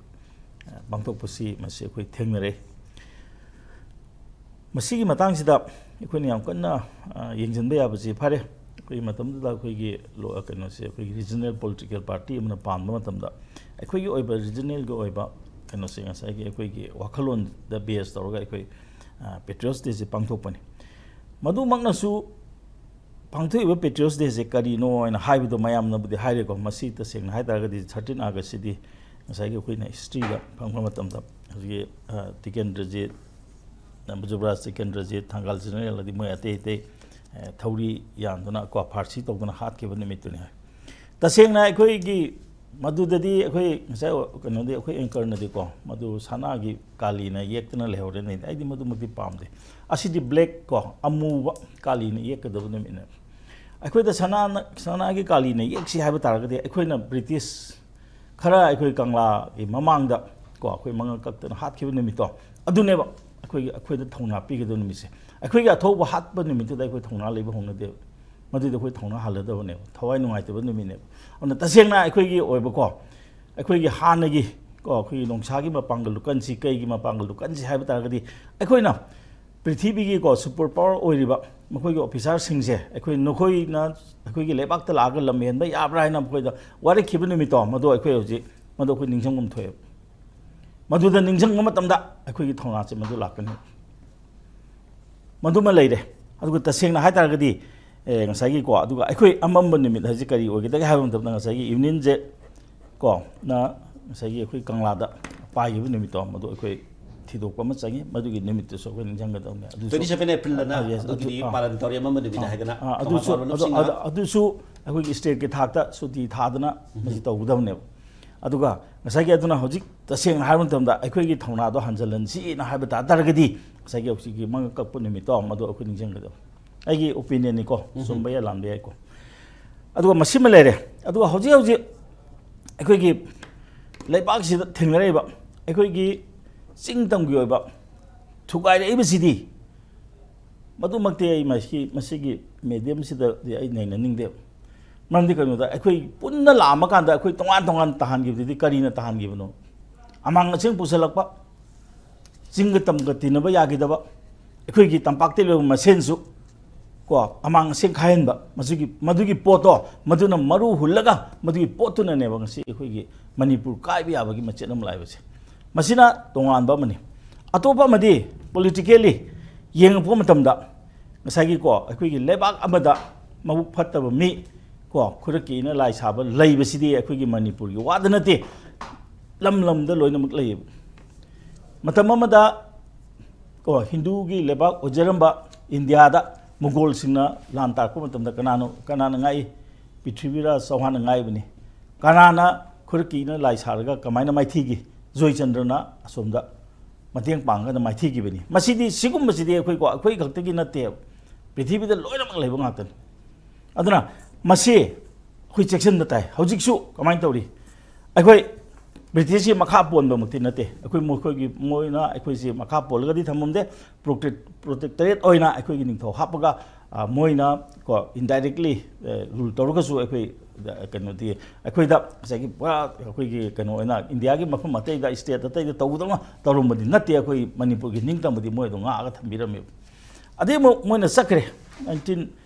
ꯑ, ꯄꯥꯡꯊꯣꯛꯄꯁꯤ ꯃꯁꯤ ꯑꯩꯈꯣꯏ ꯊꯦꯡꯅꯔꯦ꯫ ꯃꯁꯤꯒꯤ ꯃꯇꯥꯡꯁꯤꯗ ꯑꯩꯈꯣꯏꯅ ꯌꯥꯝ ꯀꯟꯅ, ꯑ, ꯌꯦꯡꯁꯤꯟꯕ ꯌꯥꯕꯁꯤ ꯐꯔꯦ꯫ ꯑꯩꯈꯣꯏ ꯃꯇꯝꯗꯨꯗ ꯑꯩꯈꯣꯏꯒꯤ ꯂꯣ-, ꯀꯩꯅꯣꯁꯦ, ꯑꯩꯈꯣꯏꯒꯤ ꯔꯤꯖꯅꯦꯜ ꯄꯣꯂꯤꯇꯤꯀꯦꯜ ꯄꯥꯔꯇꯤ ꯑꯃꯅ ꯄꯥꯟꯕ ꯃꯇꯝꯗ ꯑꯩꯈꯣꯏꯒꯤ ꯑꯣꯏꯕ ꯔꯤꯖꯅꯦꯜꯒꯤ ꯑꯣꯏꯕ ꯀꯩꯅꯣꯁꯦ ꯉꯁꯥꯏꯒꯤ ꯑꯩꯈꯣꯏꯒꯤ ꯋꯥꯈꯜꯂꯣꯟꯗ ꯕꯦꯁ ꯇꯧꯔꯒ ꯑꯩꯈꯣꯏ, ꯑ, ꯄꯦꯇ꯭ꯔꯤꯌꯣꯠꯁ ꯗꯦꯁꯦ ꯄꯥꯡꯊꯣꯛꯄꯅꯤ꯫ ꯃꯗꯨꯃꯛꯅꯁꯨ ꯄꯥꯡꯊꯣꯛꯏꯕ ꯄꯦꯇ꯭ꯔꯤꯌꯣꯠꯁ ꯗꯦꯁꯦ ꯀꯔꯤꯅꯣ ꯍꯥꯏꯅ ꯍꯥꯏꯕꯗꯣ ꯃꯌꯥꯝꯅꯕꯨꯗꯤ ꯍꯥꯏꯔꯦꯀꯣ꯫ ꯃꯁꯤ ꯇꯁꯦꯡꯅ ꯍꯥꯏ ꯇꯥꯔꯒꯗꯤ ꯊꯥꯔꯇꯤꯟ ꯑꯥꯒꯁꯁꯤꯗꯤ ꯉꯁꯥꯏꯒꯤ ꯑꯩꯈꯣꯏꯅ ꯍꯤꯁꯇ꯭ꯔꯤꯗ ꯐꯪꯕ ꯃꯇꯝꯗ ꯍꯧꯖꯤꯛꯀꯤ, ꯑ, ꯇꯤꯀꯦꯟꯗ꯭ꯔꯖꯤꯠ, ꯖꯨꯕꯔꯥꯖ ꯇꯤꯀꯦꯟꯗ꯭ꯔꯖꯤꯠ, ꯊꯪꯒꯥꯜ ꯖꯦꯅꯔꯦꯜ, ꯑꯗꯩ ꯃꯣꯏ ꯑꯇꯩ ꯑꯇꯩ, ꯑ, ꯊꯧꯔꯤ ꯌꯥꯟꯗꯨꯅ ꯀꯣ ꯐꯥꯔꯁꯤ ꯇꯧꯗꯨꯅ ꯍꯥꯠꯈꯤꯕ ꯅꯨꯃꯤꯠꯇꯨꯅꯤ ꯍꯥꯏ꯫ ꯇꯁꯦꯡꯅ ꯑꯩꯈꯣꯏꯒꯤ ꯃꯗꯨꯗꯗꯤ ꯑꯩꯈꯣꯏ ꯉꯁꯥꯏ ꯀꯩꯅꯣꯗꯤ ꯑꯩꯈꯣꯏ ꯑꯦꯡꯀꯔꯅꯗꯤꯀꯣ ꯃꯗꯨ ꯁꯅꯥꯒꯤ ꯀꯥꯂꯤꯅ ꯌꯦꯛꯇꯅ ꯂꯩꯍꯧꯔꯦꯅꯦ꯫ ꯑꯩꯗꯤ ꯃꯗꯨꯃꯛꯇꯤ ꯄꯥꯝꯗꯦ꯫ ꯑꯁꯤꯗꯤ ꯕ꯭ꯂꯦꯛ ꯀꯣ ꯑꯃꯨꯕ ꯀꯥꯂꯤꯅ ꯌꯦꯛꯀꯗꯕ ꯅꯨꯃꯤꯠꯅꯦ꯫ ꯑꯩꯈꯣꯏꯗ ꯁꯅꯥꯅ, ꯁꯅꯥꯒꯤ ꯀꯥꯂꯤꯅ ꯌꯦꯛꯁꯤ ꯍꯥꯏꯕ ꯇꯥꯔꯒꯗꯤ ꯑꯩꯈꯣꯏꯅ ꯕ꯭ꯔꯤꯇꯤꯁ ꯈꯔ ꯑꯩꯈꯣꯏ ꯀꯪꯂꯥꯒꯤ ꯃꯃꯥꯡꯗ ꯀꯣ ꯑꯩꯈꯣꯏ ꯃꯉꯛ ꯀꯛꯇꯅ ꯍꯥꯠꯈꯤꯕ ꯅꯨꯃꯤꯠꯇꯣ ꯑꯗꯨꯅꯦꯕ ꯑꯩꯈꯣꯏꯒꯤ, ꯑꯩꯈꯣꯏꯗ ꯊꯧꯅꯥ ꯄꯤꯒꯗꯕ ꯅꯨꯃꯤꯠꯁꯦ꯫ ꯑꯩꯈꯣꯏꯒꯤ ꯑꯊꯧꯕ ꯍꯥꯠꯄ ꯅꯨꯃꯤꯠꯇꯨꯗ ꯑꯩꯈꯣꯏ ꯊꯧꯅꯥ ꯂꯩꯕ ꯍꯧꯅꯗꯦꯕ꯫ ꯃꯗꯨꯗ ꯑꯩꯈꯣꯏ ꯊꯧꯅꯥ ꯍꯜꯂꯗꯕꯅꯦꯕ, ꯊꯋꯥꯏ ꯅꯨꯡꯉꯥꯏꯇꯕ ꯅꯨꯃꯤꯠꯅꯦꯕ꯫ ꯑꯗꯨꯅ ꯇꯁꯦꯡꯅ ꯑꯩꯈꯣꯏꯒꯤ ꯑꯣꯏꯕꯀꯣ, ꯑꯩꯈꯣꯏꯒꯤ ꯍꯥꯟꯅꯒꯤ ꯀꯣ, ꯑꯩꯈꯣꯏꯒꯤ ꯅꯣꯡꯁꯥꯒꯤ ꯃꯄꯥꯡꯒꯜ ꯂꯨꯀꯟꯁꯤ ꯀꯩꯒꯤ ꯃꯄꯥꯡꯒꯜ ꯂꯨꯀꯟꯁꯤ ꯍꯥꯏꯕ ꯇꯥꯔꯒꯗꯤ, ꯑꯩꯈꯣꯏꯅ ꯄ꯭ꯔꯤꯊꯤꯕꯤꯒꯤꯀꯣ ꯁꯨꯄꯔ ꯄꯥꯋꯔ ꯑꯣꯏꯔꯤꯕ ꯃꯈꯣꯏꯒꯤ ꯑꯣꯐꯤꯁꯥꯔꯁꯤꯡꯁꯦ, ꯑꯩꯈꯣꯏ ꯅꯈꯣꯏꯅ ꯑꯩꯈꯣꯏꯒꯤ ꯂꯩꯕꯥꯛꯇ ꯂꯥꯛꯑꯒ ꯂꯝ ꯍꯦꯟꯕ ꯌꯥꯕ꯭ꯔꯥ ꯍꯥꯏꯅ ꯃꯈꯣꯏꯗ ꯋꯥꯔꯛꯈꯤꯕ ꯅꯨꯃꯤꯠꯇꯣ, ꯃꯗꯨ ꯑꯩꯈꯣꯏ ꯍꯧꯖꯤꯛ, ꯃꯗꯨ ꯑꯩꯈꯣꯏ ꯅꯤꯡꯁꯤꯡꯐꯝ ꯊꯣꯛꯑꯦꯕ꯫ ꯃꯗꯨꯗ ꯅꯤꯡꯁꯤꯡꯕ ꯃꯇꯝꯗ ꯑꯩꯈꯣꯏꯒꯤ ꯊꯧꯅꯥꯁꯦ ꯃꯗꯨ ꯂꯥꯛꯀꯅꯤ꯫ ꯃꯗꯨꯃ ꯂꯩꯔꯦ꯫ ꯑꯗꯨꯒ ꯇꯁꯦꯡꯅ ꯍꯥꯏ ꯇꯥꯔꯒꯗꯤ, ꯑꯦ, ꯉꯁꯥꯏꯒꯤꯀꯣ, ꯑꯗꯨꯒ ꯑꯩꯈꯣꯏ ꯑꯃꯝꯕ ꯅꯨꯃꯤꯠ ꯍꯥꯏꯁꯦ ꯀꯔꯤ ꯑꯣꯏꯒꯗꯒꯦ ꯍꯥꯏꯕ ꯃꯇꯝꯗ, ꯉꯁꯥꯏꯒꯤ ꯌꯨꯅꯤꯌꯟꯁꯦ ꯀꯣ, ꯅ ꯉꯁꯥꯏꯒꯤ ꯑꯩꯈꯣꯏ ꯀꯪꯂꯥꯗ ꯄꯥꯏꯈꯤꯕ ꯅꯨꯃꯤꯠꯇꯣ, ꯃꯗꯨ ꯑꯩꯈꯣꯏ ꯊꯤꯗꯣꯛꯄ ꯑꯃ ꯆꯪꯉꯤ꯫ ꯃꯗꯨꯒꯤ ꯅꯨꯃꯤꯠꯇꯨꯁꯨ ꯑꯩꯈꯣꯏ ꯅꯤꯡꯁꯤꯡꯒꯗꯕꯅꯤ꯫ ꯑꯗꯨꯁꯨ ꯇ꯭ꯋꯦꯟꯇꯤ ꯁꯚꯦꯟ ꯑꯦꯄ꯭ꯔꯤꯜꯗꯅ ꯑꯥ, yes, ꯑꯗꯨꯒꯤꯗꯤ ꯑꯗꯨ, ꯑꯥ, ꯄꯥꯂꯟ ꯇꯧꯔꯤ, ꯑꯃꯝꯕ ꯅꯨꯃꯤꯠꯅ ꯑꯥ, ꯍꯥꯏꯗꯅ ꯑꯥ, ꯇꯣꯉꯥꯟ ꯑꯗꯨꯁꯨ, ꯇꯣꯉꯥꯟꯕ ꯑꯗꯨ, ꯂꯨꯞꯁꯤꯡꯅ꯫ ꯑꯗꯨ, ꯑꯗꯨꯁꯨ ꯑꯩꯈꯣꯏꯒꯤ ꯁ꯭ꯇꯦꯠꯀꯤ ꯊꯥꯛꯇ ꯁꯨꯇꯤ ꯊꯥꯗꯅ ꯎꯝ꯫ ꯃꯁꯤ ꯇꯧꯒꯗꯕꯅꯦꯕ꯫ ꯑꯗꯨꯒ ꯉꯁꯥꯏꯒꯤ, ꯑꯗꯨꯅ ꯍꯧꯖꯤꯛ ꯇꯁꯦꯡꯅ ꯍꯥꯏꯕ ꯃꯇꯝꯗ ꯑꯩꯈꯣꯏꯒꯤ ꯊꯧꯅꯥꯗꯣ ꯍꯟꯖꯤꯜꯍꯟꯁꯤꯅ ꯍꯥꯏꯕ ꯇꯥ ꯇꯥꯔꯒꯗꯤ, ꯉꯁꯥꯏꯒꯤ ꯍꯧꯖꯤꯛꯀꯤ ꯃꯉꯛ ꯀꯛꯄ ꯅꯨꯃꯤꯠꯇꯣ, ꯃꯗꯨ ꯑꯩꯈꯣꯏ ꯅꯤꯡꯁꯤꯡꯒꯗꯕ꯫ ꯑꯩꯒꯤ ꯑꯣꯄꯤꯅꯤꯌꯟꯅꯤꯀꯣ, ꯎꯝ꯫ ꯆꯨꯝꯕ ꯌꯥꯏ, ꯂꯥꯟꯕ ꯌꯥꯏꯀꯣ꯫ ꯑꯗꯨꯒ ꯃꯁꯤꯃ ꯂꯩꯔꯦ꯫ ꯑꯗꯨꯒ ꯍꯧꯖꯤꯛ ꯍꯧꯖꯤꯛ ꯑꯩꯈꯣꯏꯒꯤ ꯂꯩꯕꯥꯛꯁꯤꯗ ꯊꯦꯡꯅꯔꯛꯏꯕ ꯑꯩꯈꯣꯏꯒꯤ ꯆꯤꯡ ꯇꯝꯒꯤ ꯑꯣꯏꯕ ꯊꯨꯒꯥꯏꯔꯛꯏꯕꯁꯤꯗꯤ, ꯃꯗꯨꯃꯛꯇꯤ ꯑꯩ ꯃꯁꯤ, ꯃꯁꯤꯒꯤ ꯃꯦꯗꯤꯌꯝꯁꯤꯗꯗꯤ ꯑꯩ ꯅꯩꯅꯅꯤꯡꯗꯦꯕ꯫ ꯃꯔꯝꯗꯤ ꯀꯩꯅꯣꯗ, ꯑꯩꯈꯣꯏ ꯄꯨꯟꯅ ꯂꯥꯛꯑꯝꯃ ꯀꯥꯟꯗ ꯑꯩꯈꯣꯏ ꯇꯣꯉꯥꯟ ꯇꯣꯉꯥꯟ ꯇꯥꯍꯟꯈꯤꯕꯗꯨꯗꯤ ꯀꯔꯤꯅ ꯇꯥꯍꯟꯈꯤꯕꯅꯣ? ꯑꯃꯥꯡ ꯑꯁꯦꯡ ꯄꯨꯁꯜꯂꯛꯄ, ꯆꯤꯡꯒ ꯇꯝꯒ ꯇꯤꯟꯅꯕ ꯌꯥꯈꯤꯗꯕ, ꯑꯩꯈꯣꯏꯒꯤ ꯇꯝꯄꯥꯛꯇ ꯂꯩꯕ ꯃꯁꯦꯟꯁꯨ ꯀꯣ, ꯑꯃꯥꯡ ꯑꯁꯦꯡ ꯈꯥꯏꯍꯟꯕ, ꯃꯁꯤꯒꯤ, ꯃꯗꯨꯒꯤ ꯄꯣꯠꯇꯣ, ꯃꯗꯨꯅ ꯃꯔꯨ ꯍꯨꯜꯂꯒ, ꯃꯗꯨꯒꯤ ꯄꯣꯠꯇꯨꯅꯅꯦꯕ ꯉꯁꯤ ꯑꯩꯈꯣꯏꯒꯤ ꯃꯅꯤꯄꯨꯔ ꯀꯥꯏꯕ ꯌꯥꯕꯒꯤ ꯃꯆꯦꯠ ꯑꯃ ꯂꯥꯛꯏꯕꯁꯦ꯫ ꯃꯁꯤꯅ ꯇꯣꯉꯥꯟꯕ ꯑꯃꯅꯤ꯫ ꯑꯇꯣꯞꯄ ꯑꯃꯗꯤ, ꯄꯣꯂꯤꯇꯤꯀꯦꯜꯂꯤ ꯌꯦꯡꯉꯛꯄ ꯃꯇꯝꯗ, ꯉꯁꯥꯏꯒꯤꯀꯣ, ꯑꯩꯈꯣꯏꯒꯤ ꯂꯩꯕꯥꯛ ꯑꯃꯗ ꯃꯕꯨꯛ ꯐꯠꯇꯕ ꯃꯤ ꯀꯣ, ꯈꯨꯗꯛꯀꯤ ꯏꯅ ꯂꯥꯏ ꯁꯥꯕ ꯂꯩꯕꯁꯤꯗꯤ ꯑꯩꯈꯣꯏꯒꯤ ꯃꯅꯤꯄꯨꯔꯒꯤ ꯋꯥꯗ ꯅꯠꯇꯦ, ꯂꯝ ꯂꯝꯗ ꯂꯣꯏꯅꯃꯛ ꯂꯩꯌꯦꯕ꯫ ꯃꯇꯝ ꯑꯃꯗ ꯀꯣ, ꯍꯤꯟꯗꯨꯒꯤ ꯂꯩꯕꯥꯛ ꯑꯣꯏꯖꯔꯝꯕ ꯏꯟꯗꯤꯌꯥꯗ ꯃꯨꯒꯣꯜꯁꯤꯡꯅ ꯂꯥꯟ ꯇꯥꯔꯛꯄ ꯃꯇꯝꯗ ꯀꯅꯥꯅꯣ, ꯀꯅꯥꯅ ꯉꯥꯛꯏ? ꯄ꯭ꯔꯤꯊꯤꯕꯤꯔꯥꯖ ꯆꯧꯍꯥꯟꯅ ꯉꯥꯛꯏꯕꯅꯤ꯫ ꯀꯅꯥꯅ ꯈꯨꯗꯛꯀꯤ ꯏꯅ ꯂꯥꯏ ꯁꯥꯔꯒ ꯀꯃꯥꯏꯅ ꯃꯥꯏꯊꯤꯈꯤ? ꯖꯣꯏꯆꯟꯗ꯭ꯔꯅ ꯑꯁꯣꯝꯗ ꯃꯇꯦꯡ ꯄꯥꯡꯉꯒ ꯃꯥꯏꯊꯤꯈꯤꯕꯅꯤ꯫ ꯃꯁꯤꯗꯤ, ꯁꯤꯒꯨꯝꯕꯁꯤꯗꯤ ꯑꯩꯈꯣꯏꯀꯣ, ꯑꯩꯈꯣꯏ ꯈꯛꯇꯒꯤ ꯅꯠꯇꯦꯕ, ꯄ꯭ꯔꯤꯊꯤꯕꯤꯗ ꯂꯣꯏꯅꯃꯛ ꯂꯩꯕ ꯉꯥꯛꯇꯅꯤ꯫ ꯑꯗꯨꯅ ꯃꯁꯤ ꯑꯩꯈꯣꯏ ꯆꯦꯛꯁꯤꯟꯕ ꯇꯥꯏ꯫ ꯍꯧꯖꯤꯛꯁꯨ ꯀꯃꯥꯏꯅ ꯇꯧꯔꯤ? ꯑꯩꯈꯣꯏ ꯕ꯭ꯔꯤꯇꯤꯁꯀꯤ ꯃꯈꯥ ꯄꯣꯟꯕꯃꯛꯇꯤ ꯅꯠꯇꯦ꯫ ꯑꯩꯈꯣꯏ ꯃꯈꯣꯏꯒꯤ, ꯃꯣꯏꯅ ꯑꯩꯈꯣꯏꯁꯤ ꯃꯈꯥ ꯄꯣꯜꯂꯒꯗꯤ ꯊꯝꯃꯝꯗꯦ꯫ ꯄ꯭ꯔꯣꯇꯦꯛ-, ꯄ꯭ꯔꯣꯇꯦꯛꯇꯔꯦꯠ ꯑꯣꯏꯅ ꯑꯩꯈꯣꯏꯒꯤ ꯅꯤꯡꯊꯧ ꯍꯥꯞꯄꯒ ꯑ, ꯃꯣꯏꯅ ꯀꯣ indirectly ꯔꯨꯜ ꯇꯧꯔꯒꯁꯨ ꯑꯩꯈꯣꯏ, ꯑ, ꯀꯩꯅꯣꯗꯤ ꯑꯩꯈꯣꯏꯗ ꯉꯁꯥꯏꯒꯤ ꯄꯨꯔꯥ ꯑꯩꯈꯣꯏꯒꯤ ꯀꯩꯅꯣ ꯑꯣꯏꯅ ꯏꯟꯗꯤꯌꯥꯒꯤ ꯃꯐꯝ ꯑꯇꯩꯗ ꯁ꯭ꯇꯦꯠ ꯑꯇꯩꯗ ꯇꯧꯕꯗꯧꯅ ꯇꯧꯔꯝꯕꯗꯤ ꯅꯠꯇꯦ꯫ ꯑꯩꯈꯣꯏ ꯃꯅꯤꯄꯨꯔꯒꯤ ꯅꯤꯡꯇꯝꯕꯗꯤ ꯃꯣꯏ ꯑꯗꯨꯝ ꯉꯥꯛꯑꯒ ꯊꯝꯕꯤꯔꯝꯃꯦꯕ꯫ ꯑꯗꯩ ꯑꯃꯨꯛ ꯃꯣꯏꯅ ꯆꯠꯈ꯭ꯔꯦ꯫ ꯅꯥꯏꯟꯇꯤꯟ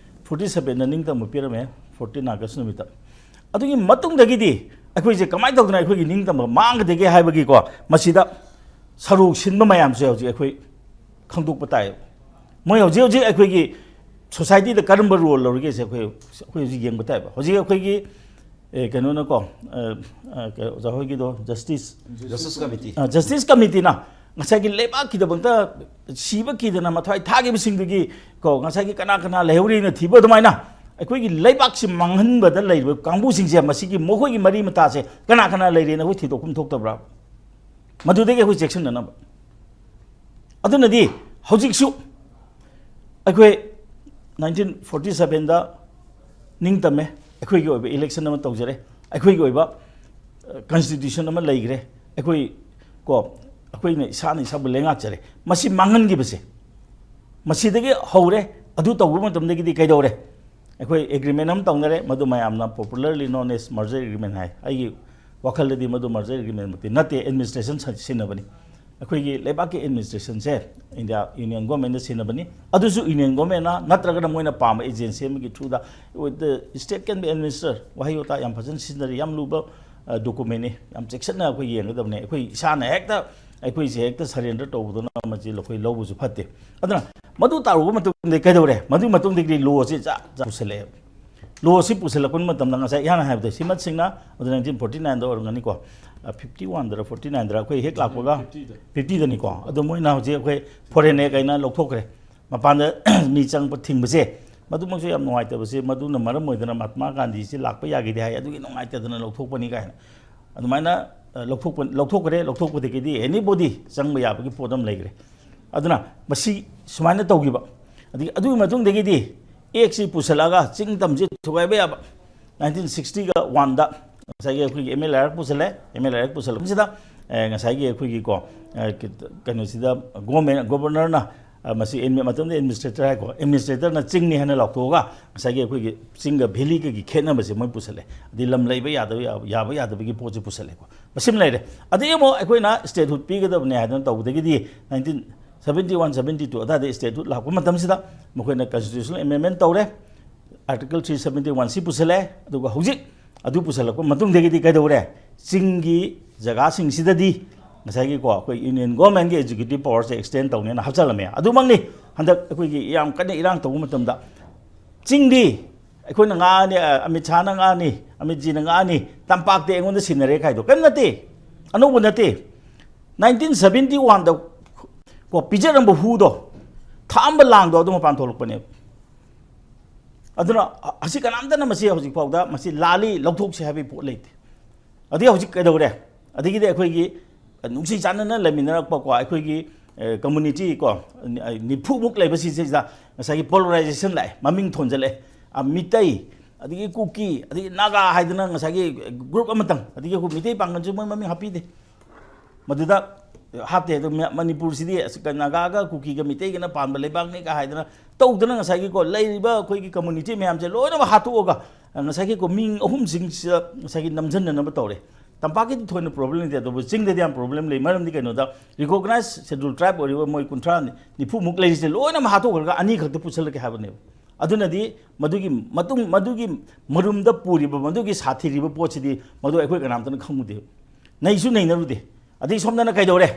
ꯐꯣꯔꯇꯤ ꯁꯕꯦꯟꯗ ꯅꯤꯡꯇꯝꯕ ꯄꯤꯔꯝꯃꯦ, ꯐꯣꯔꯇꯤꯟ ꯑꯥꯒꯁ ꯅꯨꯃꯤꯠꯇ꯫ ꯑꯗꯨꯒꯤ ꯃꯇꯨꯡꯗꯒꯤꯗꯤ ꯑꯩꯈꯣꯏꯁꯦ ꯀꯃꯥꯏꯅ ꯇꯧꯗꯅ ꯑꯩꯈꯣꯏꯒꯤ ꯅꯤꯡꯇꯝꯕ ꯃꯥꯡꯒꯗꯒꯦ ꯍꯥꯏꯕꯒꯤꯀꯣ, ꯃꯁꯤꯗ ꯁꯔꯨꯛ ꯁꯤꯟꯕ ꯃꯌꯥꯝꯁꯦ ꯍꯧꯖꯤꯛ ꯑꯩꯈꯣꯏ ꯈꯪꯗꯣꯛꯄ ꯇꯥꯏ꯫ ꯃꯣꯏ ꯍꯧꯖꯤꯛ ꯍꯧꯖꯤꯛ ꯑꯩꯈꯣꯏꯒꯤ ꯁꯣꯁꯥꯏꯇꯤꯗ ꯀꯔꯝꯕ ꯔꯣꯜ ꯂꯧꯔꯤꯒꯦꯁꯦ ꯑꯩꯈꯣꯏ, ꯑꯩꯈꯣꯏ ꯍꯧꯖꯤꯛ ꯌꯦꯡꯕ ꯇꯥꯏꯕ꯫ ꯍꯧꯖꯤꯛ ꯑꯩꯈꯣꯏꯒꯤ, ꯑꯦ, ꯀꯩꯅꯣꯅꯀꯣ, ꯑ, ꯑ, ꯀꯩ-, ꯑꯣꯖꯥ ꯍꯣꯏꯒꯤꯗꯣ ꯖꯁꯇꯤꯁ, Justice Committee꯫ ꯑ, ꯖꯁꯇꯤꯁ ꯀꯃꯤꯇꯤꯅ ꯉꯁꯥꯏꯒꯤ ꯂꯩꯕꯥꯛꯀꯤꯗꯃꯛꯇ ꯁꯤꯕ ꯀꯤꯗꯅ ꯃꯊ꯭ꯋꯥꯏ ꯊꯥꯈꯤꯕꯁꯤꯡꯗꯨꯒꯤ ꯀꯣ, ꯉꯁꯥꯏꯒꯤ ꯀꯅꯥ ꯀꯅꯥ ꯂꯩꯍꯧꯔꯤꯅ ꯊꯤꯕ ꯑꯗꯨꯃꯥꯏꯅ ꯑꯩꯈꯣꯏꯒꯤ ꯂꯩꯕꯥꯛꯁꯤ ꯃꯥꯡꯍꯟꯕꯗ ꯂꯩꯔꯤꯕ ꯀꯥꯡꯕꯨꯁꯤꯡꯁꯦ ꯃꯁꯤꯒꯤ ꯃꯈꯣꯏꯒꯤ ꯃꯔꯤ ꯃꯇꯥꯁꯦ ꯀꯅꯥ ꯀꯅꯥ ꯂꯩꯔꯦꯅ ꯑꯩꯈꯣꯏ ꯊꯤꯗꯣꯛꯐꯝ ꯊꯣꯛꯇꯕ꯭ꯔꯥ? ꯃꯗꯨꯗꯒꯤ ꯑꯩꯈꯣꯏ ꯆꯦꯛꯁꯤꯟꯅꯅꯕ꯫ ꯑꯗꯨꯅꯗꯤ ꯍꯧꯖꯤꯛꯁꯨ ꯑꯩꯈꯣꯏ ꯅꯥꯏꯟꯇꯤꯟ ꯐꯣꯔꯇꯤ ꯁꯕꯦꯟꯗ ꯅꯤꯡꯇꯝꯃꯦ, ꯑꯩꯈꯣꯏꯒꯤ ꯑꯣꯏꯕ ꯏꯂꯦꯛꯁꯟ ꯑꯃ ꯇꯧꯖꯔꯦ, ꯑꯩꯈꯣꯏꯒꯤ ꯑꯣꯏꯕ, ꯑ, ꯀꯟꯁꯇꯤꯇ꯭ꯌꯨꯁꯟ ꯑꯃ ꯂꯩꯈ꯭ꯔꯦ, ꯑꯩꯈꯣꯏ ꯀꯣ, ꯑꯩꯈꯣꯏꯅ ꯏꯁꯥꯅ ꯏꯁꯥꯕꯨ ꯂꯩꯉꯥꯛꯆꯔꯦ꯫ ꯃꯁꯤ ꯃꯥꯡꯍꯟꯈꯤꯕꯁꯦ, ꯃꯁꯤꯗꯒꯤ ꯍꯧꯔꯦ꯫ ꯑꯗꯨ ꯇꯧꯕ ꯃꯇꯝꯗꯒꯤꯗꯤ ꯀꯩꯗꯧꯔꯦ? ꯑꯩꯈꯣꯏ ꯑꯦꯒ꯭ꯔꯤꯃꯦꯟ ꯑꯃ ꯇꯧꯅꯔꯦ, ꯃꯗꯨ ꯃꯌꯥꯝꯅ popularly known as merger agreement ꯍꯥꯏ꯫ ꯑꯩꯒꯤ ꯋꯥꯈꯜꯗꯗꯤ ꯃꯗꯨ merger agreement ꯃꯛꯇꯤ ꯅꯠꯇꯦ, ꯑꯦꯗꯃꯤꯅꯤꯁꯇ꯭ꯔꯦꯁꯟ ꯁꯤ-, ꯁꯤꯟꯅꯕꯅꯤ꯫ ꯑꯩꯈꯣꯏꯒꯤ ꯂꯩꯕꯥꯛꯀꯤ ꯑꯦꯗꯃꯤꯅꯤꯁꯇ꯭ꯔꯦꯁꯟꯁꯦ ꯏꯟꯗꯤꯌꯥ ꯌꯨꯅꯤꯌꯟ ꯒꯣꯔꯃꯦꯟꯗ ꯁꯤꯟꯅꯕꯅꯤ꯫ ꯑꯗꯨꯁꯨ ꯌꯨꯅꯤꯌꯟ ꯒꯣꯔꯃꯦꯟꯅ ꯅꯠꯇ꯭ꯔꯒꯅ ꯃꯣꯏꯅ ꯄꯥꯝꯕ ꯑꯦꯖꯦꯟꯁꯤ ꯑꯃꯒꯤ through the, with the state can be administered, ꯋꯥꯍꯩ ꯋꯥꯇꯥ ꯌꯥꯝ ꯐꯖꯅ ꯁꯤꯖꯤꯟꯅꯔꯤ, ꯌꯥꯝ ꯂꯨꯕ, ꯑ, ꯗꯣꯀꯨꯃꯦꯟꯅꯤ, ꯌꯥꯝ ꯆꯦꯛꯁꯤꯟꯅ ꯑꯩꯈꯣꯏ ꯌꯦꯡꯒꯗꯕꯅꯤ꯫ ꯑꯩꯈꯣꯏ ꯏꯁꯥꯅ ꯍꯦꯛꯇ ꯑꯩꯈꯣꯏꯁꯦ ꯍꯦꯛꯇ ꯁꯔꯦꯟꯗꯔ ꯇꯧꯕꯗꯨꯅ ꯃꯁꯤ ꯑꯩꯈꯣꯏ ꯂꯧꯕꯁꯨ ꯐꯠꯇꯦ꯫ ꯑꯗꯨꯅ ꯃꯗꯨ ꯇꯥꯔꯨꯕ ꯃꯇꯨꯡꯗ ꯀꯩꯗꯧꯔꯦ? ꯃꯗꯨꯒꯤ ꯃꯇꯨꯡꯗꯒꯤꯗꯤ ꯂꯣꯁꯤ ꯖꯥꯠ ꯖꯥꯠ ꯄꯨꯁꯜꯂꯛꯑꯦꯕ꯫ ꯂꯣꯁꯤ ꯄꯨꯁꯜꯂꯛꯄ ꯃꯇꯝꯗ ꯉꯁꯥꯏ ꯏꯍꯥꯟ ꯍꯥꯏꯕꯗ ꯁꯤꯃꯟ ꯁꯤꯡꯅ ꯑꯗꯨ ꯅꯥꯏꯟꯇꯤꯟ ꯐꯣꯔꯇꯤ ꯅꯥꯏꯟꯗ ꯑꯣꯏꯔꯝꯒꯅꯤꯀꯣ, ꯐꯤꯐꯇꯤ ꯋꯥꯟꯗꯔ ꯐꯣꯔꯇꯤ ꯅꯥꯏꯟꯗꯔ ꯑꯩꯈꯣꯏ ꯍꯦꯛ ꯂꯥꯛꯄꯒ, ꯐꯤꯐꯇꯤꯗꯅꯤꯀꯣ꯫ ꯑꯗꯣ ꯃꯣꯏꯅ ꯍꯧꯖꯤꯛ ꯑꯩꯈꯣꯏ ꯐꯣꯔꯦꯟ ꯑꯦꯛ ꯍꯥꯏꯅ ꯂꯧꯊꯣꯛꯈ꯭ꯔꯦ꯫ ꯃꯄꯥꯟꯗ ꯃꯤ ꯆꯪꯕ ꯊꯤꯡꯕꯁꯦ, ꯃꯗꯨꯃꯛꯁꯨ ꯌꯥꯝ ꯅꯨꯡꯉꯥꯏꯇꯕꯁꯦ, ꯃꯗꯨꯅ ꯃꯔꯝ ꯑꯣꯏꯗꯅ ꯃꯍꯥꯇꯃꯥ ꯒꯥꯟꯙꯤꯁꯤ ꯂꯥꯛꯄ ꯌꯥꯈꯤꯗꯦ ꯍꯥꯏ, ꯑꯗꯨꯒꯤ ꯅꯨꯡꯉꯥꯏꯇꯗꯅ ꯂꯧꯊꯣꯛꯄꯅꯤ ꯀꯥꯏꯅ꯫ ꯑꯗꯨꯃꯥꯏꯅ, ꯑ, ꯂꯧꯊꯣꯛꯄ, ꯂꯧꯊꯣꯛꯈ꯭ꯔꯦ꯫ ꯂꯧꯊꯣꯛꯄꯗꯒꯤꯗꯤ anybody ꯆꯪꯕ ꯌꯥꯕꯒꯤ ꯄꯣꯠ ꯑꯃ ꯂꯩꯈ꯭ꯔꯦ꯫ ꯑꯗꯨꯅ ꯃꯁꯤ ꯁꯨꯃꯥꯏꯅ ꯇꯧꯈꯤꯕ꯫ ꯑꯗꯒꯤ ꯑꯗꯨꯒꯤ ꯃꯇꯨꯡꯗꯒꯤꯗꯤ ꯑꯦꯛꯁꯤ ꯄꯨꯁꯜꯂꯛꯑꯒ ꯆꯤꯡ ꯇꯝꯁꯤ ꯊꯨꯒꯥꯏꯕ ꯌꯥꯕ꯫ ꯅꯥꯏꯟꯇꯤꯟ ꯁꯤꯛꯁꯇꯤꯒ ꯋꯥꯟꯗ ꯉꯁꯥꯏꯒꯤ ꯑꯩꯈꯣꯏꯒꯤ ꯑꯦꯝ ꯑꯦꯜ ꯑꯥꯏ ꯑꯥꯔ ꯄꯨꯁꯜꯂꯦ꯫ ꯑꯦꯝ ꯑꯦꯜ ꯑꯥꯏ ꯑꯥꯔ ꯄꯨꯁꯜꯂꯛꯄꯁꯤꯗ, ꯑꯦ, ꯉꯁꯥꯏꯒꯤ ꯑꯩꯈꯣꯏꯒꯤꯀꯣ, ꯑꯦ, ꯀꯩꯅꯣꯁꯤꯗ ꯒꯣꯔꯃꯦꯟ, ꯒꯣꯕꯔꯅꯔꯅ ꯑ, ꯃꯁꯤ ꯑꯦꯗꯃꯤ-, ꯃꯇꯝꯗ ꯑꯦꯗꯃꯤꯅꯤꯁꯇ꯭ꯔꯦꯇꯔ ꯍꯥꯏꯀꯣ, ꯑꯦꯗꯃꯤꯅꯤꯁꯇ꯭ꯔꯦꯇꯔꯅ ꯆꯤꯡꯅꯤ ꯍꯥꯏꯅ ꯂꯥꯎꯊꯣꯛꯑꯒ ꯉꯁꯥꯏꯒꯤ ꯑꯩꯈꯣꯏꯒꯤ ꯆꯤꯡꯒ ꯚꯦꯂꯤꯒꯒꯤ ꯈꯦꯠꯅꯕꯁꯦ ꯃꯣꯏ ꯄꯨꯁꯜꯂꯦ꯫ ꯑꯗꯩ ꯂꯝ ꯂꯩꯕ ꯌꯥꯗꯕ, ꯌꯥꯕ, ꯌꯥꯕ ꯌꯥꯗꯕꯒꯤ ꯄꯣꯠꯁꯦ ꯄꯨꯁꯜꯂꯦꯀꯣ꯫ ꯃꯁꯤꯃ ꯂꯩꯔꯦ꯫ ꯑꯗꯩ ꯑꯃꯨꯛ ꯑꯩꯈꯣꯏꯅ ꯁ꯭ꯇꯦꯠꯍꯨꯗ ꯄꯤꯒꯗꯕꯅꯦ ꯍꯥꯏꯗꯅ ꯇꯧꯕꯗꯒꯤꯗꯤ nineteen seventy one seventy two ꯑꯗꯥꯏꯗ ꯁ꯭ꯇꯦꯠꯍꯨꯗ ꯂꯥꯛꯄ ꯃꯇꯝꯁꯤꯗ ꯃꯈꯣꯏꯅ ꯀꯟꯁꯇꯤꯇ꯭ꯌꯨꯁꯅꯦꯜ ꯑꯦꯃꯦꯟꯃꯦꯟ ꯇꯧꯔꯦ꯫ ꯑꯥꯔꯇꯤꯀꯜ ꯊ꯭ꯔꯤ ꯁꯕꯦꯟꯇꯤ ꯋꯥꯟ ꯁꯤ ꯄꯨꯁꯜꯂꯦ꯫ ꯑꯗꯨꯒ ꯍꯧꯖꯤꯛ ꯑꯗꯨ ꯄꯨꯁꯜꯂꯛꯄ ꯃꯇꯨꯡꯗꯒꯤꯗꯤ ꯀꯩꯗꯧꯔꯦ? ꯆꯤꯡꯒꯤ ꯖꯒꯥꯁꯤꯡꯁꯤꯗꯗꯤ ꯉꯁꯥꯏꯒꯤꯀꯣ ꯑꯩꯈꯣꯏ ꯌꯨꯅꯤꯌꯟ ꯒꯣꯔꯃꯦꯟꯒꯤ ꯑꯦꯛꯖꯤꯀ꯭ꯌꯨꯇꯤꯚ ꯄꯋꯥꯔꯁꯦ ꯑꯦꯛꯁꯇꯦꯟ ꯇꯧꯅꯦꯅ ꯍꯥꯞꯆꯜꯂꯝꯃꯦ꯫ ꯑꯗꯨꯃꯛꯅꯤ ꯍꯟꯗꯛ ꯑꯩꯈꯣꯏꯒꯤ ꯌꯥꯝ ꯀꯟꯅ ꯏꯔꯥꯡ ꯇꯧꯕ ꯃꯇꯝꯗ ꯆꯤꯡꯗꯤ ꯑꯩꯈꯣꯏꯅ ꯉꯥꯛꯑꯅꯤ, ꯑ, ꯑꯃꯤꯠ ꯁꯥꯍꯅ ꯉꯥꯛꯑꯅꯤ, ꯑꯃꯤꯠ ꯖꯤꯅ ꯉꯥꯛꯑꯅꯤ, ꯇꯝꯄꯥꯛꯇꯤ ꯑꯩꯉꯣꯟꯗ ꯁꯤꯟꯅꯔꯦ ꯍꯥꯏꯗꯣ ꯀꯔꯤꯝ ꯅꯠꯇꯦ, ꯑꯅꯧꯕ ꯅꯠꯇꯦ꯫ ꯅꯥꯏꯟꯇꯤꯟ ꯁꯕꯦꯟꯇꯤ ꯋꯥꯟꯗ ꯀꯣ ꯄꯤꯖꯔꯝꯕ ꯍꯨꯗꯣ, ꯊꯥꯛꯑꯝꯕ ꯂꯥꯡꯗꯣ ꯑꯗꯨ ꯃꯄꯥꯟ ꯊꯣꯛꯂꯛꯄꯅꯦꯕ꯫ ꯑꯗꯨꯅ ꯑ-, ꯑꯁꯤ ꯀꯅꯥꯝꯇꯅ ꯃꯁꯤ ꯍꯧꯖꯤꯛ ꯐꯥꯎꯗ ꯃꯁꯤ ꯂꯥꯜꯂꯤ, ꯂꯧꯊꯣꯛꯁꯤ ꯍꯥꯏꯕꯒꯤ ꯄꯣꯠ ꯂꯩꯇꯦ꯫ ꯑꯗꯒꯤ ꯍꯧꯖꯤꯛ ꯀꯩꯗꯧꯔꯦ? ꯑꯗꯒꯤꯗꯤ ꯑꯩꯈꯣꯏꯒꯤ ꯅꯨꯡꯁꯤ ꯆꯥꯟꯅꯅ ꯂꯩꯃꯤꯟꯅꯔꯛꯄꯀꯣ, ꯑꯩꯈꯣꯏꯒꯤ, ꯑ, ꯀꯝꯃꯨꯅꯤꯇꯤ ꯀꯣ, ꯅꯤ-, ꯑ, ꯅꯤꯐꯨꯃꯨꯛ ꯂꯩꯕꯁꯤꯗꯩꯁꯤꯗ ꯉꯁꯥꯏꯒꯤ ꯄꯣꯂꯔꯥꯏꯖꯦꯁꯟ ꯂꯥꯛꯑꯦ, ꯃꯃꯤꯡ ꯊꯣꯟꯖꯜꯂꯛꯑꯦ꯫ ꯑ, ꯃꯤꯇꯩ, ꯑꯗꯒꯤ ꯀꯨꯀꯤ, ꯑꯗꯒꯤ ꯅꯥꯒꯥ ꯍꯥꯏꯗꯅ ꯉꯁꯥꯏꯒꯤ ꯒ꯭ꯔꯨꯞ ꯑꯃꯇꯪ, ꯑꯗꯒꯤ ꯑꯩꯈꯣꯏ ꯃꯤꯇꯩ ꯄꯥꯡꯒꯜꯁꯨ ꯃꯣꯏ ꯃꯃꯤꯡ ꯍꯥꯞꯄꯤꯗꯦ꯫ ꯃꯗꯨꯗ ꯍꯥꯞꯇꯦ꯫ ꯑꯗꯨ ꯃ-, ꯃꯅꯤꯄꯨꯔꯁꯤꯗꯤ ꯑꯁ, ꯀ-, ꯅꯥꯒꯥꯒ ꯀꯨꯀꯤꯒ ꯃꯤꯇꯩꯒꯅ ꯄꯥꯟꯕ ꯂꯩꯕꯥꯛꯅꯤꯒ ꯍꯥꯏꯗꯅ ꯇꯧꯗꯅ ꯉꯁꯥꯏꯒꯤꯀꯣ ꯂꯩꯔꯤꯕ ꯑꯩꯈꯣꯏꯒꯤ ꯀꯝꯃꯨꯅꯤꯇꯤ ꯃꯌꯥꯝꯁꯦ ꯂꯣꯏꯅꯃꯛ ꯍꯥꯠꯇꯣꯛꯑꯒ, ꯑ, ꯉꯁꯥꯏꯒꯤꯀꯣ ꯃꯤꯡ ꯑꯍꯨꯝꯁꯤꯡꯁꯤꯗ ꯉꯁꯥꯏꯒꯤ ꯅꯝꯁꯤꯟꯅꯅꯕ ꯇꯧꯔꯦ꯫ ꯇꯝꯄꯥꯛꯀꯤꯗꯤ ꯊꯣꯏꯅ ꯄ꯭ꯔꯣꯕ꯭ꯂꯦꯝ ꯂꯩꯇꯦ, ꯑꯗꯨꯕꯨ ꯆꯤꯡꯗꯗꯤ ꯌꯥꯝ ꯄ꯭ꯔꯣꯕ꯭ꯂꯦꯝ ꯂꯩ꯫ ꯃꯔꯝꯗꯤ ꯀꯩꯅꯣꯗ, ꯔꯤꯀꯣꯒꯅꯥꯏꯖ ꯁꯦꯗ꯭ꯌꯨꯜ ꯇ꯭ꯔꯥꯏꯕ ꯑꯣꯏꯔꯤꯕ ꯃꯣꯏ ꯀꯨꯟꯊ꯭ꯔꯥ ꯅꯤꯐꯨꯃꯨꯛ ꯂꯩꯔꯤꯁꯦ ꯂꯣꯏꯅꯃꯛ ꯍꯥꯠꯇꯣꯛꯈ꯭ꯔꯒ ꯑꯅꯤ ꯈꯛꯇ ꯄꯨꯁꯜꯂꯛꯀꯦ ꯍꯥꯏꯕꯅꯦꯕ꯫ ꯑꯗꯨꯅꯗꯤ ꯃꯗꯨꯒꯤ ꯃꯇꯨꯡ, ꯃꯗꯨꯒꯤ ꯃꯔꯨꯝꯗ ꯄꯨꯔꯤꯕ, ꯃꯗꯨꯒꯤ ꯁꯥꯊꯤꯔꯤꯕ ꯄꯣꯠꯁꯤꯗꯤ ꯃꯗꯨ ꯑꯩꯈꯣꯏ ꯀꯅꯥꯝꯇꯅ ꯈꯪꯉꯨꯗꯦ, ꯅꯩꯁꯨ ꯅꯩꯅꯔꯨꯗꯦ꯫ ꯑꯗꯩ ꯁꯣꯝꯗꯅ ꯀꯩꯗꯧꯔꯦ?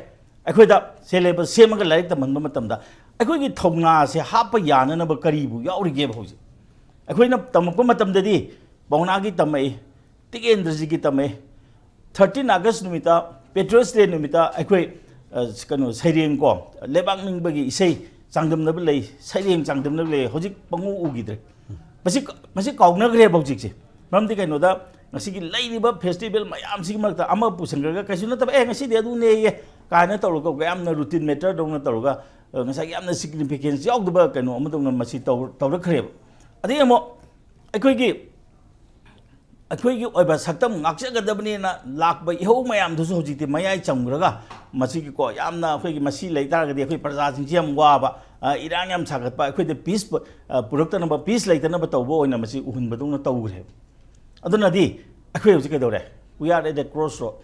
ꯑꯩꯈꯣꯏꯗ ꯁꯦꯂꯦꯕꯁ ꯁꯦꯝꯃꯒ ꯂꯥꯏꯔꯤꯛ ꯇꯝꯍꯟꯕ ꯃꯇꯝꯗ ꯑꯩꯈꯣꯏꯒꯤ ꯊꯧꯅꯥꯁꯦ ꯍꯥꯞꯄ ꯌꯥꯅꯅꯕ ꯀꯔꯤꯕꯨ ꯌꯥꯎꯔꯤꯒꯦꯕ ꯍꯧꯖꯤꯛ? ꯑꯩꯈꯣꯏꯅ ꯇꯝꯃꯛꯄ ꯃꯇꯝꯗꯗꯤ ꯄꯥꯎꯅꯥꯒꯤ ꯇꯝꯃꯛꯏ, ꯇꯤꯀꯦꯟꯗ꯭ꯔꯖꯤꯠꯀꯤ ꯇꯝꯃꯛꯏ, ꯊꯥꯔꯇꯤꯟ ꯑꯥꯒꯁ ꯅꯨꯃꯤꯠꯇ, ꯄꯦꯇ꯭ꯔꯤꯌꯣꯠꯁ ꯗꯦ ꯅꯨꯃꯤꯠꯇ ꯑꯩꯈꯣꯏ, ꯑ, ꯀꯩꯅꯣ, ꯁꯩꯔꯦꯡ ꯀꯣ, ꯂꯩꯕꯥꯛ ꯅꯤꯡꯕꯒꯤ ꯏꯁꯩ ꯆꯥꯡꯗꯝꯅꯕ ꯂꯩ, ꯁꯩꯔꯦꯡ ꯆꯥꯡꯗꯝꯅꯕ ꯂꯩ, ꯍꯧꯖꯤꯛ ꯄꯪꯎ ꯎꯈꯤꯗ꯭ꯔꯦ꯫ ꯃꯁꯤ, ꯃꯁꯤ ꯀꯥꯎꯅꯈ꯭ꯔꯦꯕ ꯍꯧꯖꯤꯛꯁꯦ꯫ ꯃꯔꯝꯗꯤ ꯀꯩꯅꯣꯗ, ꯉꯁꯤꯒꯤ ꯂꯩꯔꯤꯕ ꯐꯦꯁꯇꯤꯚꯦꯜ ꯃꯌꯥꯝꯁꯤꯒꯤ ꯃꯔꯛꯇ ꯑꯃ ꯄꯨꯁꯟꯈ꯭ꯔꯒ ꯀꯩꯁꯨ ꯅꯠꯇꯕ, "ꯑꯦ, ꯉꯁꯤꯗꯤ ꯑꯗꯨꯅꯦꯌꯦ" ꯀꯥꯏꯅ ꯇꯧꯔꯒ ꯌꯥꯝꯅ ꯔꯨꯇꯤꯟ ꯃꯦꯇꯔꯗꯧꯅ ꯇꯧꯔꯒ, ꯑ, ꯉꯁꯥꯏꯒꯤ ꯌꯥꯝꯅ ꯁꯤꯒꯅꯤꯐꯤꯀꯦꯟꯁ ꯌꯥꯎꯗꯕ ꯀꯩꯅꯣ ꯑꯃꯗꯧꯅ ꯃꯁꯤ ꯇꯧ-, ꯇꯧꯔꯛꯈ꯭ꯔꯦꯕ꯫ ꯑꯗꯩ ꯑꯃꯨꯛ ꯑꯩꯈꯣꯏꯒꯤ, ꯑꯩꯈꯣꯏꯒꯤ ꯑꯣꯏꯕ ꯁꯛꯇꯝ ꯉꯥꯛꯆꯒꯗꯕꯅꯦꯅ ꯂꯥꯛꯄ ꯏꯍꯧ ꯃꯌꯥꯝꯗꯨꯁꯨ ꯍꯧꯖꯤꯛꯇꯤ ꯃꯌꯥꯏ ꯆꯝꯈ꯭ꯔꯒ ꯃꯁꯤꯒꯤꯀꯣ, ꯌꯥꯝꯅ ꯑꯩꯈꯣꯏꯒꯤ ꯃꯁꯤ ꯂꯩ ꯇꯥꯔꯒꯗꯤ ꯑꯩꯈꯣꯏ ꯄ꯭ꯔꯖꯥꯁꯤꯡꯁꯤ ꯌꯥꯝ ꯋꯥꯕ, ꯑ, ꯏꯔꯥꯡ ꯌꯥꯝ ꯁꯥꯒꯠꯄ, ꯑꯩꯈꯣꯏꯗ ꯄꯤꯁ, ꯑ, ꯄꯨꯔꯛꯇꯅꯕ, ꯄꯤꯁ ꯂꯩꯇꯅꯕ ꯇꯧꯕ ꯑꯣꯏꯅ ꯃꯁꯤ ꯎꯍꯟꯕꯗꯧꯅ ꯇꯧꯈ꯭ꯔꯦꯕ꯫ ꯑꯗꯨꯅꯗꯤ ꯑꯩꯈꯣꯏ ꯍꯧꯖꯤꯛ ꯀꯩꯗꯧꯔꯦ? We are at a crossroad.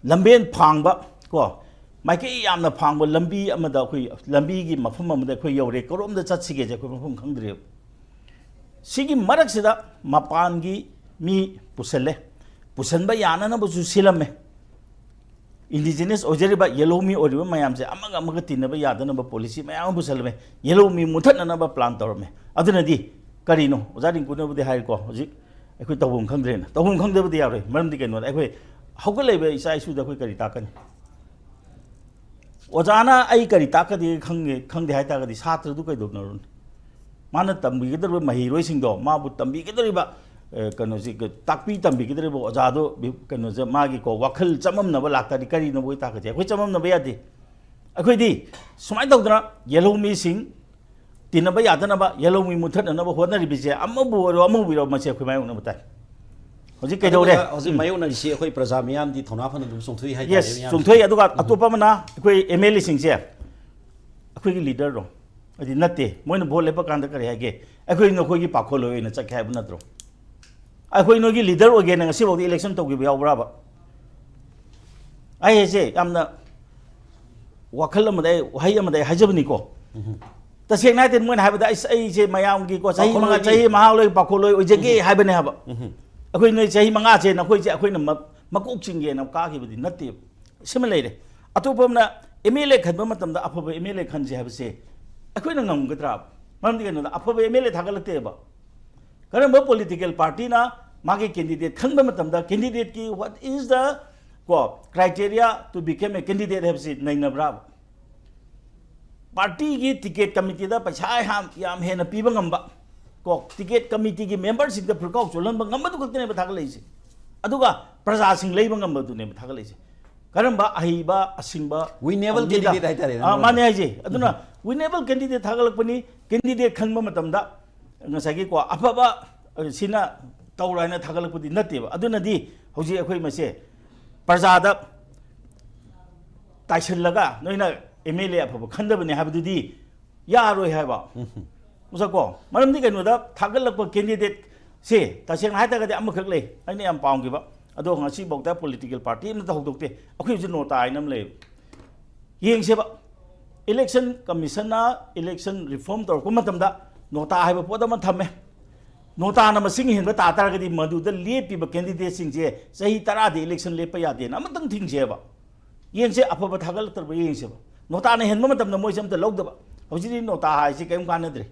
ꯂꯝꯕꯦꯟ ꯐꯥꯡꯕ ꯀꯣ, ꯃꯥꯏꯀꯩ ꯌꯥꯝꯅ ꯐꯥꯡꯕ ꯂꯝꯕꯤ ꯑꯃꯗ, ꯑꯩꯈꯣꯏ ꯂꯝꯕꯤꯒꯤ ꯃꯐꯝ ꯑꯃꯗ ꯑꯩꯈꯣꯏ ꯌꯧꯔꯦ꯫ ꯀꯔꯣꯝꯗ ꯆꯠꯁꯤꯒꯦꯁꯦ ꯑꯩꯈꯣꯏ ꯃꯐꯝ ꯈꯪꯗ꯭ꯔꯦꯕ꯫ ꯁꯤꯒꯤ ꯃꯔꯛꯁꯤꯗ ꯃꯄꯥꯟꯒꯤ ꯃꯤ ꯄꯨꯁꯜꯂꯦ, ꯄꯨꯁꯟꯕ ꯌꯥꯅꯅꯕꯁꯨ ꯁꯤꯜꯂꯝꯃꯦ꯫ ꯏꯟꯗꯤꯖꯤꯅꯁ ꯑꯣꯏꯖꯔꯤꯕ ꯌꯦꯜꯍꯧꯃꯤ ꯑꯣꯏꯔꯤꯕ ꯃꯌꯥꯝꯁꯦ ꯑꯃꯒ ꯑꯃꯒ ꯇꯤꯟꯅꯕ ꯌꯥꯗꯅꯕ ꯄꯣꯂꯤꯁꯤ ꯃꯌꯥꯝ ꯑꯃ ꯄꯨꯁꯜꯂꯝꯃꯦ꯫ ꯌꯦꯜꯍꯧꯃꯤ ꯃꯨꯊꯠꯅꯅꯕ ꯄ꯭ꯂꯥꯟ ꯇꯧꯔꯝꯃꯦ꯫ ꯑꯗꯨꯅꯗꯤ ꯀꯔꯤꯅꯣ? ꯑꯣꯖꯥ ꯔꯤꯡꯀꯨꯅꯕꯨꯗꯤ ꯍꯥꯏꯔꯤꯀꯣ, ꯍꯧꯖꯤꯛ ꯑꯩꯈꯣꯏ ꯇꯧꯐꯝ ꯈꯪꯗ꯭ꯔꯦꯅ꯫ ꯇꯧꯐꯝ ꯈꯪꯗꯕꯗꯤ ꯌꯥꯔꯣꯏ꯫ ꯃꯔꯝꯗꯤ ꯀꯩꯅꯣꯗ, ꯑꯩꯈꯣꯏ ꯍꯧꯒꯠꯂꯛꯏꯕ ꯏꯆꯥ ꯏꯁꯨꯗ ꯑꯩꯈꯣꯏ ꯀꯔꯤ ꯇꯥꯛꯀꯅꯤ? ꯑꯣꯖꯥꯅ ꯑꯩ ꯀꯔꯤ ꯇꯥꯛꯀꯗꯒꯦ ꯈꯪꯗꯦ, ꯈꯪꯗꯦ ꯍꯥꯏ ꯇꯥꯔꯒꯗꯤ ꯁꯥꯇ꯭ꯔꯗꯨ ꯀꯩꯗꯧꯅꯔꯨꯅꯤ? ꯃꯥꯅ ꯇꯝꯕꯤꯒꯗꯧꯔꯤꯕ ꯃꯍꯩꯔꯣꯏꯁꯤꯡꯗꯣ, ꯃꯥꯕꯨ ꯇꯝꯕꯤꯒꯗꯧꯔꯤꯕ, ꯑꯦ, ꯀꯩꯅꯣꯁꯤ, ꯀ-, ꯇꯥꯛꯄꯤ ꯇꯝꯕꯤꯒꯗꯧꯔꯤꯕ ꯑꯣꯖꯥꯗꯣ ꯕꯤ-, ꯀꯩꯅꯣꯁꯦ, ꯃꯥꯒꯤꯀꯣ, ꯋꯥꯈꯜ ꯆꯃꯝꯅꯕ ꯂꯥꯛꯇꯥꯔꯗꯤ ꯀꯔꯤꯅꯣ ꯑꯩꯈꯣꯏ ꯇꯥꯛꯀꯗꯣꯏꯁꯦ? ꯑꯩꯈꯣꯏ ꯆꯃꯝꯅꯕ ꯌꯥꯗꯦ꯫ ꯑꯩꯈꯣꯏꯗꯤ ꯁꯨꯃꯥꯏꯅ ꯇꯧꯗꯅ ꯌꯦꯜꯍꯧꯃꯤꯁꯤꯡ ꯇꯤꯟꯅꯕ ꯌꯥꯗꯅꯕ, ꯌꯦꯜꯍꯧꯃꯤ ꯃꯨꯠꯊꯠꯅꯅꯕ ꯍꯣꯠꯅꯔꯤꯕꯁꯦ ꯑꯃꯕꯨ ꯑꯣꯏꯔꯣ ꯑꯃꯕꯨ ꯑꯣꯏꯔꯣ ꯃꯁꯤ ꯑꯩꯈꯣꯏ ꯃꯥꯌꯣꯛꯅꯕ ꯇꯥꯏ꯫ ꯍꯧꯖꯤꯛ ꯀꯩꯗꯧꯔꯦ? ꯑꯗꯨꯒ ꯍꯧꯖꯤꯛ ꯎꯝ꯫ ꯃꯥꯌꯣꯛꯅꯔꯤꯁꯤ ꯑꯩꯈꯣꯏ ꯄ꯭ꯔꯖꯥ ꯃꯤꯌꯥꯝꯗꯤ ꯊꯧꯅꯥ ꯐꯅ ꯑꯗꯨꯝ ꯆꯣꯡꯊꯣꯛꯏ ꯍꯥꯏꯇꯥꯔꯦ, ꯌꯦꯁ, ꯃꯤꯌꯥꯝꯁꯦ꯫ ꯆꯣꯡꯊꯣꯛꯏ꯫ ꯑꯗꯨꯒ ꯎꯝ꯫ ꯑꯇꯣꯞꯄ ꯑꯃꯅ ꯑꯩꯈꯣꯏ ꯑꯦꯝ ꯑꯦꯜ ꯑꯦꯁꯤꯡꯁꯦ ꯑꯩꯈꯣꯏꯒꯤ ꯂꯤꯗꯔꯗꯣ, ꯍꯥꯏꯗꯤ ꯅꯠꯇꯦ, ꯃꯣꯏꯅ ꯚꯣꯠ ꯂꯦꯞꯄ ꯀꯥꯟꯗ ꯀꯔꯤ ꯍꯥꯏꯒꯦ? "ꯑꯩꯈꯣꯏ ꯅꯈꯣꯏꯒꯤ ꯄꯥꯈꯣꯜꯂꯣꯏ ꯑꯣꯏꯅ ꯆꯠꯀꯦ" ꯍꯥꯏꯕ ꯅꯠꯇ꯭ꯔꯣ? "ꯑꯩꯈꯣꯏ ꯅꯣꯏꯒꯤ ꯂꯤꯗꯔ ꯑꯣꯏꯒꯦꯅ ꯉꯁꯤꯐꯥꯎꯗꯤ ꯏꯂꯦꯛꯁꯟ ꯇꯧꯈꯤꯕ ꯌꯥꯎꯕ꯭ꯔꯥꯕ?" ꯑꯩ ꯍꯥꯏꯁꯦ ꯌꯥꯝꯅ ꯋꯥꯈꯜ ꯑꯃꯗ ꯑꯩ, ꯋꯥꯍꯩ ꯑꯃꯗ ꯑꯩ ꯍꯥꯏꯖꯕꯅꯤꯀꯣ꯫ ꯎꯝ꯫ ꯇꯁꯦꯡꯅ ꯍꯥꯏꯔꯗꯤ ꯃꯣꯏꯅ ꯍꯥꯏꯕꯗ, "ꯑꯩꯁ, ꯑꯩꯁꯦ ꯃꯌꯥꯝꯒꯤ ꯀꯣ, ꯆꯍꯤ ꯃꯉꯥ, ꯄꯥꯈꯣꯜꯂꯣꯏꯒꯤ꯫ ꯆꯍꯤ ꯃꯉꯥ ꯂꯣꯏ ꯄꯥꯈꯣꯜꯂꯣꯏ ꯑꯣꯏꯖꯒꯦ" ꯎꯝ꯫ ꯍꯥꯏꯕꯅꯦ ꯍꯥꯏꯕ꯫ ꯎꯝ꯫ "ꯑꯩꯈꯣꯏ ꯅꯣꯏ ꯆꯍꯤ ꯃꯉꯥꯁꯦ ꯅꯈꯣꯏꯁꯦ ꯑꯩꯈꯣꯏꯅ ꯃ-, ꯃꯀꯣꯛ ꯆꯤꯡꯒꯦꯅ ꯀꯥꯈꯤꯕꯗꯤ ꯅꯠꯇꯦꯕ"꯫ ꯁꯤꯃ ꯂꯩꯔꯦ꯫ ꯑꯇꯣꯞꯄ ꯑꯃꯅ ꯑꯦꯝ ꯑꯦꯜ ꯑꯦ ꯈꯟꯕ ꯃꯇꯝꯗ ꯑꯐꯕ ꯑꯦꯝ ꯑꯦꯜ ꯑꯦ ꯈꯟꯁꯦ ꯍꯥꯏꯕꯁꯦ ꯑꯩꯈꯣꯏꯅ ꯉꯝꯒꯗ꯭ꯔꯥ? ꯃꯔꯝꯗꯤ ꯀꯩꯅꯣꯗ, ꯑꯐꯕ ꯑꯦꯝ ꯑꯦꯜ ꯑꯦ ꯊꯥꯒꯠꯂꯛꯇꯦꯕ꯫ ꯀꯔꯝꯕ ꯄꯣꯂꯤꯇꯤꯀꯦꯜ ꯄꯥꯔꯇꯤꯅ ꯃꯥꯒꯤ ꯀꯦꯟꯗꯤꯗꯦꯠ ꯈꯟꯕ ꯃꯇꯝꯗ, ꯀꯦꯟꯗꯤꯗꯦꯠꯀꯤ what is the, ꯀꯣ, criteria to become a candidate ꯍꯥꯏꯕꯁꯤ ꯅꯩꯅꯕ꯭ꯔꯥ? ꯄꯥꯔꯇꯤꯒꯤ ꯇꯤꯀꯦꯠ ꯀꯃꯤꯇꯤꯗ ꯄꯩꯁꯥ ꯌꯥꯝ, ꯌꯥꯝ ꯍꯦꯟꯅ ꯄꯤꯕ ꯉꯝꯕ, ꯀꯣ, ꯇꯤꯀꯦꯠ ꯀꯃꯤꯇꯤꯒꯤ ꯃꯦꯝꯕꯔꯁꯤꯡꯗ ꯐꯤꯔꯀꯥꯎ ꯆꯣꯜꯍꯟꯕ ꯉꯝꯕꯗꯨ ꯈꯛꯇꯅꯦꯕ ꯊꯥꯒꯠꯂꯛꯏꯁꯦ꯫ ꯑꯗꯨꯒ ꯄ꯭ꯔꯖꯥꯁꯤꯡ ꯂꯩꯕ ꯉꯝꯕꯗꯨꯅꯦꯕ ꯊꯥꯒꯠꯂꯛꯏꯁꯦ꯫ ꯀꯔꯝꯕ ꯑꯍꯩꯕ, ꯑꯁꯤꯡꯕ winnable ꯂꯤꯗ-, candidate ꯍꯥꯏꯇꯥꯔꯦ, ꯑꯥ, ꯅꯪꯅ ꯃꯥꯅꯦ ꯍꯥꯏꯁꯦ꯫ ꯑꯗꯨꯅ ꯎꯝ꯫ Winnable candidate ꯊꯥꯒꯠꯂꯛꯄꯅꯤ꯫ ꯀꯦꯟꯗꯤꯗꯦꯠ ꯈꯟꯕ ꯃꯇꯝꯗ ꯉꯁꯥꯏꯒꯤꯀꯣ, ꯑꯐꯕ, ꯑ, ꯁꯤꯅ ꯇꯧꯔꯣ ꯍꯥꯏꯅ ꯊꯥꯒꯠꯂꯛꯄꯗꯤ ꯅꯠꯇꯦꯕ꯫ ꯑꯗꯨꯅꯗꯤ ꯍꯧꯖꯤꯛ ꯑꯩꯈꯣꯏ ꯃꯁꯦ ꯄ꯭ꯔꯖꯥꯗ ꯇꯥꯏꯁꯤꯜꯂꯒ ꯅꯣꯏꯅ ꯑꯦꯝ ꯑꯦꯜ ꯑꯦ ꯑꯐꯕ ꯈꯟꯗꯕꯅꯦ ꯍꯥꯏꯕꯗꯨꯗꯤ ꯌꯥꯔꯣꯏ ꯍꯥꯏꯕ꯫ ꯎꯁꯛꯀꯣ, ꯃꯔꯝꯗꯤ ꯀꯩꯅꯣꯗ ꯊꯥꯒꯠꯂꯛꯄ ꯀꯦꯟꯗꯤꯗꯦꯠꯁꯦ ꯇꯁꯦꯡꯅ ꯍꯥꯏꯇꯥꯔꯒꯗꯤ ꯑꯃꯈꯛ ꯂꯩ, ꯑꯩꯅ ꯌꯥꯝ ꯄꯥꯝꯈꯤꯕ꯫ ꯑꯗꯣ ꯉꯁꯤꯐꯥꯎꯗ ꯄꯣꯂꯤꯇꯤꯀꯦꯜ ꯄꯥꯔꯇꯤ ꯑꯃꯠꯇ ꯍꯧꯗꯣꯛꯇꯦ꯫ ꯑꯩꯈꯣꯏ ꯍꯧꯖꯤꯛ ꯅꯣꯇꯥ ꯍꯥꯏꯅ ꯑꯃ ꯂꯩꯌꯦꯕ꯫ ꯌꯦꯡꯁꯦꯕ, ꯏꯂꯦꯛꯁꯟ ꯀꯃꯤꯁꯟꯅ ꯏꯂꯦꯛꯁꯟ ꯔꯤꯐꯣꯔꯝ ꯇꯧꯔꯛꯄ ꯃꯇꯝꯗ ꯅꯣꯇꯥ ꯍꯥꯏꯕ ꯄꯣꯠ ꯑꯃ ꯊꯝꯃꯦ꯫ ꯅꯣꯇꯥꯅ ꯃꯁꯤꯡ ꯍꯦꯟꯕ ꯇꯥ ꯇꯥꯔꯒꯗꯤ ꯃꯗꯨꯗ ꯂꯦꯞꯄꯤꯕ ꯀꯦꯟꯗꯤꯗꯦꯠꯁꯤꯡꯁꯦ ꯆꯍꯤ ꯇꯔꯥꯗꯤ ꯏꯂꯦꯛꯁꯟ ꯂꯦꯞꯄ ꯌꯥꯗꯦꯅ ꯑꯃꯇꯪ ꯊꯤꯡꯁꯦꯕ꯫ ꯌꯦꯡꯁꯦ, ꯑꯐꯕ ꯊꯥꯒꯠꯂꯛꯇ꯭ꯔꯕ ꯌꯦꯡꯁꯦꯕ꯫ ꯅꯣꯇꯥꯅ ꯍꯦꯟꯕ ꯃꯇꯝꯗ ꯃꯣꯏꯁꯦ ꯑꯝꯇ ꯂꯧꯗꯕ꯫ ꯍꯧꯖꯤꯛꯇꯤ ꯅꯣꯇꯥ ꯍꯥꯏꯁꯤ ꯀꯔꯤꯝ ꯀꯥꯟꯅꯗ꯭ꯔꯦ꯫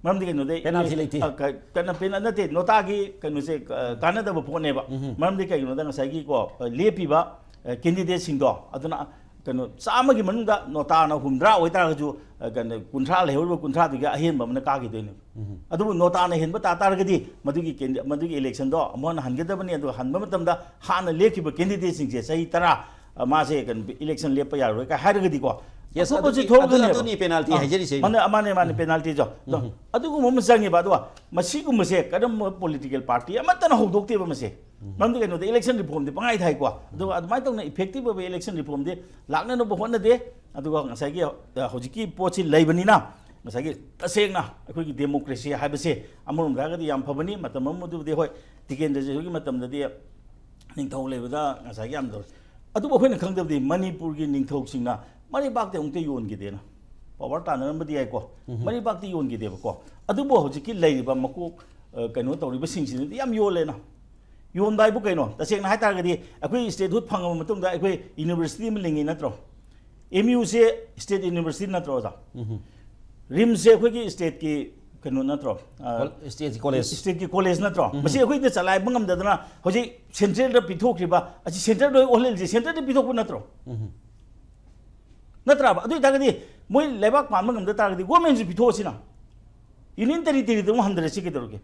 ꯃꯔꯝꯗꯤ ꯀꯩꯅꯣꯗ penalty ꯂꯩꯇꯦ꯫ ꯑ, ꯀ-, ꯀꯩꯅꯣ, ꯄꯦꯅꯥ-, ꯅꯠꯇꯦ, ꯅꯣꯇꯥꯒꯤ ꯀꯩꯅꯣꯁꯦ, ꯑ, ꯀꯥꯟꯅꯗꯕ ꯄꯣꯠꯅꯦꯕ꯫ ꯎꯝꯍꯨꯝ꯫ ꯃꯔꯝꯗꯤ ꯀꯩꯒꯤꯅꯣꯗ ꯉꯁꯥꯏꯒꯤꯀꯣ, ꯑ, ꯂꯦꯞꯄꯤꯕ, ꯑ, ꯀꯦꯟꯗꯤꯗꯦꯠꯁꯤꯡꯗꯣ, ꯑꯗꯨꯅ ꯀꯩꯅꯣ, ꯆꯥꯝꯃꯒꯤ ꯃꯅꯨꯡꯗ ꯅꯣꯇꯥꯅ ꯍꯨꯝꯗ꯭ꯔꯥ ꯑꯣꯏꯇꯥꯔꯒꯁꯨ, ꯑ, ꯀꯩꯅꯣ, ꯀꯨꯟꯊ꯭ꯔꯥ ꯂꯩꯍꯧꯔꯤꯕ ꯀꯨꯟꯊ꯭ꯔꯥꯗꯨꯒꯤ ꯑꯍꯦꯟꯕ ꯑꯃꯅ ꯀꯥꯈꯤꯗꯣꯏꯅꯦꯕ꯫ ꯎꯝꯍꯨꯝ꯫ ꯑꯗꯨꯕꯨ ꯅꯣꯇꯥꯅ ꯍꯦꯟꯕ ꯇꯥ ꯇꯥꯔꯒꯗꯤ ꯃꯗꯨꯒꯤ ꯀꯦꯟꯗꯤ-, ꯃꯗꯨꯒꯤ ꯏꯂꯦꯛꯁꯟꯗꯣ ꯑꯃꯨꯛ ꯍꯟꯅ ꯍꯟꯒꯗꯕꯅꯤ꯫ ꯑꯗꯨ ꯍꯟꯕ ꯃꯇꯝꯗ ꯍꯥꯟꯅ ꯂꯦꯞꯈꯤꯕ ꯀꯦꯟꯗꯤꯗꯦꯠꯁꯤꯡꯁꯦ ꯆꯍꯤ ꯇꯔꯥ, ꯑ, ꯃꯥꯁꯦ ꯀꯩꯅꯣ, ꯏꯂꯦꯛꯁꯟ ꯂꯦꯞꯄ ꯌꯥꯔꯣꯏ ꯀꯥꯏ ꯍꯥꯏꯔꯒꯗꯤꯀꯣ, ꯌꯦꯁ, ꯑꯐꯕꯁꯨ ꯑꯗꯨꯗꯤ, ꯊꯣꯛꯂꯛꯀꯅꯦꯕ꯫ ꯑꯗꯨ, ꯑꯗꯨꯅꯤ ꯄꯦꯅꯥꯜꯇꯤ ꯑꯥ, ꯍꯥꯏꯖꯔꯤꯁꯦ ꯑꯩꯅ꯫ ꯃꯥꯅꯦ, ꯃꯥꯅꯦ, ꯃꯥꯅꯦ, ꯎꯝ꯫ ꯄꯦꯅꯥꯜꯇꯤꯗꯣ꯫ ꯑꯗꯣ ꯎꯝ꯫ ꯑꯗꯨꯒꯨꯝꯕ ꯑꯃ ꯆꯪꯉꯦꯕ꯫ ꯑꯗꯨꯒ ꯃꯁꯤꯒꯨꯝꯕꯁꯦ ꯀꯔꯝꯕ ꯄꯣꯂꯤꯇꯤꯀꯦꯜ ꯄꯥꯔꯇꯤ ꯑꯃꯠꯇꯅ ꯍꯧꯗꯣꯛꯇꯦꯕ ꯃꯁꯦ꯫ ꯎꯝ꯫ ꯃꯔꯝꯗꯤ ꯀꯩꯅꯣꯗ, ꯏꯂꯦꯛꯁꯟ ꯔꯤꯐꯣꯔꯝꯗꯤ ꯄꯪꯍꯥꯏ ꯊꯥꯏꯀꯣ꯫ ꯑꯗꯨꯒ ꯑꯗꯨꯃꯥꯏꯅ ꯇꯧꯅ ꯏꯐꯦꯛꯇꯤꯕ ꯑꯣꯏꯕ ꯏꯂꯦꯛꯁꯟ ꯔꯤꯐꯣꯔꯝꯗꯤ ꯂꯥꯛꯅꯅꯕ ꯍꯣꯠꯅꯗꯦ꯫ ꯑꯗꯨꯒ ꯉꯁꯥꯏꯒꯤ, ꯑ, ꯍꯧꯖꯤꯛꯀꯤ ꯄꯣꯠꯁꯤ ꯂꯩꯕꯅꯤꯅ, ꯉꯁꯥꯏꯒꯤ ꯇꯁꯦꯡꯅ ꯑꯩꯈꯣꯏꯒꯤ ꯗꯦꯃꯣꯀ꯭ꯔꯦꯁꯤ ꯍꯥꯏꯕꯁꯦ ꯑꯃꯔꯣꯝꯗ ꯍꯥꯏꯔꯒꯗꯤ ꯌꯥꯝ ꯐꯕꯅꯤ꯫ ꯃꯇꯝ ꯑꯃꯗꯨꯕꯨꯗꯤ, ꯍꯣꯏ, ꯇꯤꯀꯦꯟꯗ꯭ꯔꯖꯤꯠ ꯍꯣꯏꯒꯤ ꯃꯇꯝꯗꯗꯤ ꯅꯤꯡꯊꯧ ꯂꯩꯕꯗ ꯉꯁꯥꯏꯒꯤ ꯌꯥꯝ ꯇꯧꯔꯦ꯫ ꯑꯗꯨꯕꯨ ꯑꯩꯈꯣꯏꯅ ꯈꯪꯗꯕꯗꯤ ꯃꯅꯤꯄꯨꯔꯒꯤ ꯅꯤꯡꯊꯧꯁꯤꯡꯅ ꯃꯔꯩꯕꯥꯛꯇ ꯑꯃꯨꯛꯇ ꯌꯣꯟꯈꯤꯗꯦꯅ꯫ ꯄꯋꯥꯔ ꯇꯥꯟꯅꯔꯝꯕꯗꯤ ꯌꯥꯏꯀꯣ, ꯎꯝꯍꯨꯝ꯫ ꯃꯔꯩꯕꯥꯛꯇ ꯌꯣꯟꯈꯤꯗꯦꯕꯀꯣ꯫ ꯑꯗꯨꯕꯨ ꯍꯧꯖꯤꯛꯀꯤ ꯂꯩꯔꯤꯕ ꯃꯀꯣꯛ, ꯑ, ꯀꯩꯅꯣ ꯇꯧꯔꯤꯕꯁꯤꯡꯁꯤꯅꯗꯤ ꯌꯥꯝ ꯌꯣꯜꯂꯦꯅ꯫ ꯌꯣꯟꯕ ꯍꯥꯏꯕꯨ ꯀꯩꯅꯣ? ꯇꯁꯦꯡꯅ ꯍꯥꯏꯇꯥꯔꯒꯗꯤ ꯑꯩꯈꯣꯏ statehood ꯐꯪꯉꯕ ꯃꯇꯨꯡꯗ ꯑꯩꯈꯣꯏ university ꯑꯃ ꯂꯤꯡꯉꯤ ꯅꯠꯇ꯭ꯔꯣ? ꯑꯦꯝ ꯌꯨꯁꯦ state university ꯅꯠꯇ꯭ꯔꯣ, ꯑꯣꯖꯥ? ꯎꯝꯍꯨꯝ꯫ ꯔꯤꯝꯁꯁꯦ ꯑꯩꯈꯣꯏꯒꯤ stateꯀꯤ ꯀꯩꯅꯣ ꯅꯠꯇ꯭ꯔꯣ? ꯑ, ꯀꯣ-, stateꯀꯤ college꯫ Stateꯀꯤ college ꯅꯠꯇ꯭ꯔꯣ? ꯎꯝꯍꯨꯝ꯫ ꯃꯁꯤ ꯑꯩꯈꯣꯏꯗ ꯆꯂꯥꯏꯕ ꯉꯝꯗꯗꯅ ꯍꯧꯖꯤꯛ centralꯗ ꯄꯤꯊꯣꯛꯈ꯭ꯔꯤꯕ ꯑꯁꯤ centralꯗ ꯑꯣꯜꯍꯜꯂꯤꯁꯦ centralꯗ ꯄꯤꯊꯣꯛꯄ ꯅꯠꯇ꯭ꯔꯣ? ꯎꯝꯍꯨꯝ꯫ ꯅꯠꯇ꯭ꯔꯕ? ꯑꯗꯨ ꯑꯣꯏꯇꯥꯔꯒꯗꯤ ꯃꯣꯏ ꯂꯩꯕꯥꯛ ꯄꯥꯟꯕ ꯉꯝꯗ ꯇꯥꯔꯒꯗꯤ governmentꯁꯨ ꯄꯤꯊꯣꯛꯑꯁꯤꯅ꯫ Union territoryꯗ ꯑꯃꯨꯛ ꯍꯟꯊꯔꯁꯤ ꯀꯩꯗꯧꯔꯒꯦ?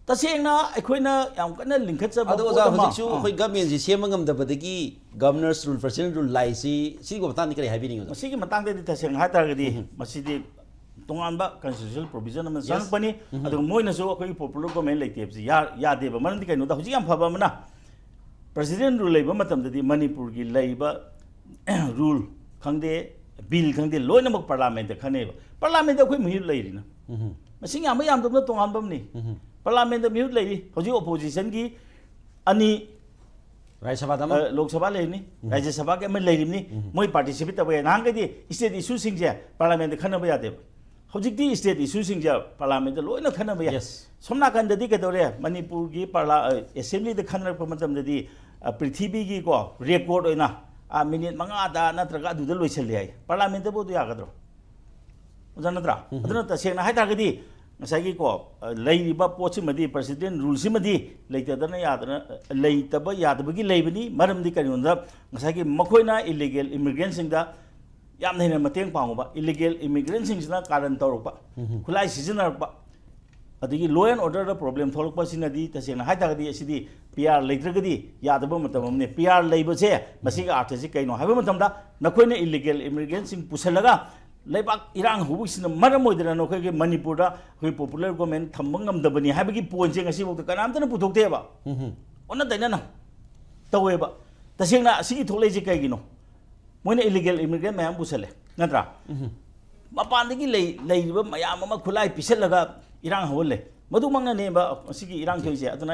ꯇꯁꯦꯡꯅ ꯑꯩꯈꯣꯏꯅ ꯌꯥꯝ ꯀꯟꯅ ꯂꯤꯡꯈꯠꯆꯕ ꯑꯗꯣ ꯄꯣꯠ ꯑꯣꯖꯥ, ꯑꯃ, ꯍꯧꯖꯤꯛꯁꯨ ꯑꯥ꯫ ꯑꯩꯈꯣꯏ governmentꯁꯤ ꯁꯦꯝꯕ ꯉꯝꯗꯕꯗꯒꯤ governor's rule, president rule ꯂꯥꯛꯏꯁꯤ, ꯁꯤꯒꯤ ꯃꯇꯥꯡꯗ ꯀꯔꯤ ꯍꯥꯏꯕꯤꯅꯤꯡꯉꯤ, ꯑꯣꯖꯥ? ꯃꯁꯤꯒꯤ ꯃꯇꯥꯡꯗꯗꯤ ꯇꯁꯦꯡꯅ ꯍꯥꯏ ꯇꯥꯔꯒꯗꯤ, ꯎꯝ꯫ ꯃꯁꯤꯗꯤ ꯇꯣꯉꯥꯟꯕ constitutional provision ꯑꯃ, yes, ꯆꯪꯉꯛꯄꯅꯤ꯫ ꯎꯝ꯫ ꯑꯗꯨꯒ ꯃꯣꯏꯅꯁꯨ ꯑꯩꯈꯣꯏꯒꯤ popular government ꯂꯩꯇꯦ ꯍꯥꯏꯕꯁꯤ ꯌꯥ-, ꯌꯥꯗꯦꯕ꯫ ꯃꯔꯝꯗꯤ ꯀꯩꯅꯣꯗ, ꯍꯧꯖꯤꯛ ꯌꯥꯝ ꯐꯕ ꯑꯃꯅ, President rule ꯂꯩꯕ ꯃꯇꯝꯗꯗꯤ ꯃꯅꯤꯄꯨꯔꯒꯤ ꯂꯩꯕ rule ꯈꯪꯗꯦ, bill ꯈꯪꯗꯦ, ꯂꯣꯏꯅꯃꯛ parliament ꯈꯟꯅꯩꯕ꯫ Parliament ꯑꯩꯈꯣꯏ ꯃꯤꯍꯨꯠ ꯂꯩꯔꯤꯅ꯫ ꯎꯝ꯫ ꯃꯁꯤꯡ ꯌꯥꯝꯕ ꯌꯥꯝꯗꯕꯅ ꯇꯣꯉꯥꯟꯕ ꯑꯃꯅꯤ꯫ ꯎꯝ꯫ Parliament ꯃꯤꯍꯨꯠ ꯂꯩꯔꯤ꯫ ꯍꯧꯖꯤꯛ opposition ꯒꯤ ꯑꯅꯤ, ꯔꯥꯖ꯭ꯌ ꯁꯚꯥꯗ ꯑꯃ꯫ ꯑ, ꯂꯣꯛ ꯁꯚꯥ ꯂꯩꯔꯤꯅꯤ, ꯎꯝ꯫ ꯔꯥꯖ꯭ꯌ ꯁꯚꯥꯒꯤ ꯑꯃ ꯂꯩꯔꯤꯕꯅꯤ꯫ ꯎꯝ꯫ ꯃꯣꯏ participate ꯇꯧꯕ ꯌꯥꯏ꯫ ꯅꯍꯥꯟꯈꯩꯗꯤ state issue ꯁꯤꯡꯁꯦ parliament ꯈꯟꯅꯕ ꯌꯥꯗꯦꯕ꯫ ꯍꯧꯖꯤꯛꯇꯤ state issue ꯁꯤꯡꯁꯦ parliament ꯂꯣꯏꯅ ꯈꯟꯅꯕ ꯌꯥꯏ꯫ Yes꯫ ꯁꯣꯝ ꯅꯥꯀꯟꯗꯗꯤ ꯀꯩꯗꯧꯔꯦ? ꯃꯅꯤꯄꯨꯔꯒꯤ parlia-, ꯑ, assembly ꯗ ꯈꯟꯅꯔꯛꯄ ꯃꯇꯝꯗꯗꯤ, ꯑ, ꯄ꯭ꯔꯤꯊꯤꯕꯤꯒꯤꯀꯣ record ꯑꯣꯏꯅ, ꯑ, minute ꯃꯉꯥꯗ ꯅꯠꯇ꯭ꯔꯒ ꯑꯗꯨꯗ ꯂꯣꯏꯁꯤꯜꯂꯦ ꯍꯥꯏ꯫ Parliament ꯕꯨ ꯑꯗꯨ ꯌꯥꯒꯗ꯭ꯔꯣ? ꯑꯣꯖꯥ ꯅꯠꯇ꯭ꯔꯥ? ꯎꯝ꯫ ꯑꯗꯨꯅ ꯇꯁꯦꯡꯅ ꯍꯥꯏ ꯇꯥꯔꯒꯗꯤ ꯉꯁꯥꯏꯒꯤꯀꯣ, ꯑ, ꯂꯩꯔꯤꯕ ꯄꯣꯠꯁꯤꯃꯗꯤ, president rule ꯁꯤꯃꯗꯤ ꯂꯩꯇꯗꯅ ꯌꯥꯗꯅ, ꯑ, ꯂꯩꯇꯕ ꯌꯥꯗꯕꯒꯤ ꯂꯩꯕꯅꯤ꯫ ꯃꯔꯝꯗꯤ ꯀꯔꯤꯒꯤꯅꯣꯗ ꯉꯁꯥꯏꯒꯤ ꯃꯈꯣꯏꯅ illegal immigrant ꯁꯤꯡꯗ ꯌꯥꯝꯅ ꯍꯦꯟꯅ ꯃꯇꯦꯡ ꯄꯥꯡꯉꯨꯕ, illegal immigrant ꯁꯤꯡꯁꯤꯅ ꯀꯥꯔꯟ ꯇꯧꯔꯛꯄ, ꯎꯝ꯫ ꯈꯨꯠꯂꯥꯏ ꯁꯤꯖꯤꯟꯅꯔꯛꯄ, ꯑꯗꯒꯤ law and order the problem ꯊꯣꯛꯂꯛꯄꯁꯤꯅꯗꯤ ꯇꯁꯦꯡꯅ ꯍꯥꯏ ꯇꯥꯔꯒꯗꯤ ꯑꯁꯤꯗꯤ P R ꯂꯩꯇ꯭ꯔꯒꯗꯤ ꯌꯥꯗꯕ ꯃꯇꯝ ꯑꯃꯅꯤ꯫ P R ꯂꯩꯕꯁꯦ ꯃꯁꯤꯒꯤ ꯑꯥꯔꯊꯁꯤ ꯀꯩꯅꯣ ꯍꯥꯏꯕ ꯃꯇꯝꯗ ꯅꯈꯣꯏꯅ illegal immigrant ꯁꯤꯡ ꯄꯨꯁꯜꯂꯒ ꯂꯩꯕꯥꯛ ꯏꯔꯥꯡ ꯍꯧꯕꯁꯤꯅ ꯃꯔꯝ ꯑꯣꯏꯗꯅ ꯅꯈꯣꯏꯒꯤ ꯃꯅꯤꯄꯨꯔꯗ ꯑꯩꯈꯣꯏ popular government ꯊꯝꯕ ꯉꯝꯗꯕꯅꯤ ꯍꯥꯏꯕꯒꯤ point ꯁꯦ ꯉꯁꯤꯐꯥꯎꯗ ꯀꯅꯥꯝꯇꯅ ꯄꯨꯊꯣꯛꯇꯦꯕ꯫ ꯎꯝ꯫ ꯑꯣꯟꯅ ꯇꯩꯅꯅ ꯇꯧꯋꯦꯕ꯫ ꯇꯁꯦꯡꯅ ꯑꯁꯤꯒꯤ ꯊꯣꯛꯂꯛꯏꯁꯦ ꯀꯩꯒꯤꯅꯣ? ꯃꯣꯏꯅ illegal immigrant ꯃꯌꯥꯝ ꯄꯨꯁꯜꯂꯦ, ꯅꯠꯇ꯭ꯔꯥ? ꯎꯝ꯫ ꯃꯄꯥꯟꯗꯒꯤ ꯂꯩ-, ꯂꯩꯔꯤꯕ ꯃꯌꯥꯝ ꯑꯃ ꯈꯨꯠꯂꯥꯏ ꯄꯤꯁꯜꯂꯒ ꯏꯔꯥꯡ ꯍꯧꯍꯜꯂꯦ꯫ ꯃꯗꯨꯃꯛꯅꯅꯦꯕ ꯉꯁꯤꯒꯤ ꯏꯔꯥꯡ ꯊꯣꯛꯏꯁꯦ꯫ ꯑꯗꯨꯅ